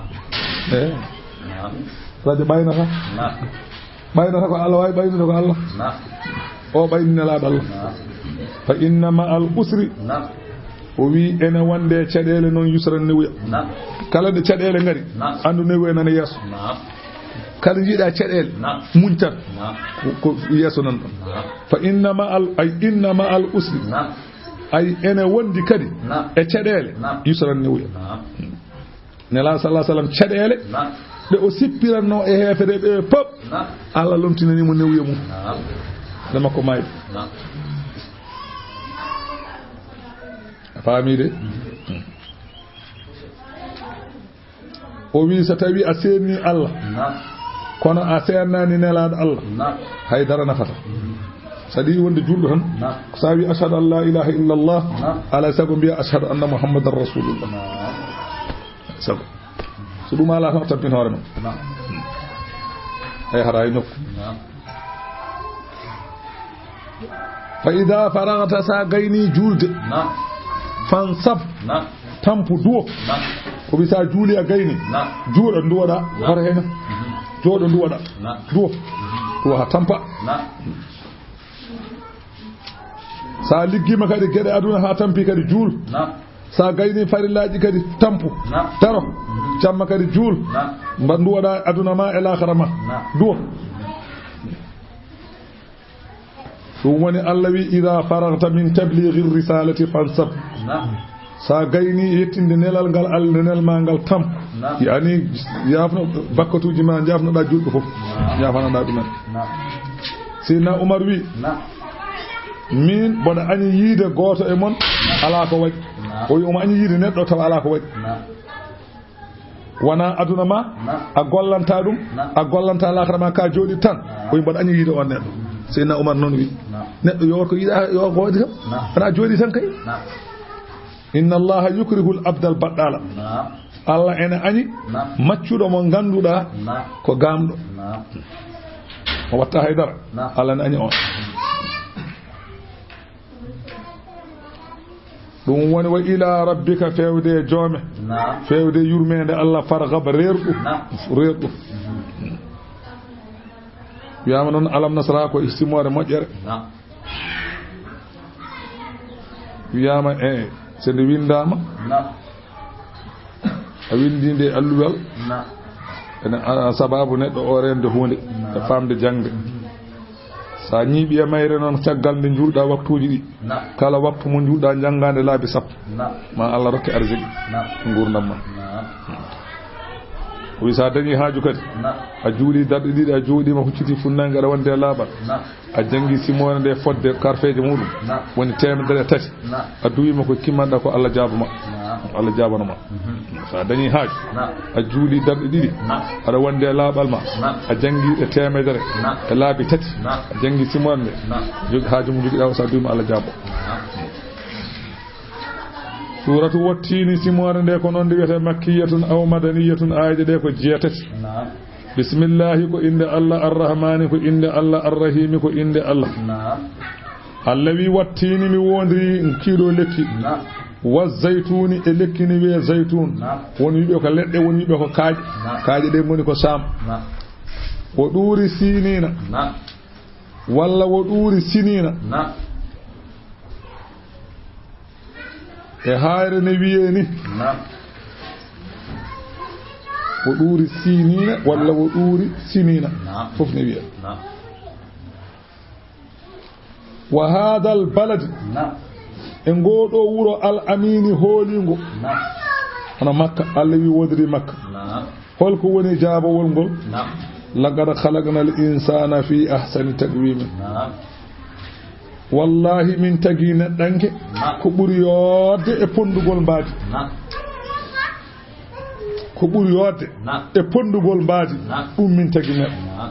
Eh. Naam. Rajo ɓaynata. Naam. Ɓaynata ko Allah, waawi ɓaynude ko Allah. Naam. O ɓayni nelaaɗo Allah. Naam. Fa inna ma'al usri. Naam. O wi ene wonde caɗeele noon yusran newuya. Naam. Kala nde caɗeele ngari, naam, anndu newuya nana yeeso. Naam. Kala njiiɗa caɗeele, naam, muñ tan. Naam. Ko, ko yeeso nan ɗon. Naam. Fa inna ma'al, ay inna ma'al usri. Naam. Ay ene wondi kadi, naam, e caɗeele, naam, yusran newuya. Naam. Nelaaɗo sallallahu alaihi wasallam caɗeele, naam, ɗe o sippiranno e heefere ɓe pop. Naam. Allah lomtinani mo newuya mum. Naam. Nde makko maayi. Naam. A faami de? Mhm. O wi so tawi a seenni Allah, naam, kono a seennaani nelaaɗo Allah, naam, hay dara nafata. Mhm. So a ɗi wonde juulɗo tan, naam, so a wi ashhadu an la ilaha illallah, naam, alaa sago mbiya ashhadu anna muhammadan rasulullah. Naam. Sago. So ɗum alaa tan a tampin hoore ma. Naam. Hay hara hay nokku. Naam. Fa ida faragta, sa gayni juulde. Naam. Fansab. Naam. Tampu, duwo. Naam. Ko wi sa juuli a gayni. Naam. Juuɗo nduwoɗa. Naam. Hoto hena. Mhm. Jooɗo nduwoɗa. Naam. Duwo. Mhm. Duwo ha tampa. Naam. Sa liggima kadi geɗe aduna ha tampi kadi juul. Naam. Sa gayni farillaaji kadi tampu. Naam. Taro. Mhm. Camma kadi juul. Naam. Mba nduwoɗa aduna ma e laakhara ma. Naam. Duwo. Ɗum woni Allah wi, "Ida faragta min tablighi risalati fansab." Naam. Sa gayni yettinde nelal ngal Allah, nelal ma ngal tam. Naam. Yani, yafno bakkatuji ma, jafnoɗa julɓe fof. Naam. Yafanoɗa ɗumen. Naam. Seydina Umar wi, naam, min mboɗo añi yiide gooto e mon, alaa ko waɗi. Naam. O wi omo añi yiide neɗɗo tawa alaa ko waɗi. Naam. Wona aduna ma, naam, a gollanta ɗum, naam, a gollanta laakhara ma, ka jooɗi tan. Naam. O wi mboɗo añi yiide on neɗɗo. Seydina Umar noon wi, naam, neɗɗo yo ko yiɗa, yo ko waɗi kam. Naam. Wona jooɗi tan kay. Naam. Inna Allaha yukrihul abdal baɗɗala. Naam. Allah ene añi, naam, maccuɗo mo ngannduɗaa, naam, ko gamɗo. Naam. O watta haydara. Naam. Allah ene añi on. Ɗum woni wa ila rabbika, fewde e joome. Naam. Fewde e yurmeende Allah, farghab, reerɗu. Naam. Reerɗu. Wiyama noon alam nasra ko e simoore moƴƴere. Naam. Wiyama e so nde winndama. Naam. A winndi nde alluwal. Naam. Ene a-, sababu neɗɗo o reende huunde. Naam. E famde jangde. Mhm. Sa ñiiɓi e mayre noon, caggal nde njuulɗa waktuuji ɗi. Naam. Kala waktu mo njuulɗa, njannga nde laabi sappo. Naam. Ma Allah rokke arziki. Naam. Ngurdam ma. Naam. O wi, sa dañi haaju kadi. Naam. A juuli darɗe ɗiɗi, a jooɗima, hucciti funnange, aɗa wonde e laaɓal. Naam. A janngi simoore nde fodde karfeeje muɗum. Naam. Woni teemedere e tati. Naam. A duwima ko kimmanɗa ko Allah jaabuma. Naam. Allah jaabanoma. Mhm. Sa dañi haaju. Naam. A juuli darɗe ɗiɗi. Naam. Aɗa wonde e laaɓal ma. Naam. A janngi e teemedere. Naam. E laabi tati. Naam. A janngi simoore nde. Naam. Jog-, haaju mo jogiɗa o, sa duwima Allah jaabo. Naam. Suuratu Wattiini, simoore nde ko noon nde wiyete, makkiyatun aw madaniyatun, aayeeje ɗe ko jeetati. Naam. Bismillahi ko innde Allah, Arrahmaani ko innde Allah, Arrahiimi ko innde Allah. Naam. Allah wi, Wattiini, mi woondiri kiiɗo lekki. Naam. Wa zaytuuni, e lekki ni wiyee zaytuun. Naam. Won wiɓe ko leɗɗe, won wiɓe ko kaaƴe. Naam. Kaaƴe ɗe ngoni ko Saam. Naam. Wa ɗuuri Siiniina. Naam. Walla wa ɗuuri Siniina. Naam. E haayre ne wiyee ni, Naam. Wo ɗuuri siiniina walla wo ɗuuri siniina. Naam. Fof ne wiyee. Naam. Wa haadal baladi, Naam. e ngoo ɗoo wuro al amiini hooliingo, Naam. hono Makka, Allah wi wondiri Makka. Naam. Holko woni jaabawol ngol? Naam. Laqad khalaqnal insaana fi ahsani taqwiimin. Naam. Wallaahi, min tagi neɗɗanke Naam. ko ɓuri yoodde e ponndugol mbaadi. Naam. Ko ɓuri yoodde Naam. e ponndugol mbaadi, Naam. ɗum min tagi neɗɗo. Naam.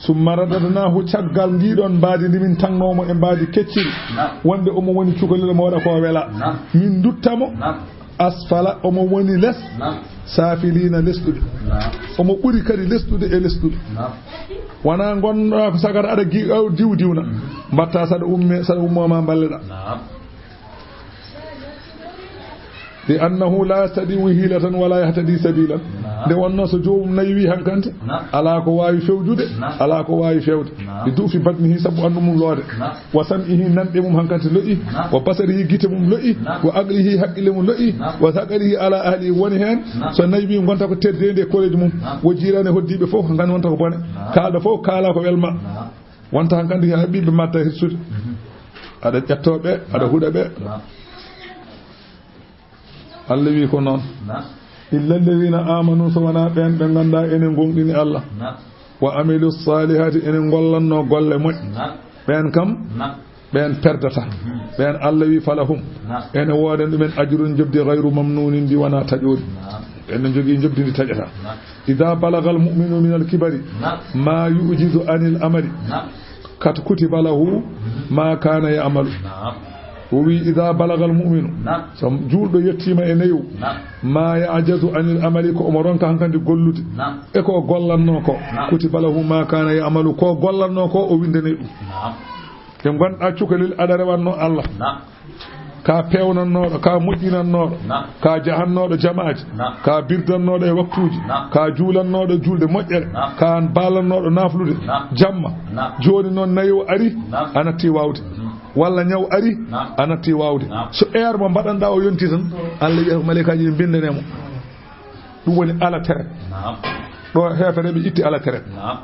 Summa radadnaahu, caggal ndii ɗoon mbaadi ndi min tagnoomo e mbaadi kecciri, Naam. wonde omo woni cukalel, omo waɗa ko wela. Naam. Min ndutta mo Naam. asfala, omo woni les, Naam. saafiliina, lesɗude. Naam. Omo ɓuri kadi lesɗude e lesɗude. Naam. Wonaa ngonɗaa ko sagar aɗa gi-, aw diw diwna. Mbaɗta saɗa umme, saɗa ummoo ma mballaa. Naam. Li annahu laa yastati'u hiilatan wa laa yahtadii sabiilan. Naam. Nde wonnoo so joomum naywii hankante, Naam. alaa ko waawi fewjude, Naam. alaa ko waawi feewde. Naam. Li du'fi badnihi, sabu ɓanndu mum lo'de. Naam. Wa sam'ihi, nanɗe mum hankante lo'ii. Naam. Wa basarihi, gite mum lo'ii. Naam. Wa aqlihi, haqqille mum lo'ii. Naam. Wa saqalihi, alaa ahlihi, woni heen. Naam. So naywii, ngonta ko teddeendi e koreeji mum. Naam. Wo jiiraani, hoɗdiiɓe fof hankante wonta ko bone. Naam. Kaalɗo fof kaalaa ko welma. Naam. Wonta hankante haa ɓiɓɓe mbaɗta hirsude. Mhm. Aɗa ƴettoo ɓe, aɗa huɗa ɓe. Naam. Allah wi ko noon. Naam. Illa alladhina amanu, so wonaa ɓeen ɓe nganndaa ene ngoongɗini Allah. Naam. Wa amilu salihati, ene ngollannoo golle moƴƴe. Naam. Ɓeen kam, Naam. ɓeen perdata. Ɓeen Allah wi falahum. Naam. Ene woodani ɗumen ajrun, njoɓdi, ghayru mamnunin, ndi wonaa taƴooɗi. Naam. Ene njogii njoɓdi ndi taƴataa. Naam. Idha balagha al-mu'minu min al-kibari Naam. ma yu'jizu anil amali. Naam. Kat kutiba lahu ma kana ya'malu. Naam. O wi, idha balagha al-mu'minu. Naam. So juulɗo yettiima e nayo. Naam. Ma ya'jazu anil amali, ko omo ronka hankadi gollude. Naam. E ko gollannoo ko. Naam. Kutiba lahu ma kana ya'malu, ko gollannoo ko o winndane ɗum. Naam. Nde ngonɗaa cukalel aɗa rewannoo Allah. Naam. Ka peewnannooɗo, ka moƴƴinannooɗo, Naam. Ka jahannooɗo jamaaji, Naam. Ka birdannooɗo e waktuuji, Naam. Ka juulannooɗo juulde moƴƴere, Naam. Ka baalannooɗo naaflude, Naam. Jamma. Naam. Jooni noon nayo ari, Naam. A natti waawde. Mhm. Walla ñaw ari, Naam. A natti waawde. Naam. So heure mo mbaɗanɗaa o yonti tan, Allah wiya ko malaykaaji ɗi mbindanee mo. Ɗum woni ala teret. Naam. Ɗo heefere ɓe itti ala teret. Naam.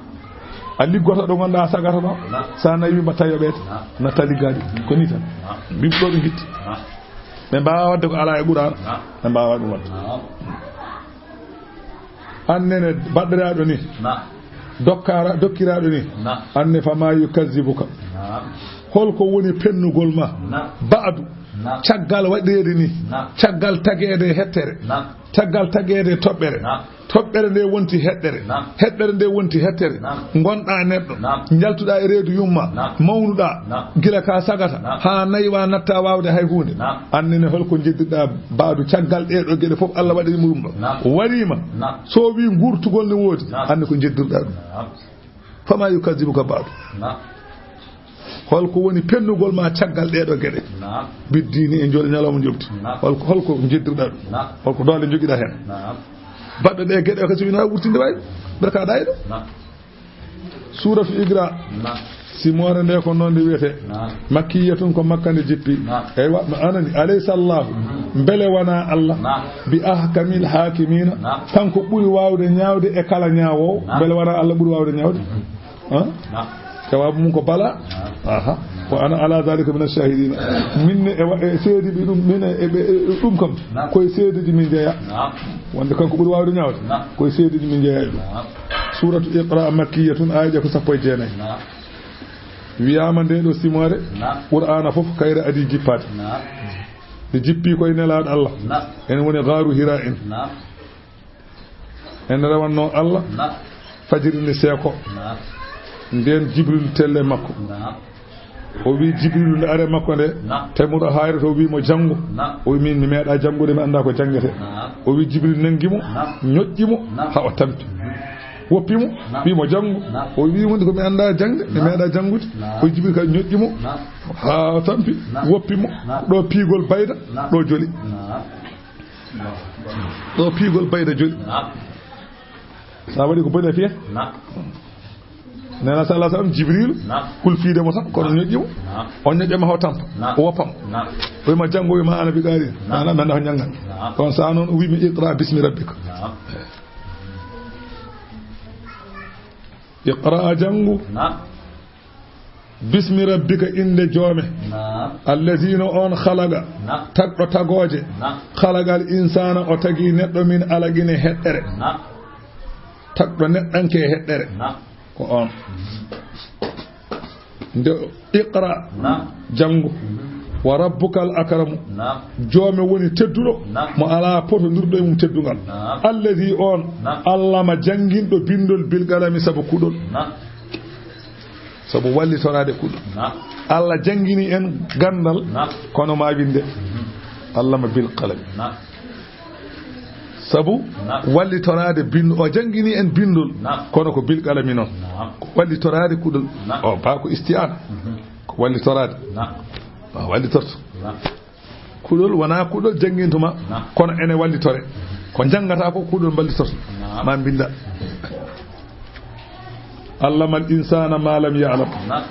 A liggoto ɗo ngonɗaa a sagata ɗo. Naam. Sa nayi mbatta yoɓeede. Naam. Natta liggaade. Ko ni tan. Naam. Mbimɓe ɗo ɓe ngitti. Naam. Ɓe mbaawa waɗde ko alaa e Qur'an. Naam. Ɓe mbaawa ɗum waɗde. Naam. An nene baɗɗiraaɗo ni. Naam. Dokkara-, dokkiraaɗo ni. Naam. An ne fa ma yukazzibuka. Naam. Holko woni pennugol ma? Naam. Ba'du. Naam. Caggal waɗeede ni. Naam. Caggal tageede e hettere. Naam. Caggal tageede e toɓɓere. Naam. Toɓɓere nde wonti heɗɗere. Naam. Heɗɗere nde wonti hettere. Naam. Ngonɗaa neɗɗo. Naam. Njaltuɗaa e reedu yumma. Naam. Mawnuɗaa. Naam. Gila ka sagata. Naam. Haa naywaa natta waawde hay huunde. Naam. An nene holko njeddirɗaa ba'du caggal ɗee ɗoo geɗe fof Allah waɗiri mo ɗum ɗo. Naam. Wariima. Naam. So wii nguurtugol ne woodi. Naam. An ne ko njeddirɗaa ɗum. Naam. Fama yukazzibuka ba'du. Naam. Holko woni pennugol ma caggal ɗee ɗoo geɗe? Naam. Biddiini e njol-, ñalawma njoɓdi. Naam. Holko, holko njeddirɗaa ɗum? Naam. Holko doole njogiɗaa heen? Naam. Baɗɗo ɗee geɗe o kasi wina wurtinde waay. Berka ɗaa e ɗo. Naam. Suuratu Iqra. Naam. Simoore nde ko noon nde wiyetee. Naam. Makkiyatun, ko Makka nde jippi. Naam. Eywa, no anani. Alaysa Allahu, mbele wonaa Allah, Naam. Bi ahkamil haakimiina, Naam. Kanko ɓuri waawde ñaawde e kala ñaawoowo? Naam. Mbele wonaa Allah ɓuri waawde ñaawde? Ha? Naam. Jawaabu mum ko bala. Naam. Aha. Wa ana ala dhalika mina shahidina. Min ne e wa-, e seedeeɓe ɗum, min e, e, e ɗum kam. Naam. Koye seedeeji min jeyaa. Naam. Wonde kanko ɓuri waawde ñaawde. Naam. Koye seedeeji min jeyaa e ɗum. Naam. Suuratu Iqra makkiyatun, aayeeje ko sappo e jeenayi. Naam. Wiyaama nde ɗo simoore, Naam. Qur'aana fof kayre adii jippaade. Naam. Nde jippii koye Nelaaɗo Allah. Naam. Ene woni Gaaru Hira'in. Naam. Ene rewannoo Allah. Naam. Fajiri ni seeko. Naam. Ndeen Jibril telle makko. Naam. O wi Jibril nde are makko nde. Naam. Tawi mo ɗo haayre to, o wi mo janngu. Naam. O wi min mi meeɗaa janngude, mi anndaa ko janngete. Naam. O wi Jibril nanngi mo, Naam. Ñoƴƴi mo, Naam. Haa o tampi. Woppi mo, Naam. Wi mo janngu. Naam. O wi wonde ko mi anndaa jaŋde, mi Naam. Meeɗaa janngude. Naam. O Jibril kadi ñoƴƴi mo, Naam. Haa o tampi, Naam. Woppi mo, Naam. Ɗo piigol bayda, Naam. Ɗo joli. Naam. Ɗo piigol bayda joli. Naam. Sa waɗi ko boni a fiya? Naam. Nana sallallahu alaihi wasallam, Jibril, naam, hulfiide mo tan, kono, naam, ñoƴƴi mo. Naam. O ñoƴƴa ma o tampa. Naam. O woppa mo. Naam. O wiima janngo, o wiima ana bi qari. Naam. Ana manda ko janngan. Naam. Kono sa noon o wiimi iqra bismi rabbika. Naam. Iqra, janngu. Naam. Bismi rabbika, innde joome. Naam. Allazi, no on, khalaqa. Naam. Tagɗo tagooje. Naam. Khalaqal insana, o tagi neɗɗo min alaqin, e heɗɗere. Naam. Tagɗo neɗɗanke e heɗɗere. Naam. Ko on. Nde iqra, naam, janngu. Mhm. Wa rabbukal akramu. Naam. Joome woni tedduɗo, naam, mo alaa potondirɗo e mum teddungal. Naam. Allazi, on, naam, allama, jannginɗo binndol bil qalami, sabu kuɗol. Naam. Sabu wallitoraade kuɗol. Naam. Allah janngini en ganndal, naam, kono ma winnde. Mhm. Allama bil qalami. Naam. Sabu, naam, wallitoraade binndol, o janngini en binndol, naam, kono ko bil qalami noon. Naam. Ko wallitoraade kuɗol. Naam. O baa ko isti'aana. Mhm. Ko wallitoraade. Naam. O wallitorto. Naam. Kuɗol wonaa kuɗol janngintuma, naam, kono ene wallitore. Ko njanngata ko kuɗol mballitorto. Naam. Ma mbinnda. Allamal insana ma lam ya'lam. Naam.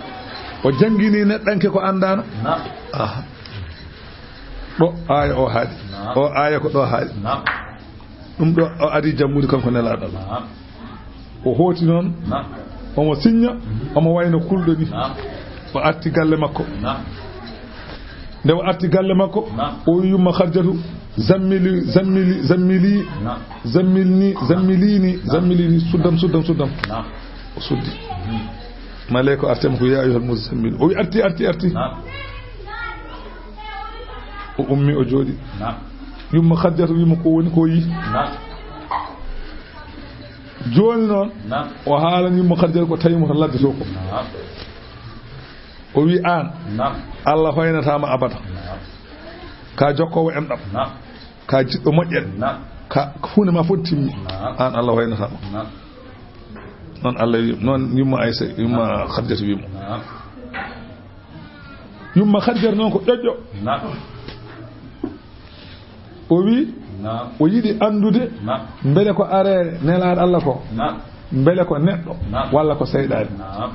O janngini neɗɗanke ko anndaano. Naam. Aha. Ɗo aaya o haaɗi. Naam. O aaya ko ɗo haaɗi. Naam. Ɗum ɗo o ari janngude kanko nelaaɗo. Naam. O hooti noon. Naam. Omo sinña, mhm, omo wayno kulɗo ni. Naam. O arti galle makko. Naam. Nde o arti galle makko, naam, o wi yumma Khadijatu, "Zammili, zammili, zammili, naam, zammilni, zammilini, naam, zammilini, suddam, suddam, suddam." Naam. O suddi. Mhm. Maleyka o arti mo ko, "Ya ayyuhal muzzammil." O wi, "Arti, arti, arti." Naam. O ummi, o jooɗi. Naam. Yumma Khadijatu wi mo ko woni ko yi. Naam. Jooni noon, naam, o haalani yumma Khadijatu ko tawi mo to ladde to ko. Naam. O wi aan, naam, Allah hoynata ma abada. Naam. Ka jokkoowo enɗam. Naam. Ka jiɗɗo moƴƴere. Naam. Ka huunde ma fof timmi. Naam. Aan Allah hoynata ma. Naam. Noon Allah wi, noon yumma Aysa, yumma, naam, Khadijatu wi mo. Naam. Yumma Khadijatu noon ko ƴoƴƴo. Naam. O wi, naam, o yiɗi anndude, naam, mbele ko are nelaaɗo Allah ko, naam, mbele ko neɗɗo, naam, walla ko seyɗaani. Naam.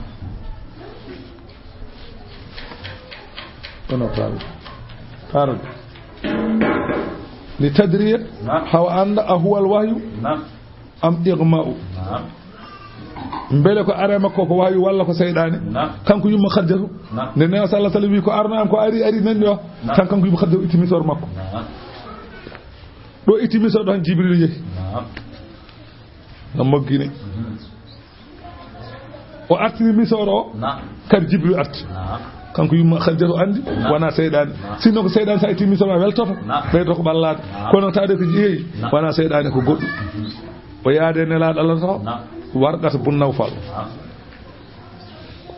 Kono faami. Faami. Li tadriya, naam, hawa annda a huwal wahyu, naam, am ighma'u. Naam. Mbele ko are makko ko wahyu walla ko seyɗaane? Naam. Kanko yumma Khadijatu. Naam. Nde Neewo sallallahu alaihi wasallam wi ko arno am ko ari, ari nanni o. Naam. Tan kanko yumma Khadijatu itti misor makko. Naam. Ɗo itti misor ɗo tan Jibril yehi. Naam. No moggini. Mhm. O artiri misor o. Naam. Kadi Jibril arti. Naam. Kanko yumma Khadijatu andi, naam, wona seyɗaane. Naam. Sinno ko seyɗaane sa itti misor ma weltoto. Naam. Ɓeydo ko ɓallaade. Naam. Kono taade ko jeeyi, naam, wona seyɗaane ko goɗɗum. Mhm. O yaade nelaaɗo Allah to. Naam. Warqata bun Nawfal. Naam.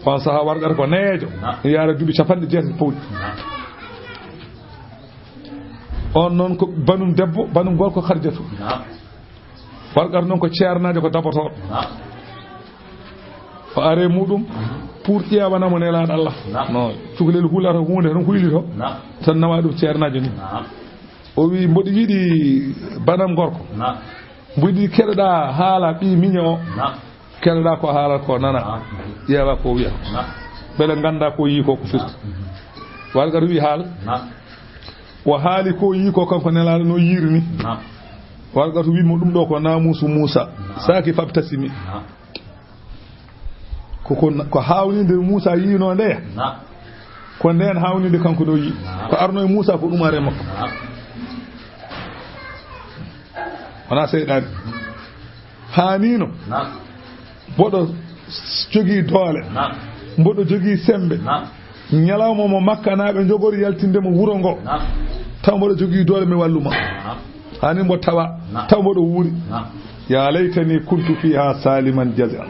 On saha warqata ko neejo. Naam. Yaara duuɓi capanɗe jeetati pawɗi. Naam. On noon ko banum debbo, banum gorko Khadijatu. Naam. Warqata noon ko ceernaajo ko dabotooɗo. Naam. O are muɗum pour ƴeewana mo nelaaɗo Allah. Naam. No cukalel hulata huunde tan huylito. Naam. Tan nawa ɗum ceernaajo ni. Naam. O wi mboɗo yiɗi banam gorko. Naam. Mboɗo yiɗi keɗoɗa haala ɓii miñe o. Naam. Keɗoɗa ko haala ko nana. Naam. Ƴeewa ko wiya. Naam. Mbele ngannda ko yi ko ko firti. Naam. Warqata wi haal. Naam. O haali ko yi ko kanko nelaaɗo no yiiri ni. Naam. Warqata wi mo ɗum ɗo ko namuusu Muusa. Naam. Saaki fabtasimi. Naam. Ko, ko, ko haawninde Muusa yiino ndeya. Naam. Ko ndeen haawninde kanko no yii. Naam. Ko arno e Muusa ko ɗum are makko. Naam. Wona seyɗaani. Haanino. Naam. Mboɗo jogii doole. Naam. Mboɗo jogii sembe. Naam. Ñalawma mo Makkanaaɓe njogori yaltinde mo wuro ngo. Naam. Taw mboɗo jogii doole mi walluma. Naam. Hani mbo tawa. Naam. Taw mboɗo wuuri. Naam. Ya laytani kuntu fiha saliman jazi'an.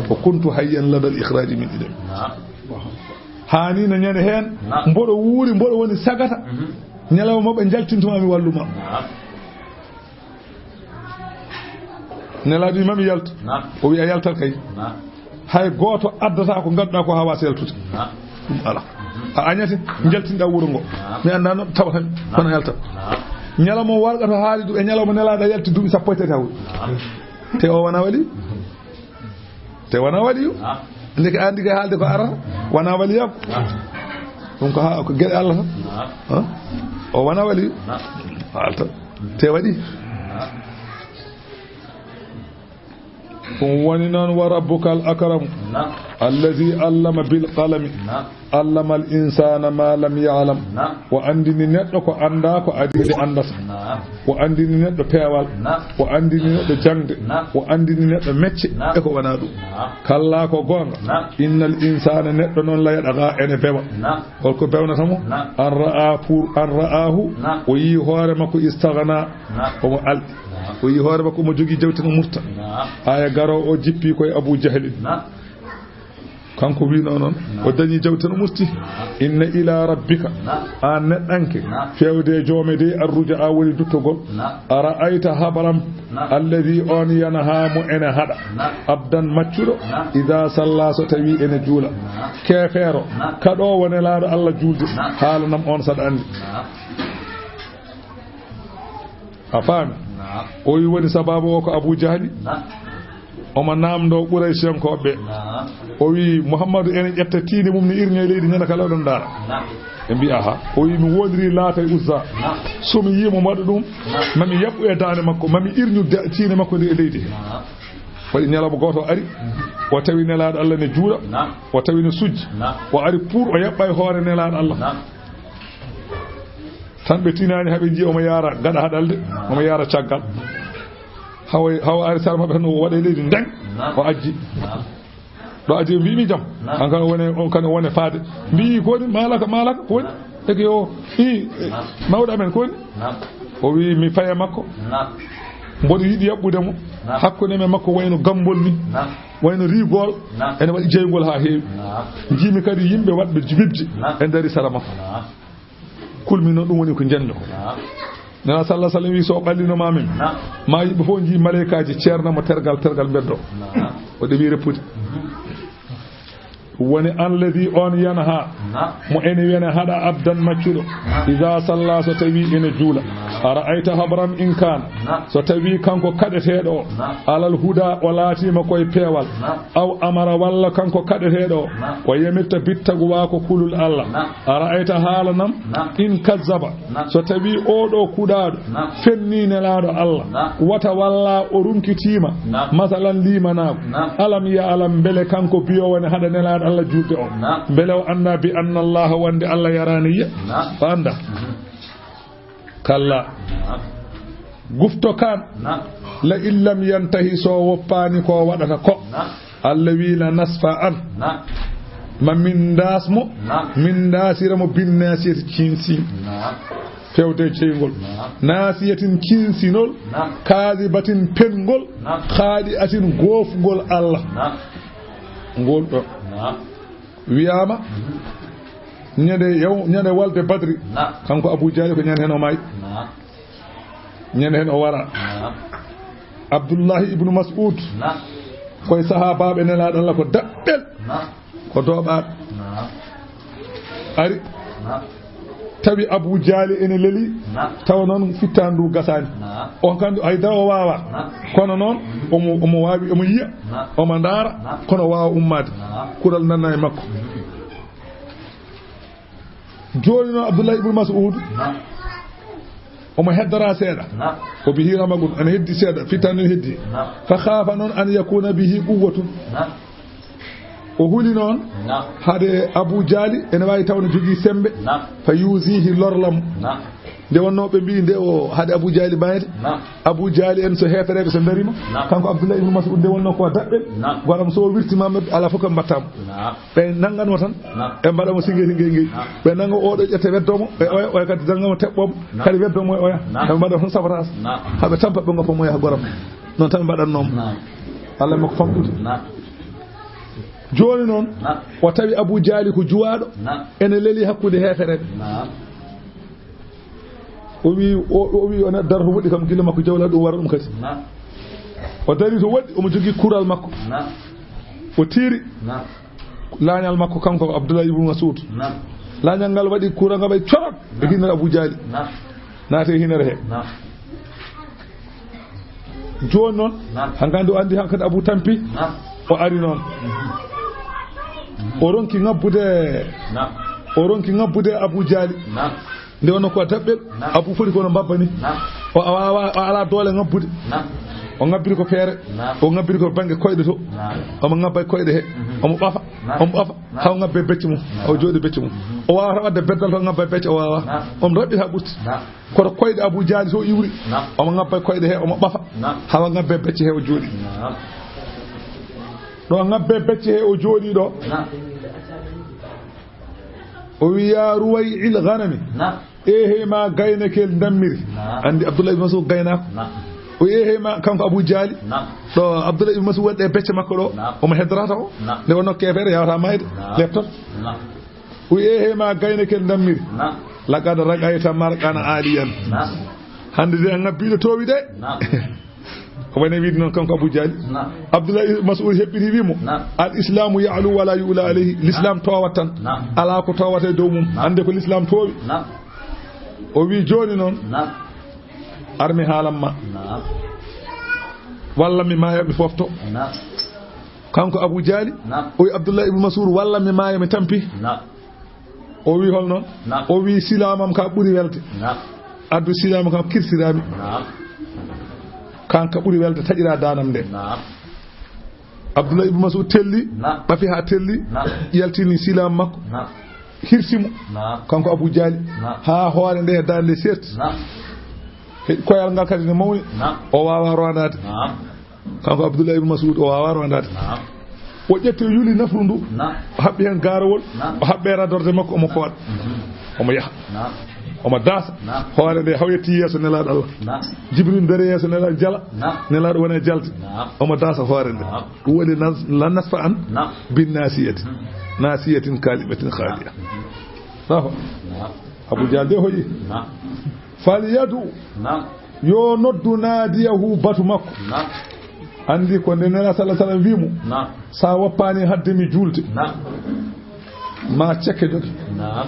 Wa kuntu hayyan ladal ikhraji min idam. Naam. Hani no ñande heen. Naam. Mboɗo wuuri, mboɗo woni sagata. Mhm. Ñalawma ɓe njaltintuma mi walluma. Naam. Nelaaɗo wi mami yaltu. Naam. O wi a yaltat kay. Naam. Hay gooto addata ko ngannduɗaa ko haa waasa yaltude. Naam. Ɗum ala. A añate, njaltinɗaa wuro ngo. Naam. Mi anndaa no tawata mi, naam, kono yaltat. Naam. Ñalawma warqata haali ɗum e ñalawma nelaaɗo yalti duuɓi sappo e tati hawri. Naam. Te o wona wali? Te wona wali yo? Naam. Ndeke an ndiga haalde ko ara, wona waliyaaku. Ɗum ko haa, ko geɗe Allah tan. Ha? O wona wali. Haalta. Te waɗi. Ɗum woni noon, wa rabbukal akramu. Allazi allama bil qalami. Allama al insana ma lam ya'lam. O anndini neɗɗo ko anndaa ko adii nde anndata. O anndini neɗɗo peewal. O anndini neɗɗo jaŋde. O anndini neɗɗo mecce e ko wonaa ɗum. Kallaa, ko goonga. Innal insana, neɗɗo noon, la yatgha, ene bewa. Holko bewnata mo? An ra'a pour, an ra'ahu, o yii hoore makko, istaghna, omo alɗi. O yii hoore makko omo jogii jawdi tan o murta. Aya garoowo o jippi koye Abu Jahlin. Kanko wiino noon, o dañi jawdi tan o murti. Inna ila rabbika, an neɗɗanke, feewde e joome de, arruja a woni duttogol. A ra'ayta habram, alladi on yanha mo ene haɗa. Abdan maccuɗo, ida salla so tawi ene juula. Keefeero, kaɗoowo Nelaaɗo Allah juulde, haalanam on saɗa anndi. A faami? O wi woni sababu o ko Abu Jahli. Omo naamndoo Quraysiyankooɓe ɓe. O wi, Muhammadu ene ƴetta tiinde mum ne irña e leydi, ñande kala oɗon ndaara. Ɓe mbi, aha. O wi, mi woondirii Laata e Uzza. So mi yii mo, mi waɗa ɗum, mami yaɓɓu e daande makko, mami irñu da-, tiinde makko nde e leydi. Waɗi ñalawma gooto o ari, o tawi Nelaaɗo Allah ne juula, o tawi ne sujji. O ari pour o yaɓɓa e hoore Nelaaɗo Allah. Tan ɓe tinaani, haɓe njiya omo yaara gaɗa haɗalde, omo yaara caggal. Hawa, hawa ari sara maɓɓe tan, o waɗa e leydi ndeng, o ajji. Ɗo ajji, o mbi mi jam. An kan o wone, on kan o wone faade. Mbi ko woni, malaka, malaka, ko woni? Eke yo, i, mawɗo amen, ko woni? O wi mi faya makko. Mboɗo yiɗi yaɓɓude mo. Hakkunde men makko wayno gambol ni. Wayno rigol. Ene waɗi jeygol haa heewi. Njiimi kadi yimɓe waɗɓe jibibji e ndari sara makko. Kulmi noon, ɗum woni ko njenno. Nabi sallallahu alaihi wasallam wi, so o ɓallino ma min, ma yimɓe fof njii malaykaaji ceerna mo tergal, tergal mbeddo. O ɗeɓi reppude. Woni alladhi on yanha, mo ene wene haɗa abdan maccuɗo. Iza salla, so tawi ene juula. A ra'ayta habran in kana, so tawi kanko kaɗeteeɗo o, alal huda, o laatiima koye peewal. Aw amara, walla kanko kaɗeteeɗo o, o yamirta bittagu wa ko kulol Allah. A ra'ayta, haalanam, in kazzaba, so tawi oɗo kuɗaaɗo fenni Nelaaɗo Allah, wata walla o runkitiima, masalan, limanaagu. Alam ya alam, mbele kanko biyo woni haɗa Nelaaɗo Allah juulde o, mbele o annda bi anna Allah, wonde Allah yaraani yiya? O annda. Kalla. Gufto kan. La in lam yantahi, so woppaani ko waɗata ko. Allah wi la nasfa an. Ma min ndaas mo, min ndaasira mo bin nasiyati, cinsin. Fewde ceyngol. Nasiyatin, cinsinol. Kadibatin, pengol. Khadi'atin, gofgol Allah. Ngol ɗo. Wiyaama, ñande yaw-, ñande walde Badri, kanko Abu Jahli, ko ñande heen o maayi. Ñande heen o wara. Abdullahi ibnu Mas'ud, koye sahaabaaɓe Nelaaɗo Allah ko daɓɓel, ko dooɓaaɗo. Ari, tawi Abu Jahli ene leli, tawa noon fittaandu ndu gasaani. On kan hay dara o waawaa. Kono noon, omo, omo waawi, omo yiya, omo ndaara, kono o waawaa ummaade. Kural nanna e makko. Jooni noon, Abdullahi ibnu Mas'ud, omo heddora seeɗa. O bi hiirama ɗum, ene heddi seeɗa, fittaandu ne heddi. Fa khaafa noon an yakuna bihi quwwatun. O huli noon, hade Abu Jahli ene waawi taw ne jogii semmbe, fa yuzihi, lorla mo. Nde wonnoo ɓe mbii nde o hade Abu Jahli maayde, Abu Jahli en so heefereeɓe so ndariima, kanko Abdullahi ibnu Mas'ud, nde wonnoo ko daɓɓel, goɗam so o wirtiima maɓɓe, alaa fof ko ɓe mbaɗta mo. Ɓe nanngan mo tan, ɓe mbaɗa mo singe singe ngey. Ɓe nannga oɗo, ƴetta weddo mo, e oya, oya kadi nannga mo, teɓɓo mo, kadi weddo mo e oya. Ɓe mbaɗa tan sabotage. Haa ɓe tampa, ɓe ngoppa mo yaha goram. Noon tan ɓe mbaɗatnoo mo. Allah makko famɗude. Jooni noon, o tawi Abu Jahli ko juwaaɗo, ene leli hakkunde heefereeɓe. O wi, o, o wi, o darto woɗɗi kam, gila makko jawla ɗum wara ɗum kadi. O dari to woɗɗi, omo jogii kural makko. O tiiri laañal makko, kanko Abdullahi ibnu Mas'ud. Laañal ngal waɗi kural ngal, waɗi corot e hinnere Abu Jahli. Naati e hinnere he. Jooni noon, hankadi o anndi hankadi Abu Tampi, o ari noon. O ronki ŋabbude. Naam. O ronki ŋabbude Abu Jaali. Naam. Nde wonno ko daɓɓel. Naam. Abu foti kono mbabba ni. Naam. O, o, o, o alaa doole ŋabbude. Naam. O ŋabbiri ko feere. Naam. O ŋabbiri ko bannge koyɗe to. Naam. Omo ŋabba e koyɗe he. Mhm. Omo ɓafa. Naam. Omo ɓafa. Naam. Haa o ŋabba e becce mum. Naam. O jooɗi becce mum. Mhm. O waawata waɗde beddal to ŋabba e becce, o waawaa. Naam. Omo raɓɓi haa ɓurti. Naam. Koto koyɗe Abu Jaali so iwri. Naam. Omo ŋabba e koyɗe he, omo ɓafa. Naam. Haa o ŋabba e becce he o jooɗi. Naam. Ɗo ŋabba e becce he o jooɗi ɗo. Naam. O wi, "Ya ruway'il ghanami." Naam. Ehe ma gaynakel ndammiri. Naam. Andi Abdullah ibn Mas'ud gaynaako. Naam. O ehe ma kanko Abu Jaali. Naam. Ɗo Abdullah ibn Mas'ud waɗi e becce makko ɗo. Naam. Omo heddorata o. Naam. Nde wonno keefeero yawata mayde. Naam. Leptoto. Naam. O ehe ma gaynakel ndammiri. Naam. Laqad raqayta marqan aliyan. Naam. Hande de a ŋabbiɗo toowi de. Naam. O woni wiide noon kanko Abu Jaali. Naam. Abdullah ibn Mas'ud heɓɓiri wi mo. Naam. Al islamu ya'lu wa la yu'la alayhi. L'islam toowat tan. Naam. Alaa ko toowata e dow mum. Naam. Hande ko l'islam toowi. Naam. O wi jooni noon. Naam. Ar mi haalan ma. Naam. Walla mi maaya mi fofto. Naam. Kanko Abu Jaali. Naam. O wi Abdullah ibn Mas'ud walla mi maaya mi tampi. Naam. O wi holno? Naam. O wi silaamam ka ɓuri welde. Naam. Addu silaamam kam kirtirami. Naam. Kanka ɓuri welde taƴira danam nde. Naam. Abdullah ibn Mas'ud telli, Naam. Ɓafi haa telli, Naam. Yaltini silaam makko. Naam. Hirsi mo. Naam. Kanko Abu Jaali. Naam. Haa hoore nde dande serti. Naam. He koyal ngal kadi ne mawni. Naam. O waawaa rondaade. Naam. Kanko Abdullah ibn Mas'ud o waawaa rondaade. Naam. O ƴetti o yuli nafru ndu. Naam. O haɓɓi heen gaarawol. Naam. O haɓɓi radorde makko omo fooɗa. Mhm. Omo yaha. Naam. Omo daasa. Naam. Hoore nde haw yetti yeeso Nelaaɗo Allah. Naam. Jibril dere yeeso Nelaaɗo jala. Naam. Nelaaɗo wona e jalde. Naam. Omo daasa hoore nde. Naam. Ɗum woni nas-, la nasfa an Naam. Bin nasiyati. Mhm. Nasiyatin kalimatin khaliya. Naam. Allahu akbar. Naam. Abu Jahl de hoyi. Naam. Falyadu. Naam. Yo noddu naadiyahu batu makko. Naam. Andi ko nde Nela sallallahu alaihi wasallam wi mo. Naam. Sa woppani hadde mi julde. Naam. Ma cekke jogi. Naam.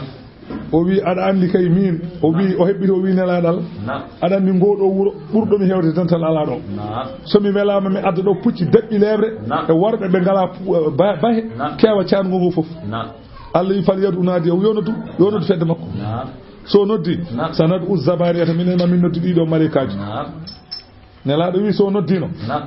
O wi aɗa andi kay min. O wi o hebbiti o wi Nelaɗal. Naam. Aɗa andi ngoɗo wuro ɓurɗo mi hewde dental ala ɗo. Naam. So mi welama mi adda ɗo pucci daɓɓi lebre. Naam. E worɓe ɓe ngala pu-, ba-, bahe. Naam. Kewa cango ngo fof. Naam. Allah wi falyadu naadiyahu yo noddu, yo noddu fedde makko. Naam. So noddi, Naam. Sanad'u zabaniyata, minen ma min noddi ɗiɗo malaikaaji. Naam. Nelaaɗo wi so noddino, Naam.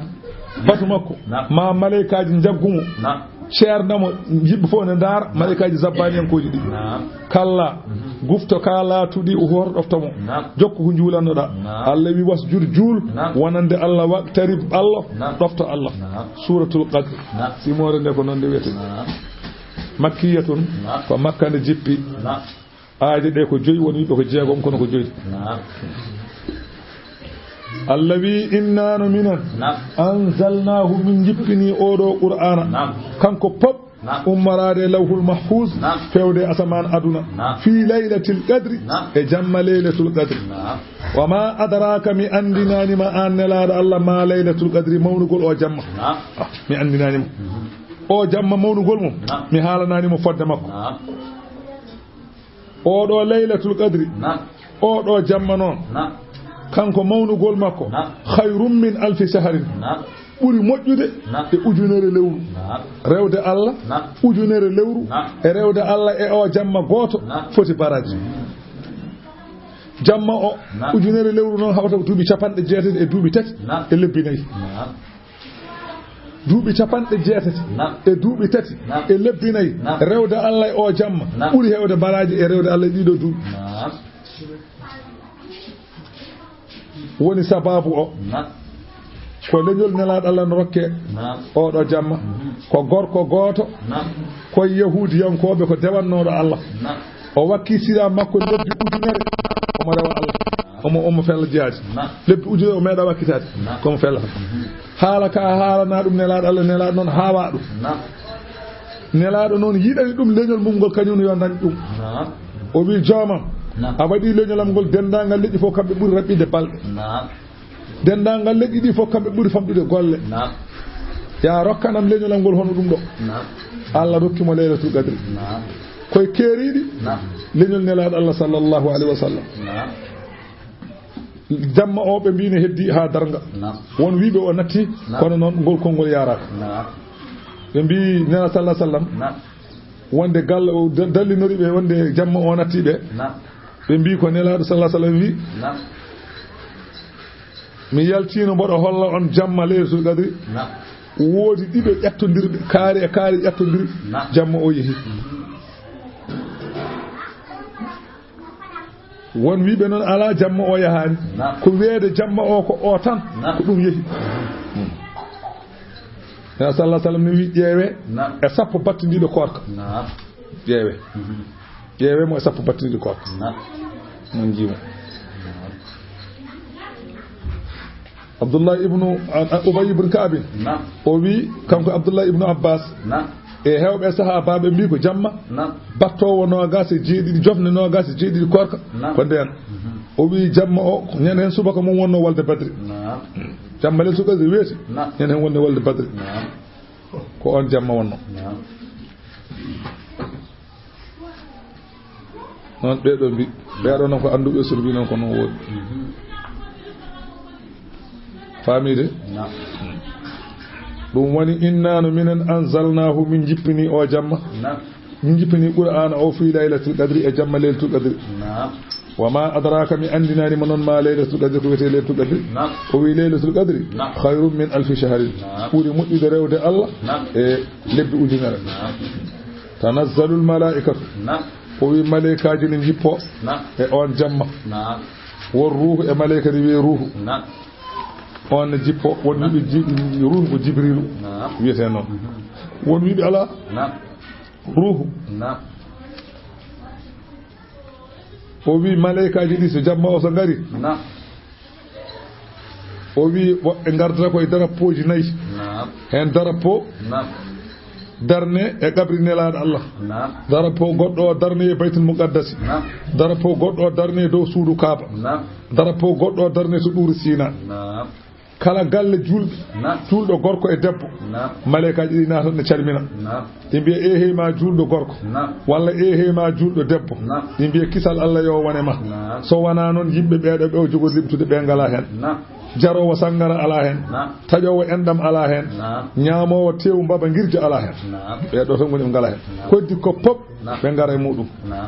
Batu makko, Naam. Ma malaikaaji njaggu mo, Naam. Ceernda mo, yimɓe fof ne ndaara, malaikaaji zabbaniyankooji ɗi. Naam. Kalla, Mhm. Gufto ka laatuɗi o horɗofto mo. Naam. Jokku ko njuulannoɗa. Naam. Allah wi wasjud juul, Naam. Wonande Allah waqtarib Allah, Naam. Ɗofto Allah. Naam. Suratul Qadr. Naam. Simoore nde ko noon nde wiyete. Naam. Makkiyatun, Naam. Ko Makka nde jippi. Naam. Aaje ɗe ko joyi, won wiɓe ko jeegom, kono ko joyi. Naam. Allah wi, inna no minen, Naam. Anzalnahu, min jippini oɗo Qur'ana. Naam. Kanko pop, Naam. Ummoraade e Lawhul Mahfuz, Naam. Fewde asamaan aduna. Naam. Fi laylatil qadri, Naam. E jamma laylatul qadri. Naam. Wa ma adraka, mi andinani ma an Nelaɗo Allah ma laylatul qadri, mawnugol o jamma. Naam. Ah, mi andinani ma. Mhm. O jamma mawnugol mum, Naam. Mi haalanani mo fodde makko. Naam. Oɗo laylatul qadri, Naam. Oɗo jamma noon, Naam. Kanko mawnugol makko, Naam. Khayrun min alfi shahrin. Naam. Ɓuri moƴƴude Naam. E ujunere lewru. Naam. Rewde Allah Naam. Ujunere lewru Naam. E rewde Allah e o jamma gooto Naam. Foti baraji. Jamma o Naam. Ujunere lewru noon hawta ko duuɓi capanɗe jeetati e duuɓi tati Naam. E lebbi nayi. Naam. Duuɓi capanɗe jeetati Naam. E duuɓi tati Naam. E lebbi nayi. Naam. Rewde Allah e o jamma Naam. Ɓuri hewde baraji e rewde Allah e ɗiɗo duuɓi. Naam. Woni sababu o Naam. Ko leñol Nelaɗo Allah no rokke Naam. Oɗo jamma Mhm. Ko gorko gooto Naam. Ko yahudiyankooɓe ko dewannoɗo Allah Naam. O wakki sira makko lebbi ujunere omo rewa Allah. Omo, omo fella jihaadi. Naam. Lebbi ujunere o meeɗa wakkitaade. Naam. Komo fella. Mhm. Haala ka haalana ɗum Nelaɗo Allah, Nelaɗo noon haawa ɗum. Naam. Nelaɗo noon yiɗani ɗum leñol mum ngol kañum yo dañ ɗum. Naam. O wi joomam, Naam. A waɗi leñolam ngol denndaangal leƴƴi fof kamɓe ɓuri raɓɓiɗde balɗe. Naam. Denndaangal leƴƴi ɗi fof kamɓe ɓuri famɗude golle. Naam. Ya rokkanam leñolam ngol hono ɗum ɗo. Naam. Allah rokki mo laylatul qadri. Naam. Koye keeriiɗi Naam. Leñol Nelaɗo Allah sallallahu alaihi wasallam. Naam. Jamma o ɓe mbi ne heddi ha darga. Naam. Won wiɓe o natti Naam. Kono noon ngol konngol yaraka. Naam. Ɓe mbi Nela sallallahu alaihi wasallam Naam. Wonde galla o da-, dallinori ɓe wonde jamma o natti ɓe. Naam. Ɓe mbi ko Nelaaɗo sallallahu alaihi wasallam wi, naam, mi yaltino mboɗo holla on jamma Laylatul Qadri. Naam. Woodi ɗiɗo ƴettondirɓe, kaari e kaari ƴettondiri. Naam. Jamma o yehi. Mhm. Won wiiɓe noon alaa jamma o yahaani. Naam. Ko weede jamma o ko o tan, naam, ko ɗum yehi. Nabi sallallahu alaihi wasallam ne wi ƴeewe, naam, e sappo battindiiɗo koorka. Naam. Ƴeewe. Mhm. Ƴeewe mo e sappo battindiiɗo koorka. Naam. Mon njiimo. Naam. Abdullah ibnu, a, a, Ubay ibn Ka'b. Naam. O wi kanko Abdullah ibnu Abbas. Naam. E heewɓe sahaabaaɓe mbi ko jamma. Naam. Battoowo noogaas e jeeɗiɗi, jofnde noogaas e jeeɗiɗi koorka. Naam. Ko ndeen. Mhm. O wi jamma o, ko ñande heen subaka mum wonno wolde Badri. Naam. Jamma Laylatul Qadri weeti. Naam. Ñande heen wonde wolde Badri. Naam. Ko on jamma wonno. Naam. Noon ɓee ɗoo mbi, ɓee ɗoo noon ko annduɓe, so mbi noon ko noon woodi. Mhm. Faamiide? Naam. Ɗum woni, inna no minen anzalnaahu, min njippini o jamma. Naam. Min njippini Qur'aana o fii Laylatul Qadri, e jamma Laylatul Qadri. Naam. Wa ma adraka, mi anndinaani ma noon ma Laylatul Qadri, ko wiyetee Laylatul Qadri. Naam. O wi Laylatul Qadri, naam, khayrun min alfi shahrin. Naam. Ɓuri moƴƴude rewde Allah, naam, e lebbi ujunere. Naam. Tanazzalul malaa'ikatu. Naam. O wi maleykaaji ne njippo, naam, e on jamma. Naam. Won ruuhu e maleyka ne wiyee ruuhu. Naam. On ne jippo, won, naam, wiɓe ji-, ruuhu ko Jibriilu, naam, wiyetee noon. Mhm. Won wiɓe alaa, naam, ruuhu. Naam. O wi maleykaaji ɗi so jamma o so ngari. Naam. O wi woɓɓe ngardata koye darappooji nayi. Naam. Heen darappoo, naam, darne e qabri Nelaaɗo Allah. Naam. Darappoo goɗɗo o darne e Baytul Muqaddasi. Naam. Darappoo goɗɗo o darne e dow suudu Kaaba. Naam. Darappoo goɗɗo o darne to Ɗuuri Siina. Naam. Kala galle juulɓe, naam, juulɗo gorko e debbo, naam, maleykaaji ɗi naatan ne calmina. Naam. Ɗi mbiya, "Eehey ma juulɗo gorko." Naam. Walla, "Eehey ma juulɗo debbo." Naam. Ɗi mbiya, "Kisal Allah yo wone ma." Naam. So wonaa noon, yimɓe ɓee ɗoo ɓe o jogori limtude, ɓe ngalaa heen. Naam. Jaroowo sanngara alaa heen. Naam. Taƴoowo enɗam alaa heen. Naam. Ñaamoowo teewu mbaba ngirja alaa heen. Naam. Ɓee ɗoo tan ngoni ɓe ngalaa heen. Naam. Koddi ko pop, naam, ɓe ngara e muɗum. Naam.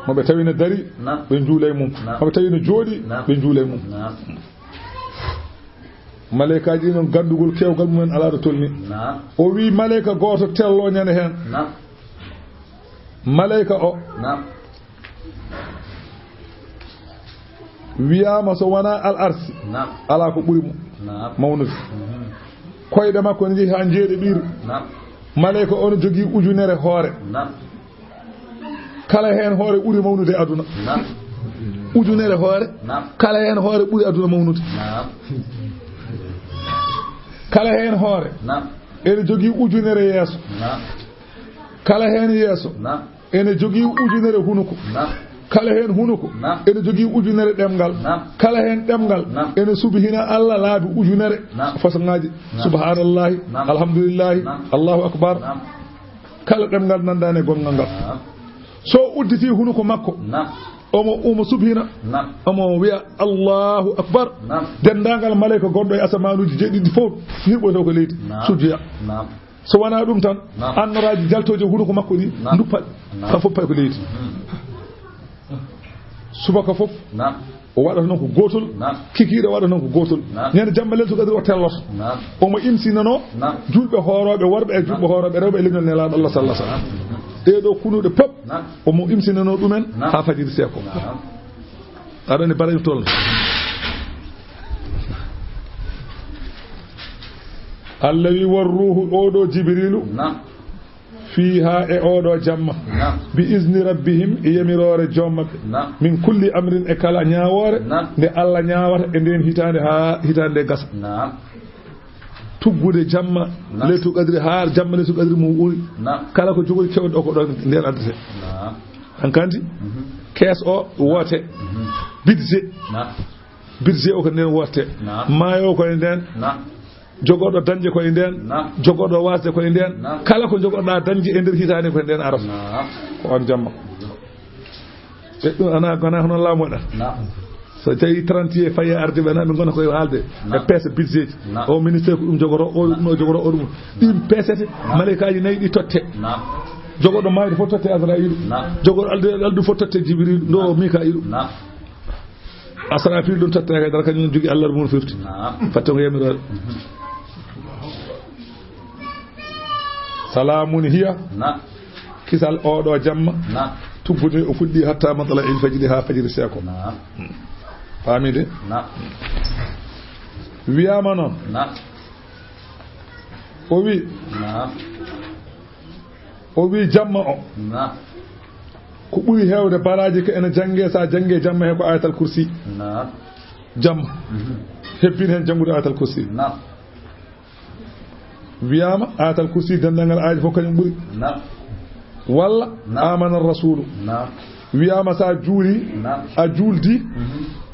Mo ɓe tawi no dari, naam, ɓe njuula e mum. Naam. Mo ɓe tawi no jooɗi, naam, ɓe njuula e mum. Naam. Maleykaaji ɗi noon, ganndugol keewgal mumen alaa ɗo tolni. Naam. O wi maleyka gooto tello ñande heen. Naam. Maleyka o, naam, wiyaama so wonaa al arsi, naam, alaa ko ɓuri mo, naam, mawnude. Mhm. Koyɗe makko ne njehi haa njeeɗe ɓiire. Naam. Maleyka o no jogii ujunere hoore. Naam. Kala heen hoore ɓuri mawnude e aduna. Naam. Ujunere hoore. Naam. Kala heen hoore ɓuri aduna mawnude. Naam. Kala heen hoore. Naam. Ene jogii ujunere yeeso. Naam. Kala heen yeeso. Naam. Ene jogii ujunere hunuko. Naam. Kala heen hunuko. Naam. Ene jogii ujunere ɗemngal. Naam. Kala heen ɗemngal. Naam. Ene subhina Allah laabi ujunere. Naam. Façon ŋaaji. Naam. Subhanallahi. Naam. Alhamdulillahi. Naam. Allahu akbar. Naam. Kala ɗemngal nanndaani e gonngal ngal. Naam. So udditi hunuko makko, naam, omo, omo subhina, naam, omo wiya, "Allahu akbar." Naam. Denndaangal maleyka gonɗo e asamaanuuji jeeɗiɗi fof hirɓoyto ko leydi, naam, sujjoya. Naam. So wonaa ɗum tan, naam, annoraaji jaltooji e hunuko makko ɗi, naam, nduppa, naam, kam fof pay ko leydi. Hmm. Subaka fof, naam, o waɗata noon ko gootol, naam, kikiiɗe waɗata noon ko gootol. Naam. Ñande jamma Laylatul Qadri o telloto. Naam. Omo imsinanoo, naam, juulɓe hoorooɓe worɓe e juulɓe, naam, hoorooɓe rewɓe e leñol Nelaaɗo Allah sallallahu alaihi wasallam. Naam. Ɗee ɗoo kunuuɗe pop, naam, omo imsinanoo ɗumen, naam, haa fajiri seeko. Naam. Aɗa anndi barayɗo tolno. Allah wi, "War ruuhu," oo ɗoo Jibriilu. Naam. Fiihaa, e oo ɗoo jamma. Naam. Bi izni rabbihim, e yamiroore joom maɓɓe. Naam. Min kulli amrin, e kala ñaawoore, naam, nde Allah ñaawata e ndeen hitaande haa hitaande nde gasa. Naam. Tuggude jamma, naam, Laylatul Qadri, haa jamma Laylatul Qadri mum uri. Naam. Kala ko jogori kewɗo o ko ɗoon ndeen addete. Naam. Hankandi, mhm, kees o woote. Mhm. Budget. Naam. Budget o ko ndeen woote. Naam. Maayo o ko e ndeen. Naam. Jogorɗo dañde ko e ndeen. Naam. Jogorɗo waasde ko e ndeen. Naam. Kala ko jogorɗaa dañde e nder hitaande ko e ndeen arata. Naam. Ko on jamma. E ɗum ana, ana hono laamu waɗata. Naam. So tawi trente e fayi e arde ɓe, na ɓe ngona koye haalde. E peese budget ji. O ministère ko ɗum jogoro, o ɗum, o jogoro, o ɗum. Ɗin peesete, malaykaaji nayi ɗi totte. Jogorɗo mayde fof totte Azraïlu. Jogorɗo aldu, aldu fof totte Jibrilu, ndo Mika'ilu. Asrafil ɗum totte kay dara, kañum jogi Allah mun fifti. Fatte ko yamiroɗo. Salamun hiya. Kisal oɗo jamma. Tuggudi o fuɗɗi hatta matla il fajri, ha fajiri seko. Faami de? Wiyama noon. O wi. O wi jamma o. Ko ɓuri heewde baraji ko ene jannge, sa jannge jamma he ko Ayatal Kursi. Jamma. Hebbin hen janngude Ayatal Kursi. Wiyama Ayatal Kursi, denndangal aaji fof kañum ɓuri. Walla Amana Rasulu. Wiyama sa juuli, a juuldi,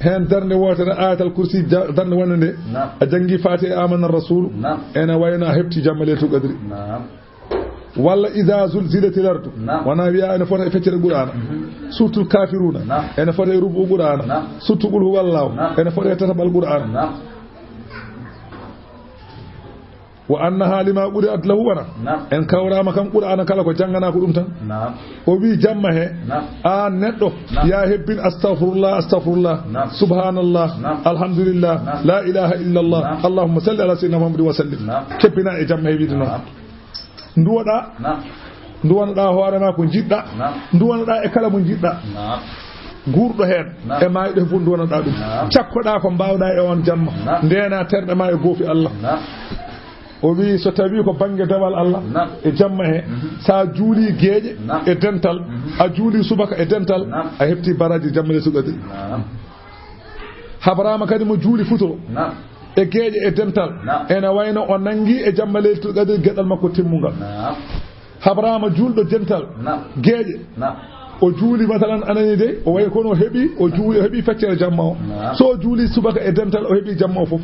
hen darnde wootere Ayatal Kursi, ja-, darnde wonde nde, a janngi Fatiha e Amana Rasulu, ene wayno a heɓti jamma Leylatul Qadri. Walla Iza zulzilatil ardu, wona wiya ene fota e feccere Qur'ana. Surtul Kafiruna, ene fota e rubu Qur'ana. Surtu Qul Huwallahu, ene fota e tataɓal Qur'ana. Wa annaha lima quri'at lahu, wona en kawrama kam Qur'ana kala ko janngana ko ɗum tan. O wi jamma he, an neɗɗo, ya hebbin astaghfirullah, astaghfirullah, subhanallah, alhamdulillah, la ilaha illallah, allahumma salli ala sayyidina Muhammadin wa sallim. Kebbina e jamma he wiide noon. Nduwoɗa, nduwanoɗa hoore ma ko jiɗɗa, nduwanoɗa e kala mo jiɗɗa. Guurɗo heen e maayɗo he fof nduwanoɗa ɗum. Cakkoɗa ko mbawɗa e on jamma. Ndena terɗe ma e goofi Allah. O wi so tawi ko bannge dewal Allah e jamma he, sa juuli geeƴe e dental, a juuli subaka e dental, a heɓti baraji jamma Leylatul Qadri. Habrama kadi mo juuli futuro e geeƴe e dental, ene wayno o nangi e jamma Leylatul Qadri geɗal makko timmungal. Habrama juulɗo dental, geeƴe, o juuli masalan anani de, o wayi kono o heɓi, o juuli, o heɓi feccere jamma o. So o juuli subaka e dental, o heɓi jamma o fof.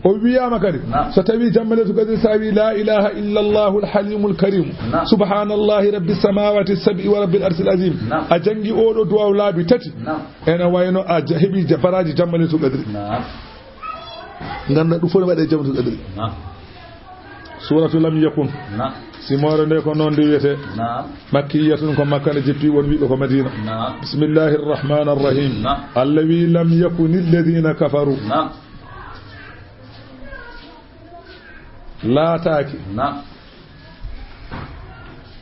O wiyama kadi, so tawi jamma Leylatul Qadri, sa wi la ilaha illa Allahul Halimul Karim, subhanallahi rabbis samawati sab'i wa rabbil arshil azim, a jangi oɗo duwaw laabi tati, ene wayno a ja-, heɓi ja-, baraji jamma Leylatul Qadri. Ganda ɗum fof ne waɗe jamma Leylatul Qadri. Suratu Lam Yakun. Simoore nde ko noon nde wiyete. Makkiyatun, ko Makka nde jippi, won wiɓe ko Madina. Bismillahir Rahmanir Rahim. Allah wi, "Lam yakuni alladhina kafaru." Laataaki.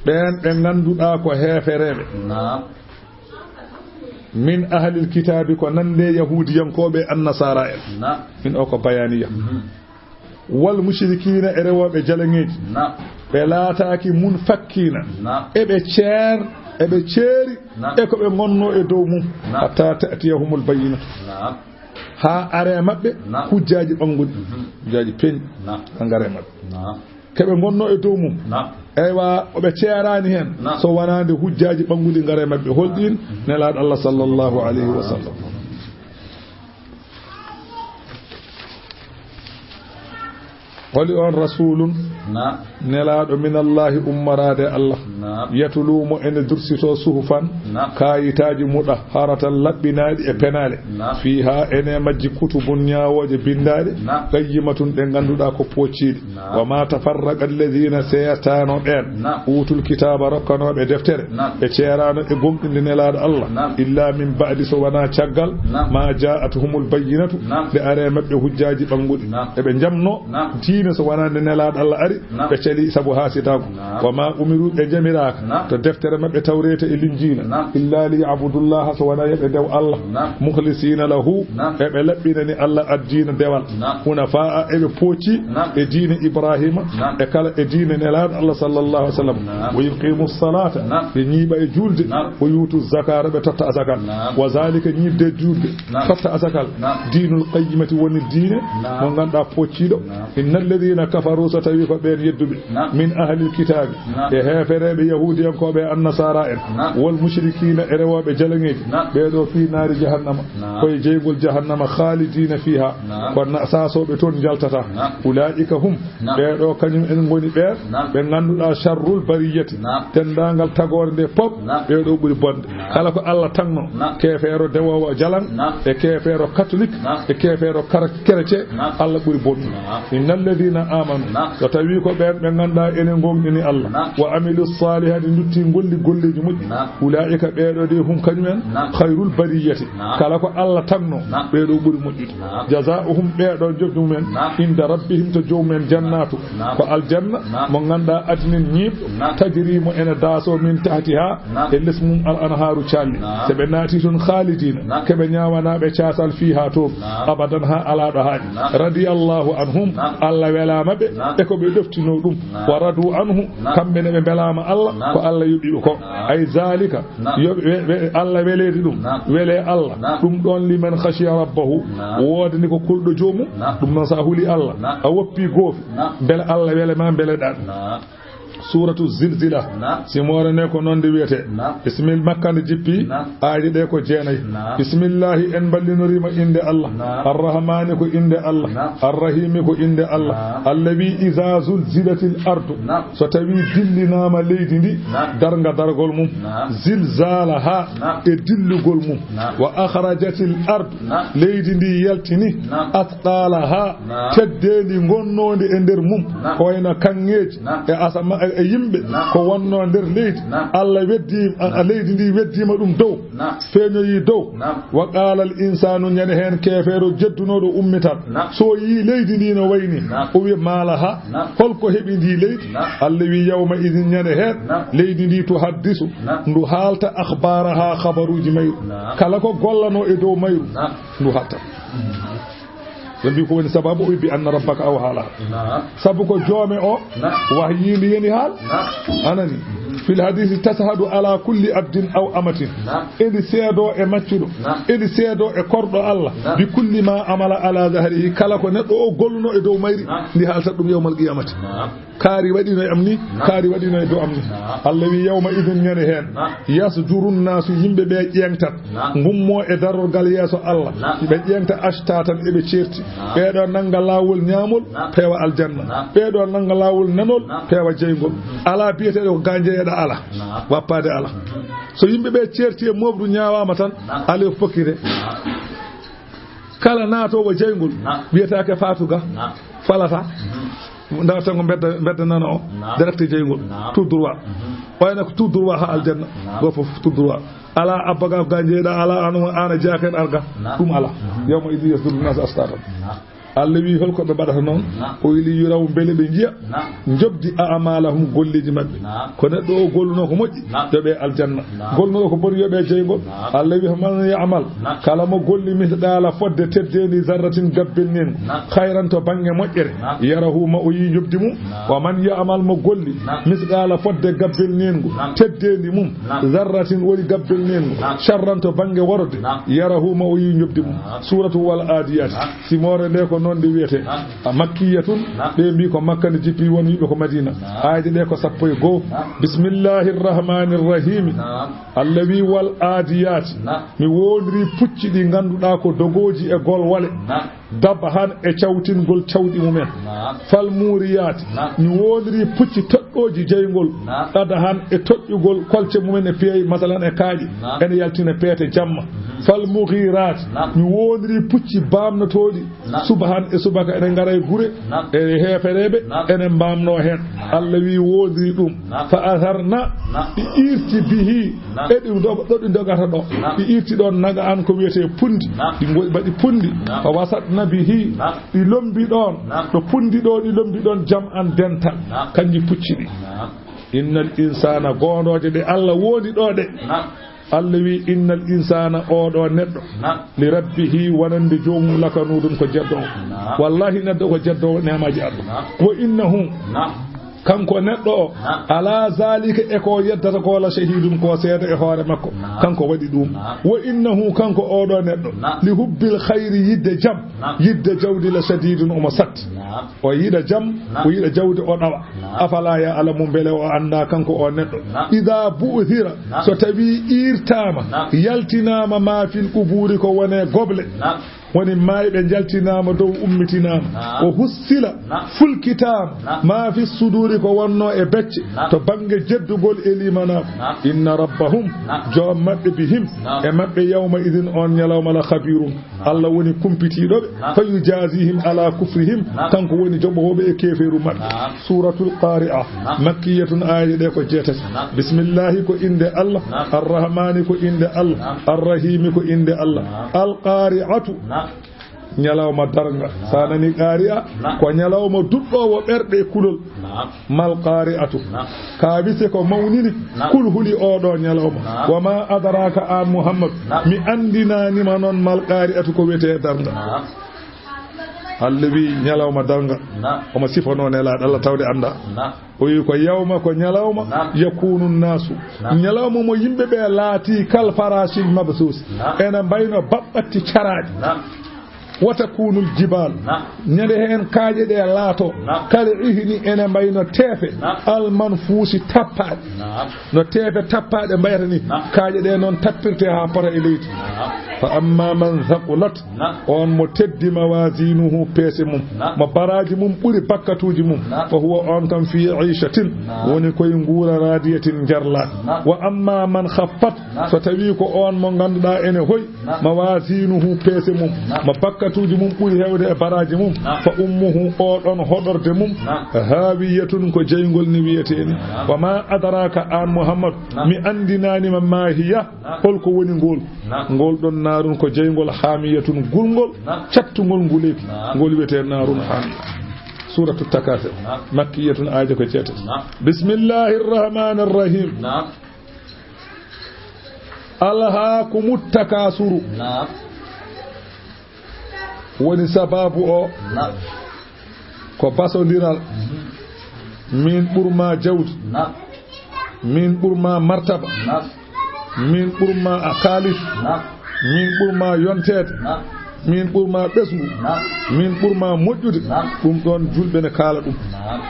Ɓeen ɓe ngannduɗaa ko heefereeɓe. Min ahlil kitaabi, ko nande yahuudiyankooɓe, annasaara en. Min o ko bayaaniya. Wal mushrikiina, e rewooɓe jalaŋeeji. Ɓe laataaki mun fakkiina. Eɓe ceer-, eɓe ceeri e ko ɓe ngonnoo e dow mum. Hatta ta'tiyahumul bayyinatu. Haa are maɓɓe hujjaaji ɓannguɗi. Hujjaaji peeñɗi. Ngare maɓɓe. Ko ɓe ngonnoo e dow mum. Eywa, o ɓe ceeraani heen. So wanaande hujjaaji ɓannguɗi ngare maɓɓe. Holɗin? Nelaaɗo Allah sallallahu alayhi wa sallam. Holi on rasulun? Nelaaɗo minallahi, ummoraade Allah. Yatulu, mo ene dursito, suhufan, kaayitaaji, mutahharatan, laɓɓinaaɗi e penaale. Fiiha, ene majji, kutubun, ñaawooje binndaaɗe. Qayyimatun, ɗe ngannduɗaa ko poocciiɗe. Wa ma tafarraqa alladhina, seertaano ɓeen, utul kitaaba, rokkanooɓe deftere, ɓe ceeraano e gomɗinde Nelaaɗo Allah, illa min ba'di, so wonaa caggal, ma ja'atuhumul bayyinatu, nde are maɓɓe hujjaaji ɓannguɗi. Eɓe njamno diine so wonaa nde Nelaaɗo Allah ari, ɓe cali sabu haasidaagu. Wa ma umiru, ɓe njamiraaka to deftere maɓɓe Tawreeta e Linjiila, illa liya'budullaha, so wonaa yo ɓe dew Allah, mukhlisina lahu, eɓe laɓɓinani Allah addiina dewal. Hunafa'a, eɓe poocci e diine Ibrahima, e kala e diine Nelaaɗo Allah sallallahu alaihi wasallam. Wa yuqimu salata, ɓe ñiiɓa e julde. Wa yutu zakata, ɓe totta zakal. Wa zalika, ñiiɓde e julde, totta zakal, dinul qayyimati, woni diine mo ngannduɗaa poocciiɗo. Innal الذين كفروا, so tawi ko ɓeen yedduɓe, نعم. من أهل الكتاب, نعم. e heefereeɓe yahuudiyankooɓe e annasaara en, نعم. والمشركين, e rewooɓe jalaŋeeji, نعم. ɓee ɗoo fii naari jahannama, نعم. koye jeyngol jahannama, خالدين فيها, نعم. ko na-, saasooɓe toon njaltata. نعم. أولئك هم, نعم. ɓee ɗoo kañum en ngoni ɓeen, نعم. ɓe ngannduɗaa شر البرية, نعم. denndaangal tagoore nde pop, نعم. ɓee ɗoo ɓuri bonde. Naam. Kala ko Allah tagno, naam, keefeero dewoowo jalaŋ, naam, e keefeero katolik, naam, e keefeero kara-, kerecee, naam, Allah ɓuri bonde. Naam. إن الذين آمنوا, naam, so tawii ko ɓeen ɓe ngannduɗaa ene ngoongɗini Allah, naam, وعملوا الصالحات, ndutti golli golleeji moƴƴi, naam, أولئك, ɓee ɗoo de, هم, kañum en, naam, خير البرية. Naam. Kala ko Allah tagno, naam, ɓee ɗoo ɓuri moƴƴude. Naam. جزاؤهم, ɓee ɗoo njoɓdi mum en, naam, عند ربهم, to joomum en, جنات, naam, ko aljanna, naam, mo ngannduɗaa adnin ñiiɓɗo, naam, تجري, mo ene daasoo, من تحتها, naam, e les mum, الأنهار, caalli. Naam. So ɓe naati toon, خالدين, naam, ko ɓe ñaawanaaɓe caasal, فيها, toon, naam, أبدا, haa alaa ɗo haaɗi. Naam. رضي الله عنهم, naam, Allah welaama ɓe, naam, e ko ɓe ɗoftinoo ɗum. Naam. ورضوا عنه, naam, kamɓe ne ɓe mbelaama Allah, naam, ko Allah yoɓi ɓe ko. Naam. أي ذلك, naam, yo ɓe, ɓe, Allah weleede ɗum, naam, welee Allah. Naam. Ɗum ɗoon, لمن خشي ربه, naam, woodani ko kulɗo joomum. Naam. Ɗum noon, so a huli Allah, naam, a woppii goofi, naam, mbele Allah wele ma, mbeleɗaa ɗum. Naam. Suuratu Zilzila. Naam. Simoore ne ko noon nde wiyetee. Naam. Bisimil, Makka nde jippi. Naam. Aaje ɗe ko jeenayi. Naam. Bismillahi, en mballinorii mo innde Allah. Naam. Arrahmaani, ko innde Allah. Naam. Arrahiimi, ko innde Allah. Naam. Allah wi, إذا زلزلت الأرض. Naam. So tawii dillinaama leydi ndi, naam, darnga dargol mum. Naam. زلزالها, naam, e dillugol mum. Naam. وأخرجت الأرض, naam, leydi ndi yaltini, naam, أثقالها, naam, teddeendi ngonnoondi e nder mum, naam, ko wayno kaŋŋeeji, naam, e asama-, e, e yimɓe, naam, ko wonnoo nder leydi. Naam. Allah weddi, a, a, naam, leydi ndi weddiima ɗum dow, naam, feeñoyi dow. Naam. وقال الإنسان, ñande heen keefeero jeddunooɗo ummitan. Naam. So yii leydi ndi no wayni, naam, o wi, ما لها, naam, holko heɓi ndi leydi? Naam. Allah wi, يومئذ, ñande heen, naam, leydi ndi, تحدث, naam, ndu haalta, أخبارها, habaruuji mayru. Naam. Kala ko gollanoo e dow mayru, naam, ndu haalta. Ɓe mbi ko woni sababu, o wi, بأن ربك أوحى لها. Naam. Sabu ko joome o, naam, wahyii ndi, yani haal. Naam. Anani. في الحديث تشهد على كل عبد أو أمة. Naam. Edi seedoo e maccuɗo. Naam. Edi seedoo e korɗo Allah. Naam. بكل ما عمل على ظهره. Kala ko neɗɗo o golluno e dow mayri, naam, ndi haaltat ɗum يوم القيامة. Naam. Kaari waɗino e am ni, naam, kaari waɗino e dow am ni. Naam. Allah wi, يومئذ, ñande heen. Naam. يصدر الناس, yimɓe ɓe ƴeeŋtat. Naam. Ngummoo e darorgal yeeso Allah. Naam. Ɓe ƴeeŋta أشتاتا, eɓe ceerti. Naam. Ɓee ɗoo nannga laawol ñaamol, naam, peewa aljanna. Naam. Ɓee ɗoo nannga laawol nanol, naam, peewa jeyngol. Alaa biyeteeɗo ko ga njeyeɗaa, alaa. Naam. Wappaade alaa. So yimɓe ɓe ceerti e mooɓru ñaawaama tan, naam, alaa e fokkite. Naam. Kala naatoowo jeyngol, naam, wiyetaake faatu ga. Naam. Falata. Mhm. Ndarata ko mbedda, mbedda nana o. Naam. Direct jeyngol. Naam. Tout droit. Mhm. Wayno ko tout droit haa aljanna. Naam. Go fof tout droit. Alaa abba ga ga njeeɗa, alaa ano ana jaaken arga. Naam. Ɗum alaa. Mhm. يومئذ يصدر الناس أشتاتا. Naam. Allah wi, holko ɓe mbaɗata noon? Naam. O wi, ليروا, mbele ɓe njiya. Naam. Njoɓdi أعمالهم, golleeji maɓɓe. Naam. Ko neɗɗo o golluno ko moƴƴi, naam, yoɓe aljanna. Naam. Golluno ko boni, yoɓe jeyngol. Naam. Allah wi, فمن يعمل, naam, kala mo golli, مثقال, fodde teddeendi, ذرة, gabbel neengu. Naam. خيرا, to bannge moƴƴere. Naam. يره, ma o yii njoɓdi mum. Naam. ومن يعمل, mo golli, naam, مثقال, fodde gabbel neengu. Naam. Teddeendi mum. Naam. ذرة, woni gabbel neengu. Naam. شرا, to bannge worode. Naam. يره, ma o yii njoɓdi mum. Naam. Suuratu والعاديات. Naam. Simoore nde ko noon nde wiyetee. Naam. A مكية. Naam. Ɓe mbi ko Makka nde jippi, won wiɓe ko Madina. Naam. Aayde ɗe ko sappo e goo. Naam. بسم الله الرحمن الرحيم. Naam. Allah wi, والعاديات. Naam. Mi woondirii pucci ɗi ngannduɗaa ko dogooji e golwole. Naam. ذبحا, e cawtingol cawɗi mumen. Naam. فالموريات. Naam. Mi woondirii pucci toɗɗooji jeyngol. Naam. قدحا, e toɗɗugol kolce mumen e peewi, masalan, e kaaƴe. Naam. Ene yaltina peete jamma. Mhm. فالمغيرات. Naam. Mi woondirii pucci baamnotooɗi. Naam. صبحا, e subaka, ene ngara e gure, naam, e heefereeɓe, naam, ene mbaamnoo heen. Naam. Allah wi, woondirii ɗum. Naam. فأثرن. Naam. Ɗi iirti به. Naam. E ɗi doga-, ɗo ɗi ndogata ɗo. Naam. Ɗi iirti ɗoon نقعا, ko wiyetee punndi. Naam. Ɗi ngo-, mbaɗi punndi. Naam. فوسطن به. Naam. Ɗi lommbi ɗoon. Naam. Ɗo punndi ɗo, ɗi lommbi ɗoon جمعا, dental. Naam. Kanji pucci ɗi. Naam. إن الإنسان, goondooje ɗe Allah wondi ɗo ɗe. Naam. Allah wi, إن الإنسان, oo ɗo neɗɗo. Naam. لربه, wonande joomum, لكنود, ko jeddoowo. Naam. Wallahi, neɗɗo ko jeddoowo neemaaji Allah. Naam. وإنه. Naam. Kanko neɗɗo o, ala zalika, e ko yeddata ko, la shahidun, ko seeda e hoore makko. Kanko waɗi ɗum. Wa innahu, kanko oɗo neɗɗo, li hubbil khayri, yidde jam, yidde jawdi, la shadidun, omo satti. O yiɗa jam, o yiɗa jawdi, o ɗawa. Afala ya'lamu, mbele o annda, kanko o neɗɗo, ida bu'thira, so tawi irtama, yaltinama, ma fil quburi, ko wone goble, woni maayɓe njaltinaama dow, ummitinaama. Naam. O hussila, naam, fulkitaama, naam, ma fi suduri, ko wonno e becce, naam, to bannge jeddugol e limanaaku. Naam. Inna rabbahum, naam, joom maɓɓe, bihim, naam, e maɓɓe, yawma idin, on ñalawma, la khabirun. Naam. Allah woni kumpitiiɗo ɓe. Naam. Fa yujazihim ala kufrihim, naam, kanko woni joɓoowo ɓe e keefeeru maɓɓe. Naam. Suratul Qari'a, naam, makkiyatun, aaye ɗe ko jeetati. Naam. Bismillahi, ko innde Allah. Naam. Arrahmani, ko innde Allah. Naam. Arrahimi, ko innde Allah. Naam. Al Qari'atu. Naam. Ñalawma darnga. Naam. Sa nani Qari'a, naam, ko ñalawma duɗɗoowo ɓerɗe e kulol. Naam. Mal Qari'atu. Naam. Ka wise ko mawnini, naam, kulhuli oɗo ñalawma. Naam. Wa ma adraka, an Muhammad. Naam. Mi anndinanima noon, mal Qari'atu, ko wiyetee darnga. Naam. Allah wi ñalawma darnga. Naam. Omo sifanoo Nelaaɗo Allah tawde annda. Naam. O wi ko yawma, ko ñalawma, naam, yakunu naasu. Naam. Ñalawma mo yimɓe ɓe laati kal farashil mabsuus. Naam. Ena mbayno baɓɓatti caraaɗi. Naam. Wa takunul jibal. Naam. Ñande heen kaaƴe ɗe laato. Naam. Kal ihni, ene mbayno teefe. Naam. Al manfuusi, tappaaɗe. Naam. No teefe tappaaɗe mbayata ni. Naam. Kaaƴe ɗe noon tappirte haa pota e leydi. Naam. Fa amma man thaqulat, naam, on mo teddi mawazinuhu, peese mum, naam, mo baraaji mum ɓuri bakkatuuji mum, naam, fa huwa, on kam, fi ishatin, naam, woni koye nguura, radiyatin, njarla. Naam. Wa amma man khaffat, naam, so tawi ko on mo ngannduɗaa ene hoy, naam, mawazinuhu, peese mum, naam, mo bakkatuuji mum ɓuri heewde e baraaji mum, naam, fa ummuhu, o ɗon hoɗorde mum, naam, hawiyatun, ko jeyngol ni wiyetee ni. Naam. Wa ma adraka, an Muhammad, naam, mi anndinanima, ma hiya, holko woni ngol? Naam. Ngol ɗon naarun ko jeyngol, haamiyatun, gulngol, naam, cattungol nguleeki. Naam. Ngol wiyetee naarun haamiya. Suratu Takasur. Naam. Makkiyatun, aaje ko jeetati. Naam. Bismillahir Rahmanir Rahim. Naam. Alhaakumut Takasuru. Naam. Woni sababu o. Naam. Ko basondiral. Mhm. Min ɓurma jawdi. Naam. Min ɓurma martaba. Naam. Min ɓurma a kaalis. Naam. Min ɓurma yonteede. Naam. Min ɓurma ɓesngu. Naam. Min ɓurma moƴƴude. Naam. Ɗum ɗoon julɓe ne kaala ɗum. Naam.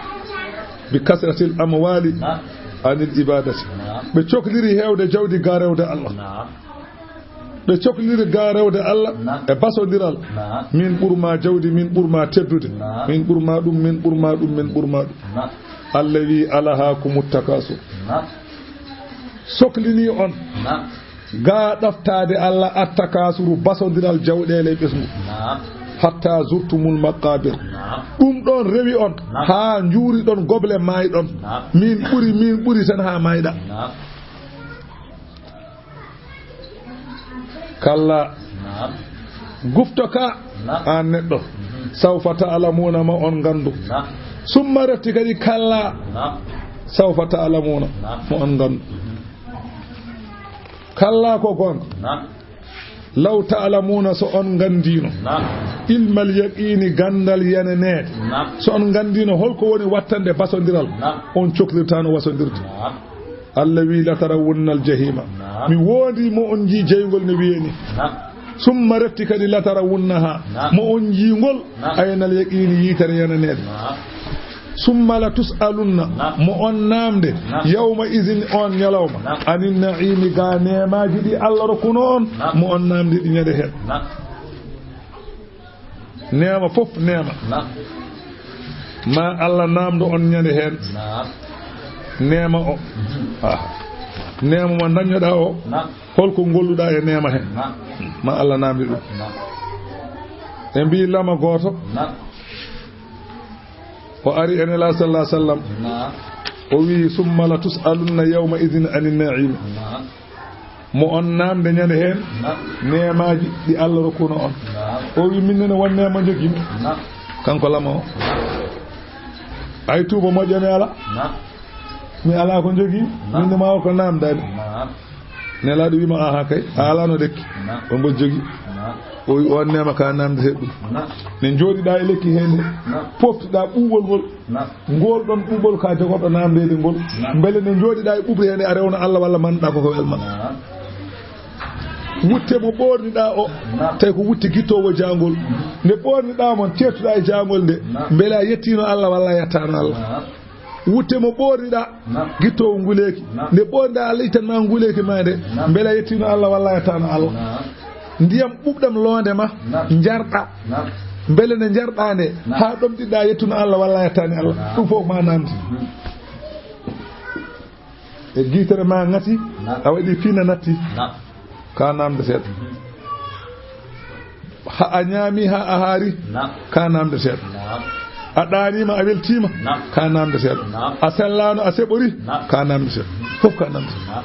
Bi kasratil amwali. Naam. Anil ibadati. Naam. Ɓe cokliri heewde jawdi ga rewde Allah. Naam. Ɓe cokliri ga rewde Allah. Naam. E basondiral. Naam. Min ɓurma jawdi, min ɓurma teddude. Naam. Min ɓurma ɗum, min ɓurma ɗum, min ɓurma ɗum. Naam. Allah wi, "Alhaakumut takasur." Naam. Soklini on. Naam. Ga ɗaftaade Allah, at takasuru, basondiral jawɗeele e ɓesngu. Naam. Hatta zurtumul maqabir. Naam. Ɗum ɗon rewi on. Naam. Haa njuuri ɗon goble, maay ɗon. Naam. Min ɓuri, min ɓuri tan haa maayɗa. Naam. Kalla. Naam. Gufto ka. Naam. Aan neɗɗo. Mhm. Sawfa ta'lamuna, ma on nganndu. Naam. Summa refti kadi kalla. Naam. Sawfa ta'lamuna. Naam. Ma on nganndu. Mhm. Kalla ko goonga. Naam. Law ta'lamuna, so on nganndiino. Naam. Ilmal yaqiini, ganndal yeneneede. Naam. So on nganndiino holko woni wattande basondiral. Naam. On coklirtaano wasondirde. Naam. Allah wi, "Latarawunnal jahima." Naam. Mi wondi mo on njii jeyngol no wiyeni. Naam. Summa refti kadi latarawunnaha. Naam. Mo on njii ngol. Naam. Aynal yaqiini, yitere yeneneede. Naam. Summa la tus'alunna. Naam. Mo on naamde. Naam. Yawma izin, on ñalawma. Naam. Anin na'iimi, ga neemaaji ɗi Allah rokkuno on. Naam. Mo on naamde ɗi ñande heen. Naam. Neema fof neema. Naam. Ma Allah naamdo on ñande heen. Naam. Neema o. Mhm. Ah. Neema mo dañoɗaa o. Naam. Holko ngolluɗaa e neema heen? Naam. Ma Allah naamdi ɗum. Naam. Ɓe mbii lama gooto. Naam. O ari e Nelaaɗo sallallahu alaihi wasallam. Naam. O wii, "Summa la tus'alunna yawma idhin anin na'im." Naam. Mo on naamde ñande heen. Naam. Neemaaji ɗi Allah rokkuno on. Naam. O wii, "Min nene won neema njogimi." Naam. Kanko lama o. Naam. Ay tuuba moƴƴa mi ala. Naam. Mi ala ko njogii. Naam. Min ne ma o ko naamdaani. Naam. Nelaaɗo wiima, "Aha kay, a alano lekki." Naam. Ko mbo jogi. Naam. O wi on neema ka namdetee ɗum. Naam. Ne njooɗiɗaa e lekki hee nde. Naam. Poftiɗaa ɓuuɓol ngol. Naam. Ngol ɗon ɓuuɓol ka jogorɗo namdeede ngol. Naam. Mbele ne njooɗiɗaa e ɓuuɓri hee nde a rewna Allah walla manɗaa ko ko welma. Naam. Wutte mo ɓoorniɗaa o, naam, tawi ko wutte gittoowo jaangol. Nde ɓoorniɗaa mo, ceertuɗaa e jaangol nde, naam, mbele a yettiino Allah walla a yettaano Allah. Naam. Wutte mo ɓoorniɗaa, naam, gittoowo nguleeki. Naam. Nde ɓoorniɗaa Allah ittan ma nguleeki ma nde, naam, mbele a yettiino Allah walla a yettaano Allah. Naam. Ndiyam ɓuuɓɗam loonde ma, naam, njarɗaa. Naam. Mbele nde njarɗaa nde, naam, haa ɗomɗiɗaa yettuno Allah walla a yettaani Allah. Naam. Ɗum fof ma namdi. Mhm. E giitere ma ŋati, naam, a waɗi fina natti. Naam. Ka namdeteeɗo. Mhm. Ha a ñaami, ha a haari, naam, ka namdeteeɗo. Naam. A ɗaaniima, a weltiima, naam, ka namdeteeɗo. Naam. A sellaano, a seɓori, naam, ka namdeteeɗo. Fof ka namdeteeɗo. Naam.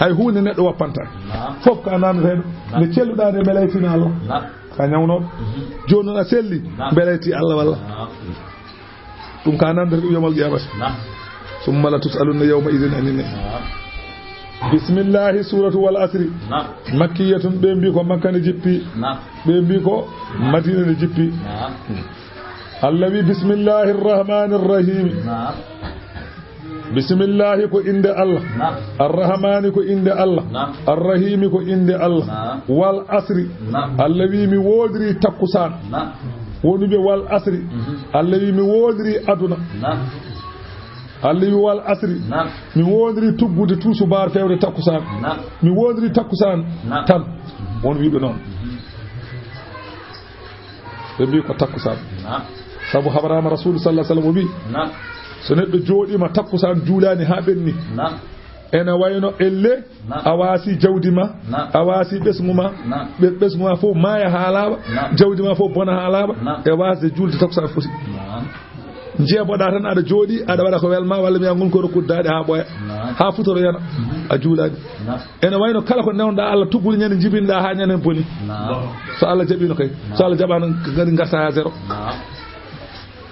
Hay huunde neɗɗo woppantaa. Naam. Fof ka namdeteeɗo. Naam. Nde celluɗaa nde mbele a yettiino Allah. Naam. Ka ñawnooɗo. Mhm. Jooni noon a selli, naam, mbele a yettii Allah walla. Naam. Ɗum ka namdeteeɗo ɗum yawmal qiyamati. Naam. Summa la tus'alunna yawma idin anin na'im. Naam. Bismillahi, suratu wal asri. Naam. Makkiyatun, ɓe mbi ko Makka nde jippi. Naam. Ɓe mbi ko Madina nde jippi. Naam. Allah wi, bismillahi rrahmani rrahimi. Naam. Bismillahi ko innde Allah. Naam. Arrahmani ko innde Allah. Naam. Arrahimi ko innde Allah. Naam. Wal asri. Naam. Allah wi mi woondiri takkusaan. Naam. Woni ɓe wal asri. Mhm. Allah wi mi woondiri aduna. Naam. Allah wi wal asri. Naam. Mi woondiri tuggude tuusubaar fewde takkusaan. Naam. Mi woondiri takkusaan, naam, tan. Won wiiɓe noon. Mhm. Ɓe mbi ko takkusaan. Naam. Sabu haɓraama Rasuulu sallallahu alaihi wasallam o wi, naam, so neɗɗo jooɗiima takkusaan juulaani haa ɓenni, naam, ene wayno elle, naam, a waasi jawdi ma, naam, a waasi ɓesngu ma, naam, ɓe-, ɓesngu ma fof maaya haa laaɓa, naam, jawdi ma fof bona haa laaɓa, naam, e waasde juulde takkusaan foti. Naam. Njeeboɗaa tan aɗa jooɗii, aɗa waɗa ko welma, walla mbiyaa ngol ko rokkude daaɗe haa ɓooya, naam, haa futoro yana, mhm, a juulaani. Naam. Ene wayno kala ko newnoɗaa Allah, tuggude ñande njibinɗaa haa ñande boni. Naam. So Allah jaɓiino kay. Naam. So Allah jaɓaano kadi ngarta haa zéro. Naam.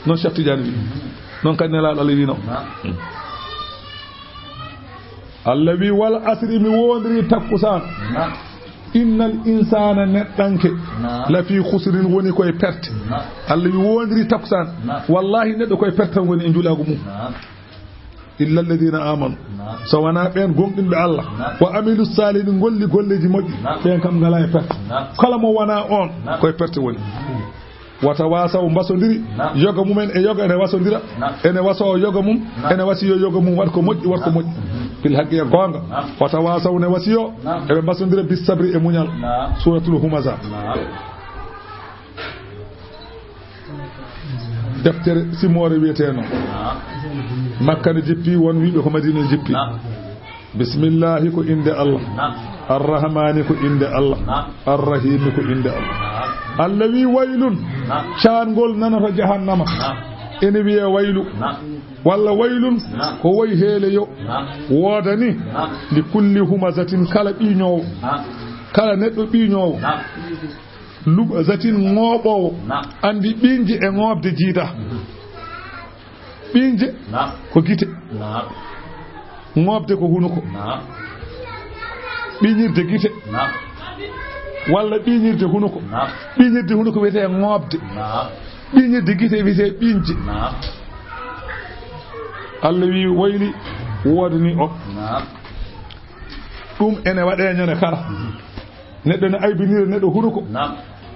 Noon Cheikh Tidiane wi. Mhm. Noon kadi Nelaaɗo Allah wi noon. Naam. Allah wi wal asri mi woondiri takkusaan. Naam. Innal insaana neɗɗanke. Naam. Lafi khusrin woni koye perte. Naam. Allah wi woondiri takkusaan. Naam. Wallahi neɗɗo koye perte tan woni e njulaagu mum. Naam. Illa alladhina amanu. Naam. So wonaa ɓeen gomɗinɓe Allah. Naam. Wa amilu salihin ngolli golleeji moƴƴi. Naam. Ɓeen kam ngalaa e perte. Naam. Kala mo wonaa oon, naam, koye perte woni. Wata wasaw mbasondiri, naam, yoga mumen e yoga ene wasondira, naam, ene wasoo yoga mum, naam, ene wasiyo yoga mum waɗ ko moƴƴi, waɗ ko moƴƴi. Fil haqqi e goonga. Naam. Wata wasaw ne wasiyo, naam, eɓe mbasondira bis sabri e muñal. Naam. Suratul Humaza. Naam. Deftere simoore wiyetee noon. Naam. Makka ne jippi, won wiiɓe ko Madina ne jippi. Naam. Bismillahi ko innde Allah. Naam. Arrahmani ko innde Allah. Naam. Arrahimi ko innde Allah. Naam. Allah wi waylun. Naam. Caangol nanata jahannama. Naam. Ene wiyee waylu. Naam. Walla waylun. Naam. Ko woy heeleyo. Naam. Woodani. Naam. Li kulli humazatin kala ɓiiñoowo. Naam. Kala neɗɗo ɓiiñoowo. Naam. Lumazatin ŋooɓoowo. Naam. Anndi ɓiiñje e ŋooɓde jiida. Mhm. Ɓiiñje, naam, ko gite. Naam. Ŋooɓde ko hunuko. Naam. Ɓiiñirde gite. Naam. Walla ɓiiñirde hunuko. Naam. Ɓiiñirde hunuko wiyetee ŋooɓde. Naam. Ɓiiñirde gite wiyetee ɓiiñje. Naam. Allah wi wayli woodani o. Naam. Ɗum ene waɗee ñande kala. Mhm. Neɗɗo ne aybinira neɗɗo hunuko. Naam.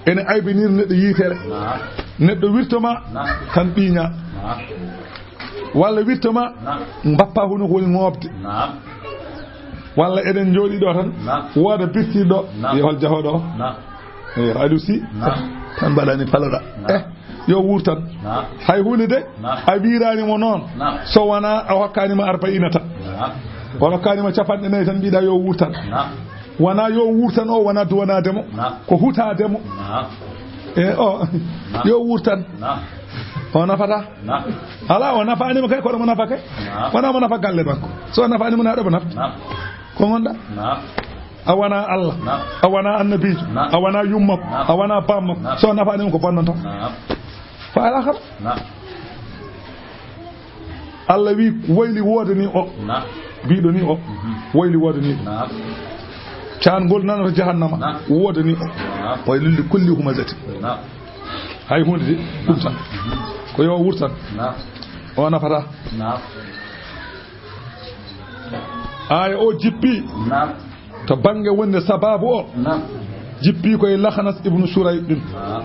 Ene aybinira neɗɗo yitere. Naam. Neɗɗo wirtoma, naam, tan ɓiiña. Naam. Walla wirtoma, naam, mbappa hunuko woni ŋooɓde. Naam. Walla eɗen njooɗii ɗo tan, naam, wooda birtiiɗo, naam, yo hol jahooɗo o? Naam. Eyi, Aliou Sy, naam, tan mbaɗani paloɗa. Naam. Eh, yo wuur tan. Naam. Hay huunde de, naam, a wiiraani mo noon, naam, so wonaa a hokkaani mo arba'iina tan. Naam. O hokkaani mo capanɗe nayi tan, mbiɗa yo wuur tan. Naam. Wonaa yo wuur tan o, wonaa duwanaade mo. Naam. Ko hutaade mo. Naam. E o, naam, yo wuur tan. Naam. O nafata. Naam. Alaa, o nafaani mo kay, kono mo nafa kay. Naam. Wonaa mo nafa galle makko. So o nafaani mo, na ɗo mo nafata. Naam. Ko ngonɗa? Naam. A wonaa Allah. Naam. A wonaa annabiijo. Naam. A wonaa yummakko. Naam. A wonaa bammakko. Naam. So a nafaani mo ko bonnanta. Naam. Fa alaa kam. Naam. Allah wi wayli woodani o. Naam. Biiɗo ni o. Mhm. Wayli woodani o. Naam. Caangol nanata jahannama. Naam. Woodani o. Naam. Waylun li kulli humazatin. Naam. Hay huunde de, ɗum tan. Ko yo wurtan. Naam. O nafata. Naam. Aaya o jippi. Naam. To bannge wonde sababu o. Naam. Jippi ko e Laxnas ibnu Surayq ɗin. Naam.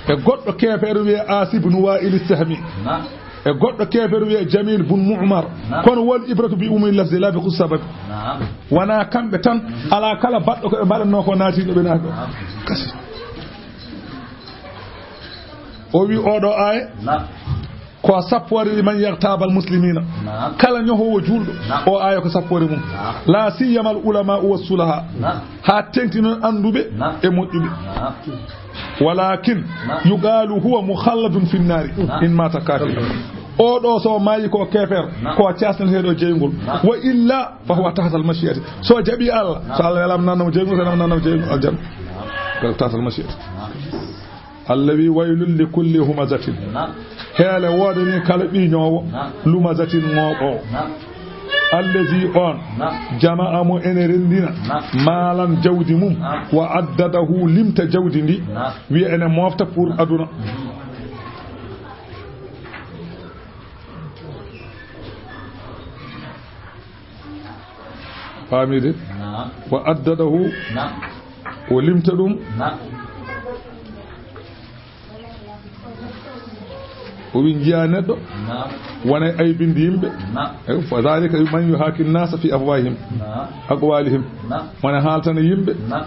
E goɗɗo keefeero wiye Aas ibnu Waa'il Sahmi. Naam. E goɗɗo keefeero wiye Jamil bun Mu'mar. Naam. Kono wal ibratu bi umumi lafzi la bi khusus sababi. Naam. Wona kamɓe tan, alaa kala baɗɗo ko ɓe mbaɗatnoo ko naati no ɓe naati ɗo. Naam. Kasi. O wi oɗo aaya. Naam. Ko sappoore wi man yaghtabal muslimina. Naam. Kala ñohoowo juulɗo, naam, o aaya ko sappoore mum. Naam. La siyamal ulama wa sulaha. Naam. Haa teŋti noon annduɓe, naam, e moƴƴuɓe. Naam. Walakin, naam, yuqalu huwa mukhalladun fi nnaari, naam, in mata kafir. O ɗo so maayi ko keefeero, naam, ko caasneteeɗo jeyngol. Naam. Wa illa fa huwa tahtal mashi'ati. So jaɓi Allah, naam, so Allah welam nannamo jeyngol, so welam nannamo jeyngol aljanna. Naam. Ko tahtal mashi'ati. Naam. Allah wi waylun li kulli humazatin. Naam. Heele woodani kala ɓiñoowo. Naam. Lumazatin ŋooɓoowo. Naam. Allazi on. Naam. Jama'a mo ene renndina. Naam. Maalan jawdi mum. Naam. Wa addadahu limta jawdi ndi. Naam. Wiya ene mofta pour aduna. Mhm. Faamii de? Naam. Wa addadahu. Naam. O limta ɗum. Naam. O wi njiya neɗɗo. Naam. Wona e aybinde yimɓe. Naam. E, fa dhalika man yuhaki nnasa fi afwahihim. Naam. Aqwalihim. Naam. Wona haaltana yimɓe. Naam.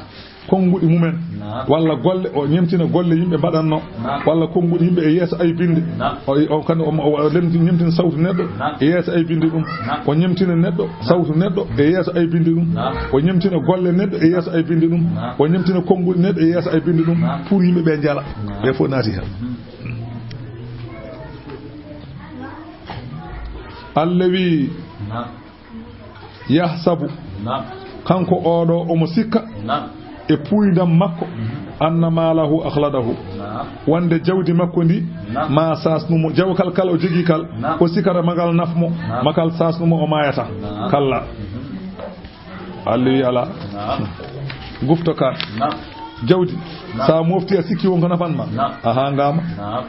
Konnguɗi mumen, naam, walla golle, o ñemtina golle yimɓe mbaɗatno, naam, walla konnguɗi yimɓe e yeeso aybinde. Naam. O, o, kan, o, o, o lemti-, ñemtina sawtu neɗɗo, naam, e yeeso aybinde ɗum. Naam. O ñemtina neɗɗo, sawtu neɗɗo e yeeso aybinde ɗum. Naam. O ñemtina golle neɗɗo e yeeso aybinde ɗum. Naam. O ñemtina konnguɗi neɗɗo e yeeso aybinde ɗum. Naam. Pour yimɓe ɓe njala. Naam. Ɓe fof naati heen. Mhm. Allah wi, naam, yahsabu. Naam. Kanko oɗo omo sikka. Naam. E puuyndam makko. Mhm. Anna maalahu akhladahu. Naam. Wonde jawdi makko ndi. Naam. Ma saasnu mo. Jawkal kala o jogii kal. Naam. O sikkata magal naf mo. Naam. Makal saasnu mo o maayata. Naam. Kalla. Mhm. Allah wi ala. Naam. Gufto kan. Naam. Jawdi. Naam. Sa mofti a sikki won ko nafan ma. Naam. Aha ngama. Naam.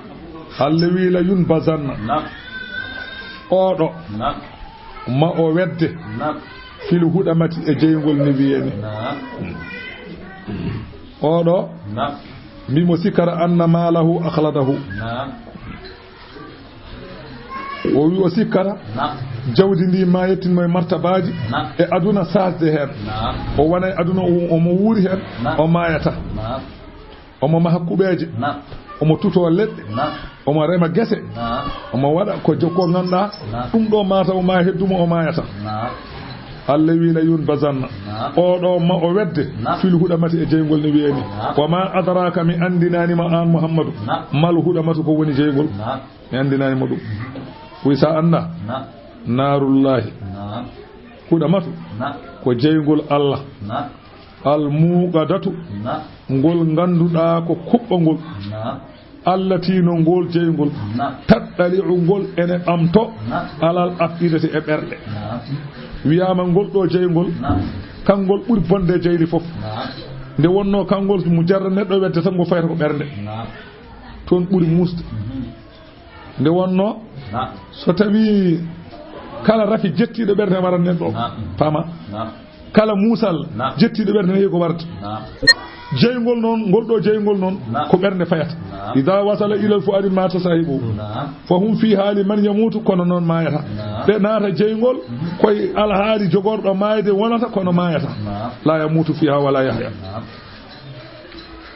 Allah wi la yunbazanna. Naam. Oɗo. Naam. Ma o wedde. Naam. Fil huɗamati e jeyngol ni wiyeni. Naam. Oɗo. Naam. Mbimo sikkata anna maalahu akhladahu. Naam. O wi o sikkata. Naam. Jawdi ndi ma yettinmo e martabaaji. Naam. E aduna saasde heen. Naam. O wona e aduna o, omo wuuri heen. Naam. O maayata. Naam. Omo maha kuɓeeje. Naam. Omo tutoo leɗɗe. Naam. Omo rema gese. Naam. Omo waɗa ko jo-, ko ngannduɗaa. Naam. Ɗum ɗo mataw ma heddumo o maayata. Naam. Allah wi la yunbazanna. Naam. Oɗo ma o wedde. Naam. Fil huɗamati e jeyngol ni wiyeni. Naam. Wa ma adraka mi anndinaani ma aan Muhammadu. Naam. Mal huɗamatu ko woni jeyngol. Naam. Mi anndinaani mo ɗum. Wi sa annda. Naam. Naarullahi. Naam. Huɗamatu. Naam. Ko jeyngol Allah. Naam. Al muuqadatu, naam, ngol ngannduɗaa ko kuɓɓangol, naam, allati no ngol jeyngol, naam, taɗɗali'u ngol ene ɓamto, naam, alal af'idati e ɓerɗe. Naam. Wiyaama ngol ɗo jeyngol, naam, kanngol ɓuri bonde jeyli fof. Naam. Nde wonno kanngol mujarrad neɗɗo wedde tan ngo fayata ko ɓernde. Naam. Toon ɓuri muusde. Mhm. Nde wonno, naam, so tawi kala rafi jettiiɗo ɓernde waran nen ɗo. Naam. Paama. Naam. Kala muusal, naam, jettiiɗo ɓernde ne ko warata. Naam. Jeyngol noon, ngol ɗo jeyngol noon, naam, ko ɓernde fayata. Naam. Ida wasala ilal fuadi mata sahibu. Naam. Fa hum fi hali man yamutu, kono noon maayata. Naam. Ɓe naata jeyngol, mhm, koye alhaali jogorɗo maayde wonata, kono maayata. Naam. La yamutu fiha wala yahya. Naam.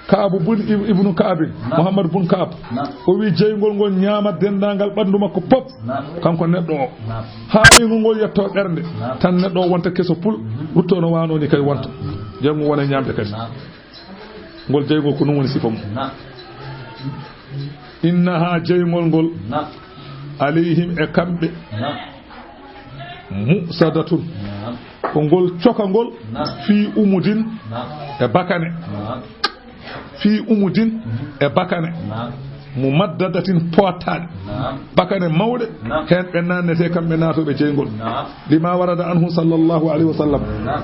Kaabu bun Ib-, Ibnu Kaabin, naam, Muhammad bun Kaab, naam, o wi jeyngol ngol ñaamat denndaangal ɓanndu makko pop, naam, kanko neɗɗo o. Naam. Haa ɓeyngu ngol yetto ɓernde, naam, tan neɗɗo o wonta keso pul, mhm, rutto no waano ni kay wonta. Jeyngol wona ñaamde kadi. Naam. Ngol jeyngol ko ɗum woni sifa mum. Naam. Innaha jeyngol ngol, naam, alayhim e kamɓe, naam, mu'sadatun. Naam. Ko ngol cokangol, naam, fii umudin, naam, e bakane. Naam. Fii umudin, mhm, e bakane. Naam. Mumaddadatin pottaaɗe. Naam. Bakane mawɗe, naam, heen ɓe naannetee kamɓe naatooɓe jeyngol. Naam. Lima warada anhu sallallahu alayhi wa sallam. Naam.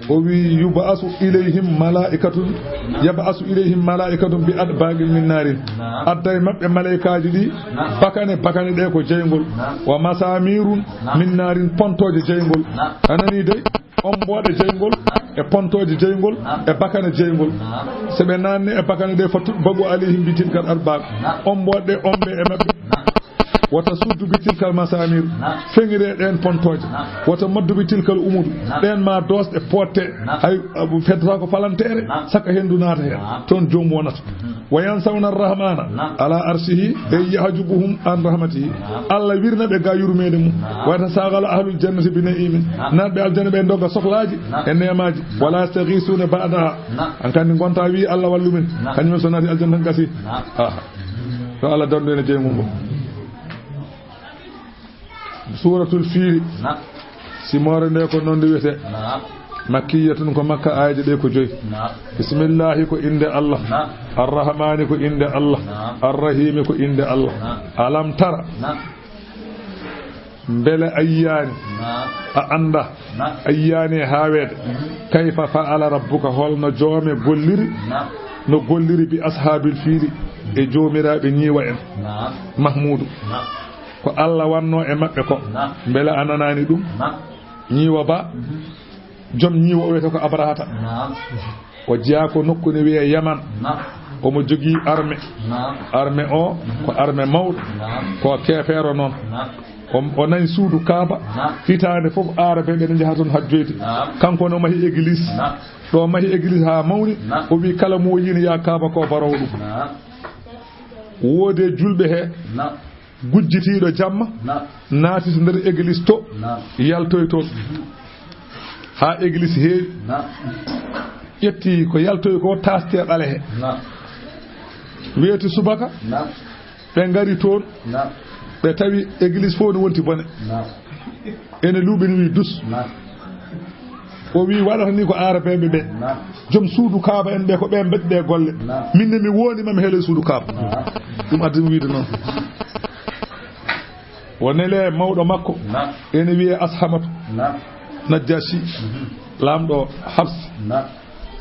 O wi, "Yub'asu ilayhim malaa'ikatun, yab'asu ilayhim malaa'ikatun bi adbagin min narin." Adday maɓɓe malaykaaji ɗi, bakane, bakane ɗe ko jeyngol. "Wa masamirun min narin," pontooje jeyngol. A nani dey? Ombooɗe jeyngol, e pontooje jeyngol, e bakane jeyngol. So ɓe naanni e bakane ɗe, "Fa tutba'u alayhim bi tilkal adbag." Ombooɗe ɗe ombe e maɓɓe. "Wa tasuddu bi tilkal masamir." Feŋire ɗen pontooje. "Wa tumaddu bi tilkal umudu." Ɗen ma doosɗe pootte. Hay, abu, feddata ko palanteere, saka hendu naata hen. Toon joom wonata. "Wa yansawna arrahmana ala arshihi, ay yahjubuhum an rahmatihi." Allah wirna ɓe ga yurmeede mum. "Wa yatasagalu ahlul jannati bi na'imin." Naatɓe aljanna ɓe dogga sohlaaji e neemaaji. "Wala yastaghisuna ba'daha." An kandi gonta wi, "Allah wallu min." Kañum en so naati aljanna tan gasi. Ah. Yo Allah dandu en e jeyngol ngol. Suratul Fiili. Simoore nde ko noon nde wiyetee. Makkiyatun, ko Makka, aayeeje ɗe ko joyi. Bismillahi, ko innde Allah. Arrahmani, ko innde Allah. Arrahimi, ko innde Allah. Alam tara. Mbele a yiyaani, a annda, a yiyaani e haaweede, kayfa fa'ala rabbuka, holno joome golliri, no golliri bi ashaabil fiili, e joomiraaɓe ñiiwa en. Mahmuudu. Ko Allah wanno e maɓɓe ko. Mbele a nanaani ɗum? Ñiiwa ba, joom ñiiwa o wiyata ko Abrahata. O jeyaa ko nokku ne wiyee Yaman. Omo jogii arme. Arme o ko arme mawɗo. Ko keefeero noon. O, o nayi suudu Kaaba. Hitaande fof, Aarabeeɓe ne njaha toon hajjoyde. Kanko ne o mahi église. Ɗo o mahi église haa mawni. O wi kala mo o yiini yaa Kaaba ko baroowo ɗum. Woodi e julɓe he gujjitiiɗo jamma, naati to nder église to, yaltoy toon. Haa église heewi. Ƴetti ko yaltoy ko, taasti e ɓale he. Weeti subaka, ɓe ngari toon, ɓe tawi église fof ne wonti bone. Ene luuɓini wi dus. O wi waɗata ni ko Aarabeeɓe ɓe. Joom suudu Kaaba en ɓe, ko ɓe mbaɗi ɗe golle. Min ne mi wondi ma mi heelo e suudu Kaaba. Ɗum addi mi wiide noon. O nele mawɗo makko. Ene wiyee Ashamatu Najjashi. Laamɗo Habsi.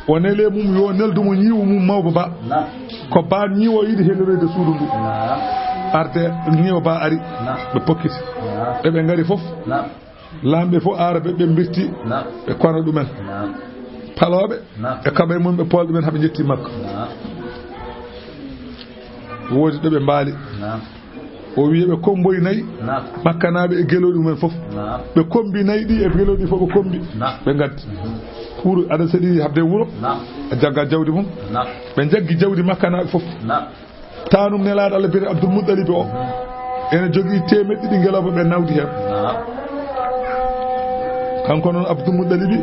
O nele mum yo neldu mo ñiiwu mum mawba ba. Ko ba ñiiwo yiɗi helloreede suudu ndu. Arde ñiiwo ba ari. Ɓe pokkiti. Ɓe ɓe ngari fof. Laamɓe fof Aarabeeɓe ɓe mbirti. Ɓe kono ɗumen. Palooɓe. Ɓe kaɓa e mum ɓe pool ɗumen haa ɓe njetti Makka. Woodi ɗo ɓe mbaali. O wiyi ɓe kommboy nayi. Makkanaaɓe e gelooɗi mumen fof. Ɓe kommbi nayi ɗi e gelooɗi fof ɓe kommbi. Ɓe ngaddi. Pour aɗa seɗi haɓde wuro. A jagga jawdi mum. Ɓe jaggi jawdi Makkanaaɓe fof. Taanum Nelaaɗo Allah biyetee Abdul Muɗɗalibi o, ene jogii teemeɗɗe ɗiɗi ngelooba ɓe nawdi heen. Kanko noon Abdul Muɗɗalibi,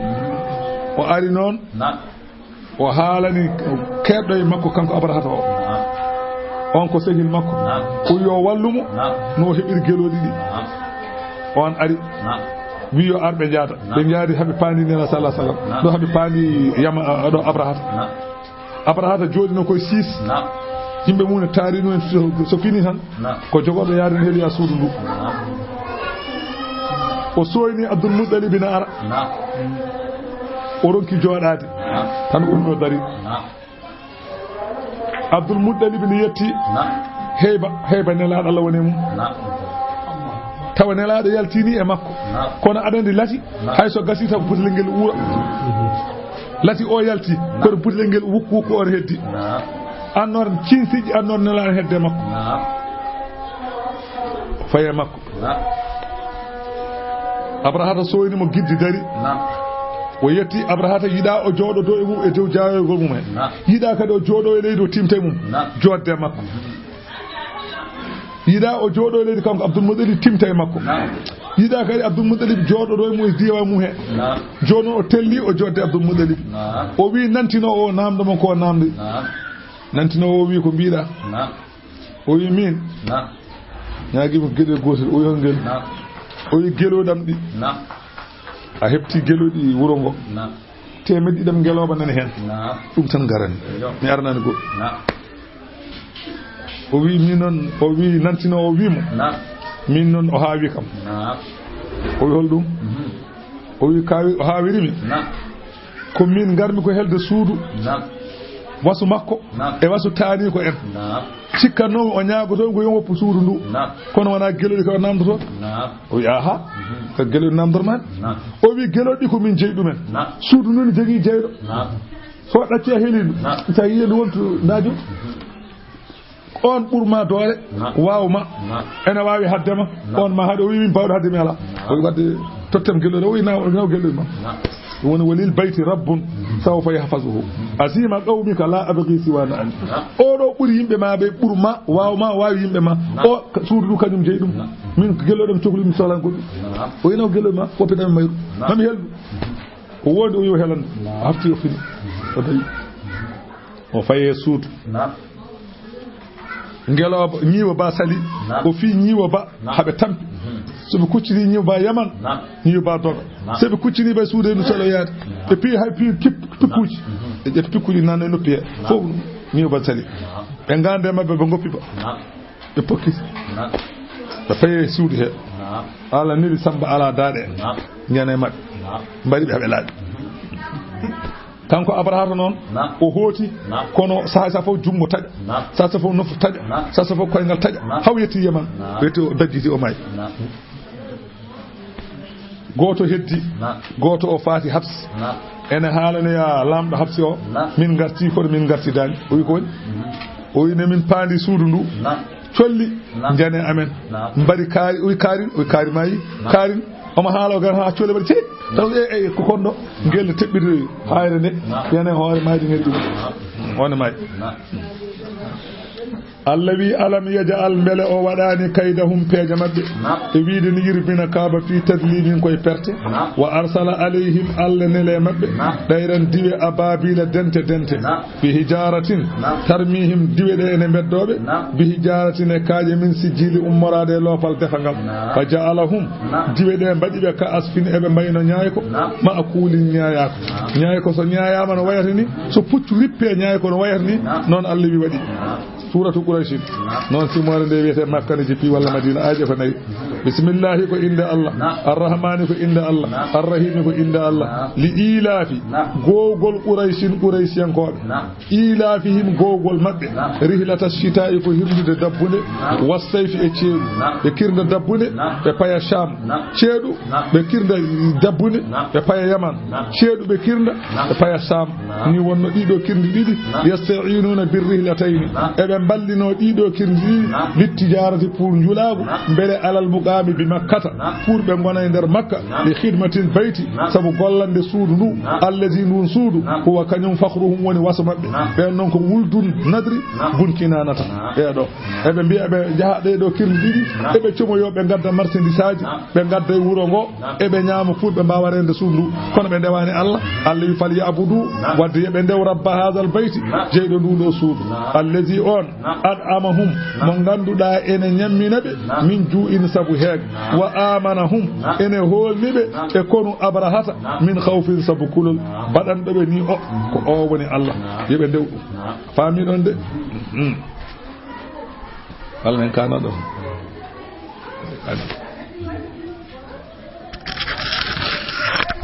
o ari noon, o haalani keedɗo e makko kanko Abrahata o. On ko sehil makko. O wi yo wallu mo, no o heɓiri gelooɗi ɗi. On ari, wi yo ar ɓe njaada. Ɓe njaadi haa ɓe paandi Nelaaɗo sallallahu alaihi wasallam. Ɗo haa ɓe paandi Yama-, ɗo Abrahata. Abrahata jooɗino koye siis. Yimɓe mum ne taari ɗum en so, so fini tan. Ko jogooɓe yaade no heɗoya suudu ndu. O sooyni Abdul Muɗɗalib ina ara. O ronki jooɗaade. Tan ummi o dari. Abdul Muɗɗalib ne yetti. Heyba, heyba Nelaaɗo Allah woni e mum. Tawa Nelaaɗo yaltini e makko. Kono aɗa anndi lati, hay so gasi taw butelel ngel uura. Lati o yalti, kono butelel ngel wukku wukku on heddi. Annor cinsiiji, annor Nelaaɗo hedde makko. Faye makko. Abrahata sooyni mo giddi dari. O yetti Abrahata yiɗa o jooɗodo e mum e dow jaayoygol mum he. Yiɗa kadi o jooɗo e leydi o timta e mum. Joodde e makko. Yiɗa o jooɗo e leydi kanko Abdul Muɗɗalib timta e makko. Yiɗa kadi Abdul Muɗɗalib jooɗodo e mum e diiwaan mum he. Jooni o telli o joodde Abdul Muɗɗalib. O wi nantinoowo o naamndo mo ko o naamndi. Nantinoowo o wi ko mbiɗa. O wi min. Ñaagi mo geɗel gootel o wi hol ngel. O wi gelooɗi am ɗi. A heɓti gelooɗi wuro ngo. Teemedde ɗiɗi am ngelooba nani heen. Ɗum tan ngarani. Mi aranaani goɗɗum. O wi min noon, o wi nantinoowo o wi mo. Min noon o haawi kam. O wi hol ɗum? O wi kaawi, o haawiri mi. Ko min ngarmi ko helde suudu. Naam. Wasu makko. Naam. E wasu taaniiko en. Naam. Cikkannoomi o ñaagotoo ko yo woppu suudu ndu. Naam. Kono wonaa gelooɗi ko o naamndotoo. Naam. O wi, "Aha, mhm, ko gelooɗi naamndormaani?" Naam. O wi, "Gelooɗi ko min jeyi ɗumen." Naam. Suudu ndu ne jogii jeyɗo. Naam. So ɗacci a heli ndu. Naam. Sa yiyi ndu wontu naajo. Mhm. On ɓur ma doole, na, waaw ma, na, ene waawi hadde ma, na, on ma haɗe, o wi min baawɗo hadde mi alaa. Na. O wi wadde tottem gelɗo, o wi na, na gelɗo ma. Na. Ɗum woni, "Walil bayti rabbun, mhm, sawfa yahfazuhu. Mhm. Asima qawmika la abghi siwa na'am." Na. O ɗo ɓuri yimɓe ma ɓe, ɓur ma, waaw ma, waawi yimɓe ma. Na. O ka-, suudu ndu kañum jeyi ɗum. Na. Min gelɗo ɗum cokli mi sohlan goɗɗum. Na. O wi na gelɗo ma, woppitan mayru. Na. Mami helɗu. O wondi o yo helan. Na. Hafti o fini. O dañi. O faye suudu. Na. Ngelooba, ñiiwa ba sali. Na. O fii ñiiwa ba, na, haɓe tampi. Mhm. So ɓe kuccini ñiiwa ba Yaman, na, ñiiwa ba doga. Na. So ɓe kuccini ɓe suudu e ndu salo yaade. Na. Ɓe pii hay pii kip-, pikkuuji. Mhm. Ɓe ƴetti pikkuuji nanno e noppi he. Na. Fof ñiiwa ba sali. Na. Ɓe ngande maɓɓe ɓe ngoppi ba. Na. Ɓe pokki. Na. Ɓe faye suudu he. Na. Ala neli Samba ala daaɗe. Na. Ñande maɓɓe. Na. Mbari ɓe haɓe laaɓi. Kanko Abrahata noon, na, o hooti, na, kono saha sa fof junngo taƴa, na, saha sa fof nofru taƴa, na, saha sa fof koyngal taƴa, na, haw yetti Yaman, na, weeti o dajjiti o maayi. Na. Gooto heddi, na, gooto o faati Habs. Na. Ene haalanoya laamɗo Habsi o, na, min ngarti kono min ngartidaani. O wi ko woni? Mhm. O wi ne min paandi suudu ndu. Na. Colli, na, njane amen. Na. Mbari kaari, o wi kaarin, o wi kaari maayi. Na. Kaarin, omo haala o gara haa colli mbaɗi cey. Taw e, e, ko kon ɗo, ngel teɓɓiti hayre nde, na, yana e hoore maayde ngel ɗum. Na. Wonde maay. Na. Allah wi, "Alam yaj'al, mbele o waɗaani kaydahum, peeje maɓɓe?" Na. E wiide ni, "Yurbina kaaba fi tadlilin, koye perte." Na. "Wa arsala alayhim, Allah nele maɓɓe, na, ɗayran diwe ababila, dente, dente." Na. "Bi hijaratin, na, tarmihim, diwe ɗe ene mbeddooɓe, na, bi hijaratin, e kaaƴe min sijjili, ummoraade e loopal defangal." Na. "Fa ja'alahum, na, diwe ɗe mbaɗi ɓe ka asfin, eɓe mbayno ñaayko, na, ma'kulin, ñaayaako." Na. Ñaayko so ñaayaama no wayata ni, so puccu rippe ñaayko no wayata ni, na, noon Allah wi waɗi. Na. Suuratu Qurayshin. Na. Noon simoore nde wiyetee Makka ne jippi walla Madina, aaje ko nayi. Bismillahi ko innde Allah. Na. Arrahmani ko innde Allah. Na. Arrahimi ko innde Allah. Na. Li iilaafi. Na. Gowgol Qurayshin, Quraysiyankooɓe. Na. Iilafihim gowgol maɓɓe. Na. Rihlata shitaa'i ko hirndude dabbunde. Na. Wassayfi e ceeɗu. Na. Ɓe kirnda dabbunde. Na. Ɓe paya Sham. Na. Ceeɗu. Na. Ɓe kirnda dabbunde. Na. Ɓe paya Yaman. Na. Ceeɗu ɓe kirnda. Na. Ɓe paya Sham. Na. Ni wonno ɗiɗo kirndi ɗiɗi. Na. Yasta'inuna bir rihlatayni. Na. Eɓe mballino ɗiɗo kirndi ɗiɗi. Na. Littijarati pour njulaagu. Na. Mbele alal muqami bi Makkata. Na. Pour ɓe ngona e nder Makka. Na. Li khidmatil bayti. Na. Sabu gollande suudu ndu. Na. Allazi ndun suudu. Na. Huwa kañum fakhruhum woni waso maɓɓe. Na. Ɓen non ko wuldun nadri. Na. Bun Kinanata. Na. Ɓeɗo. Eɓe mbiya ɓe njaha ɗe ɗo kirli ɗiɗi, na, eɓe comoyo ɓe ngadda marchandisaaji, na, ɓe ngadda e wuro ngo, na, eɓe ñaama pour ɓe mbaawa reende suudu ndu. Kono ɓe ndewaani Allah, Allah wi, "Fal ya'budu," na, wadde yo ɓe ndew, "rabba haadal bayti," na, jeyɗo ndu ɗo suudu. Na. Allazi on, na, at'amahum, na, mo ngannduɗaa ene ñammina ɓe, na, min juu'in sabu heege, na, wa amanahum, na, ene hoolni ɓe, na, e konu Abrahata, na, min khawfin sabu kulol. Na. Baɗanɗo ɓe ni o, ko o woni Allah. Na. Yo ɓe ndew ɗum. Na. Faami ɗon de? Mm. Walla en kaano ɗo.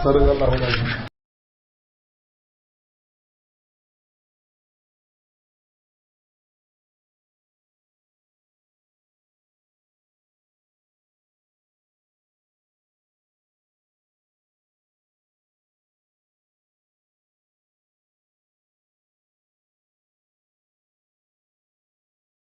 Sadakallahu l-azim.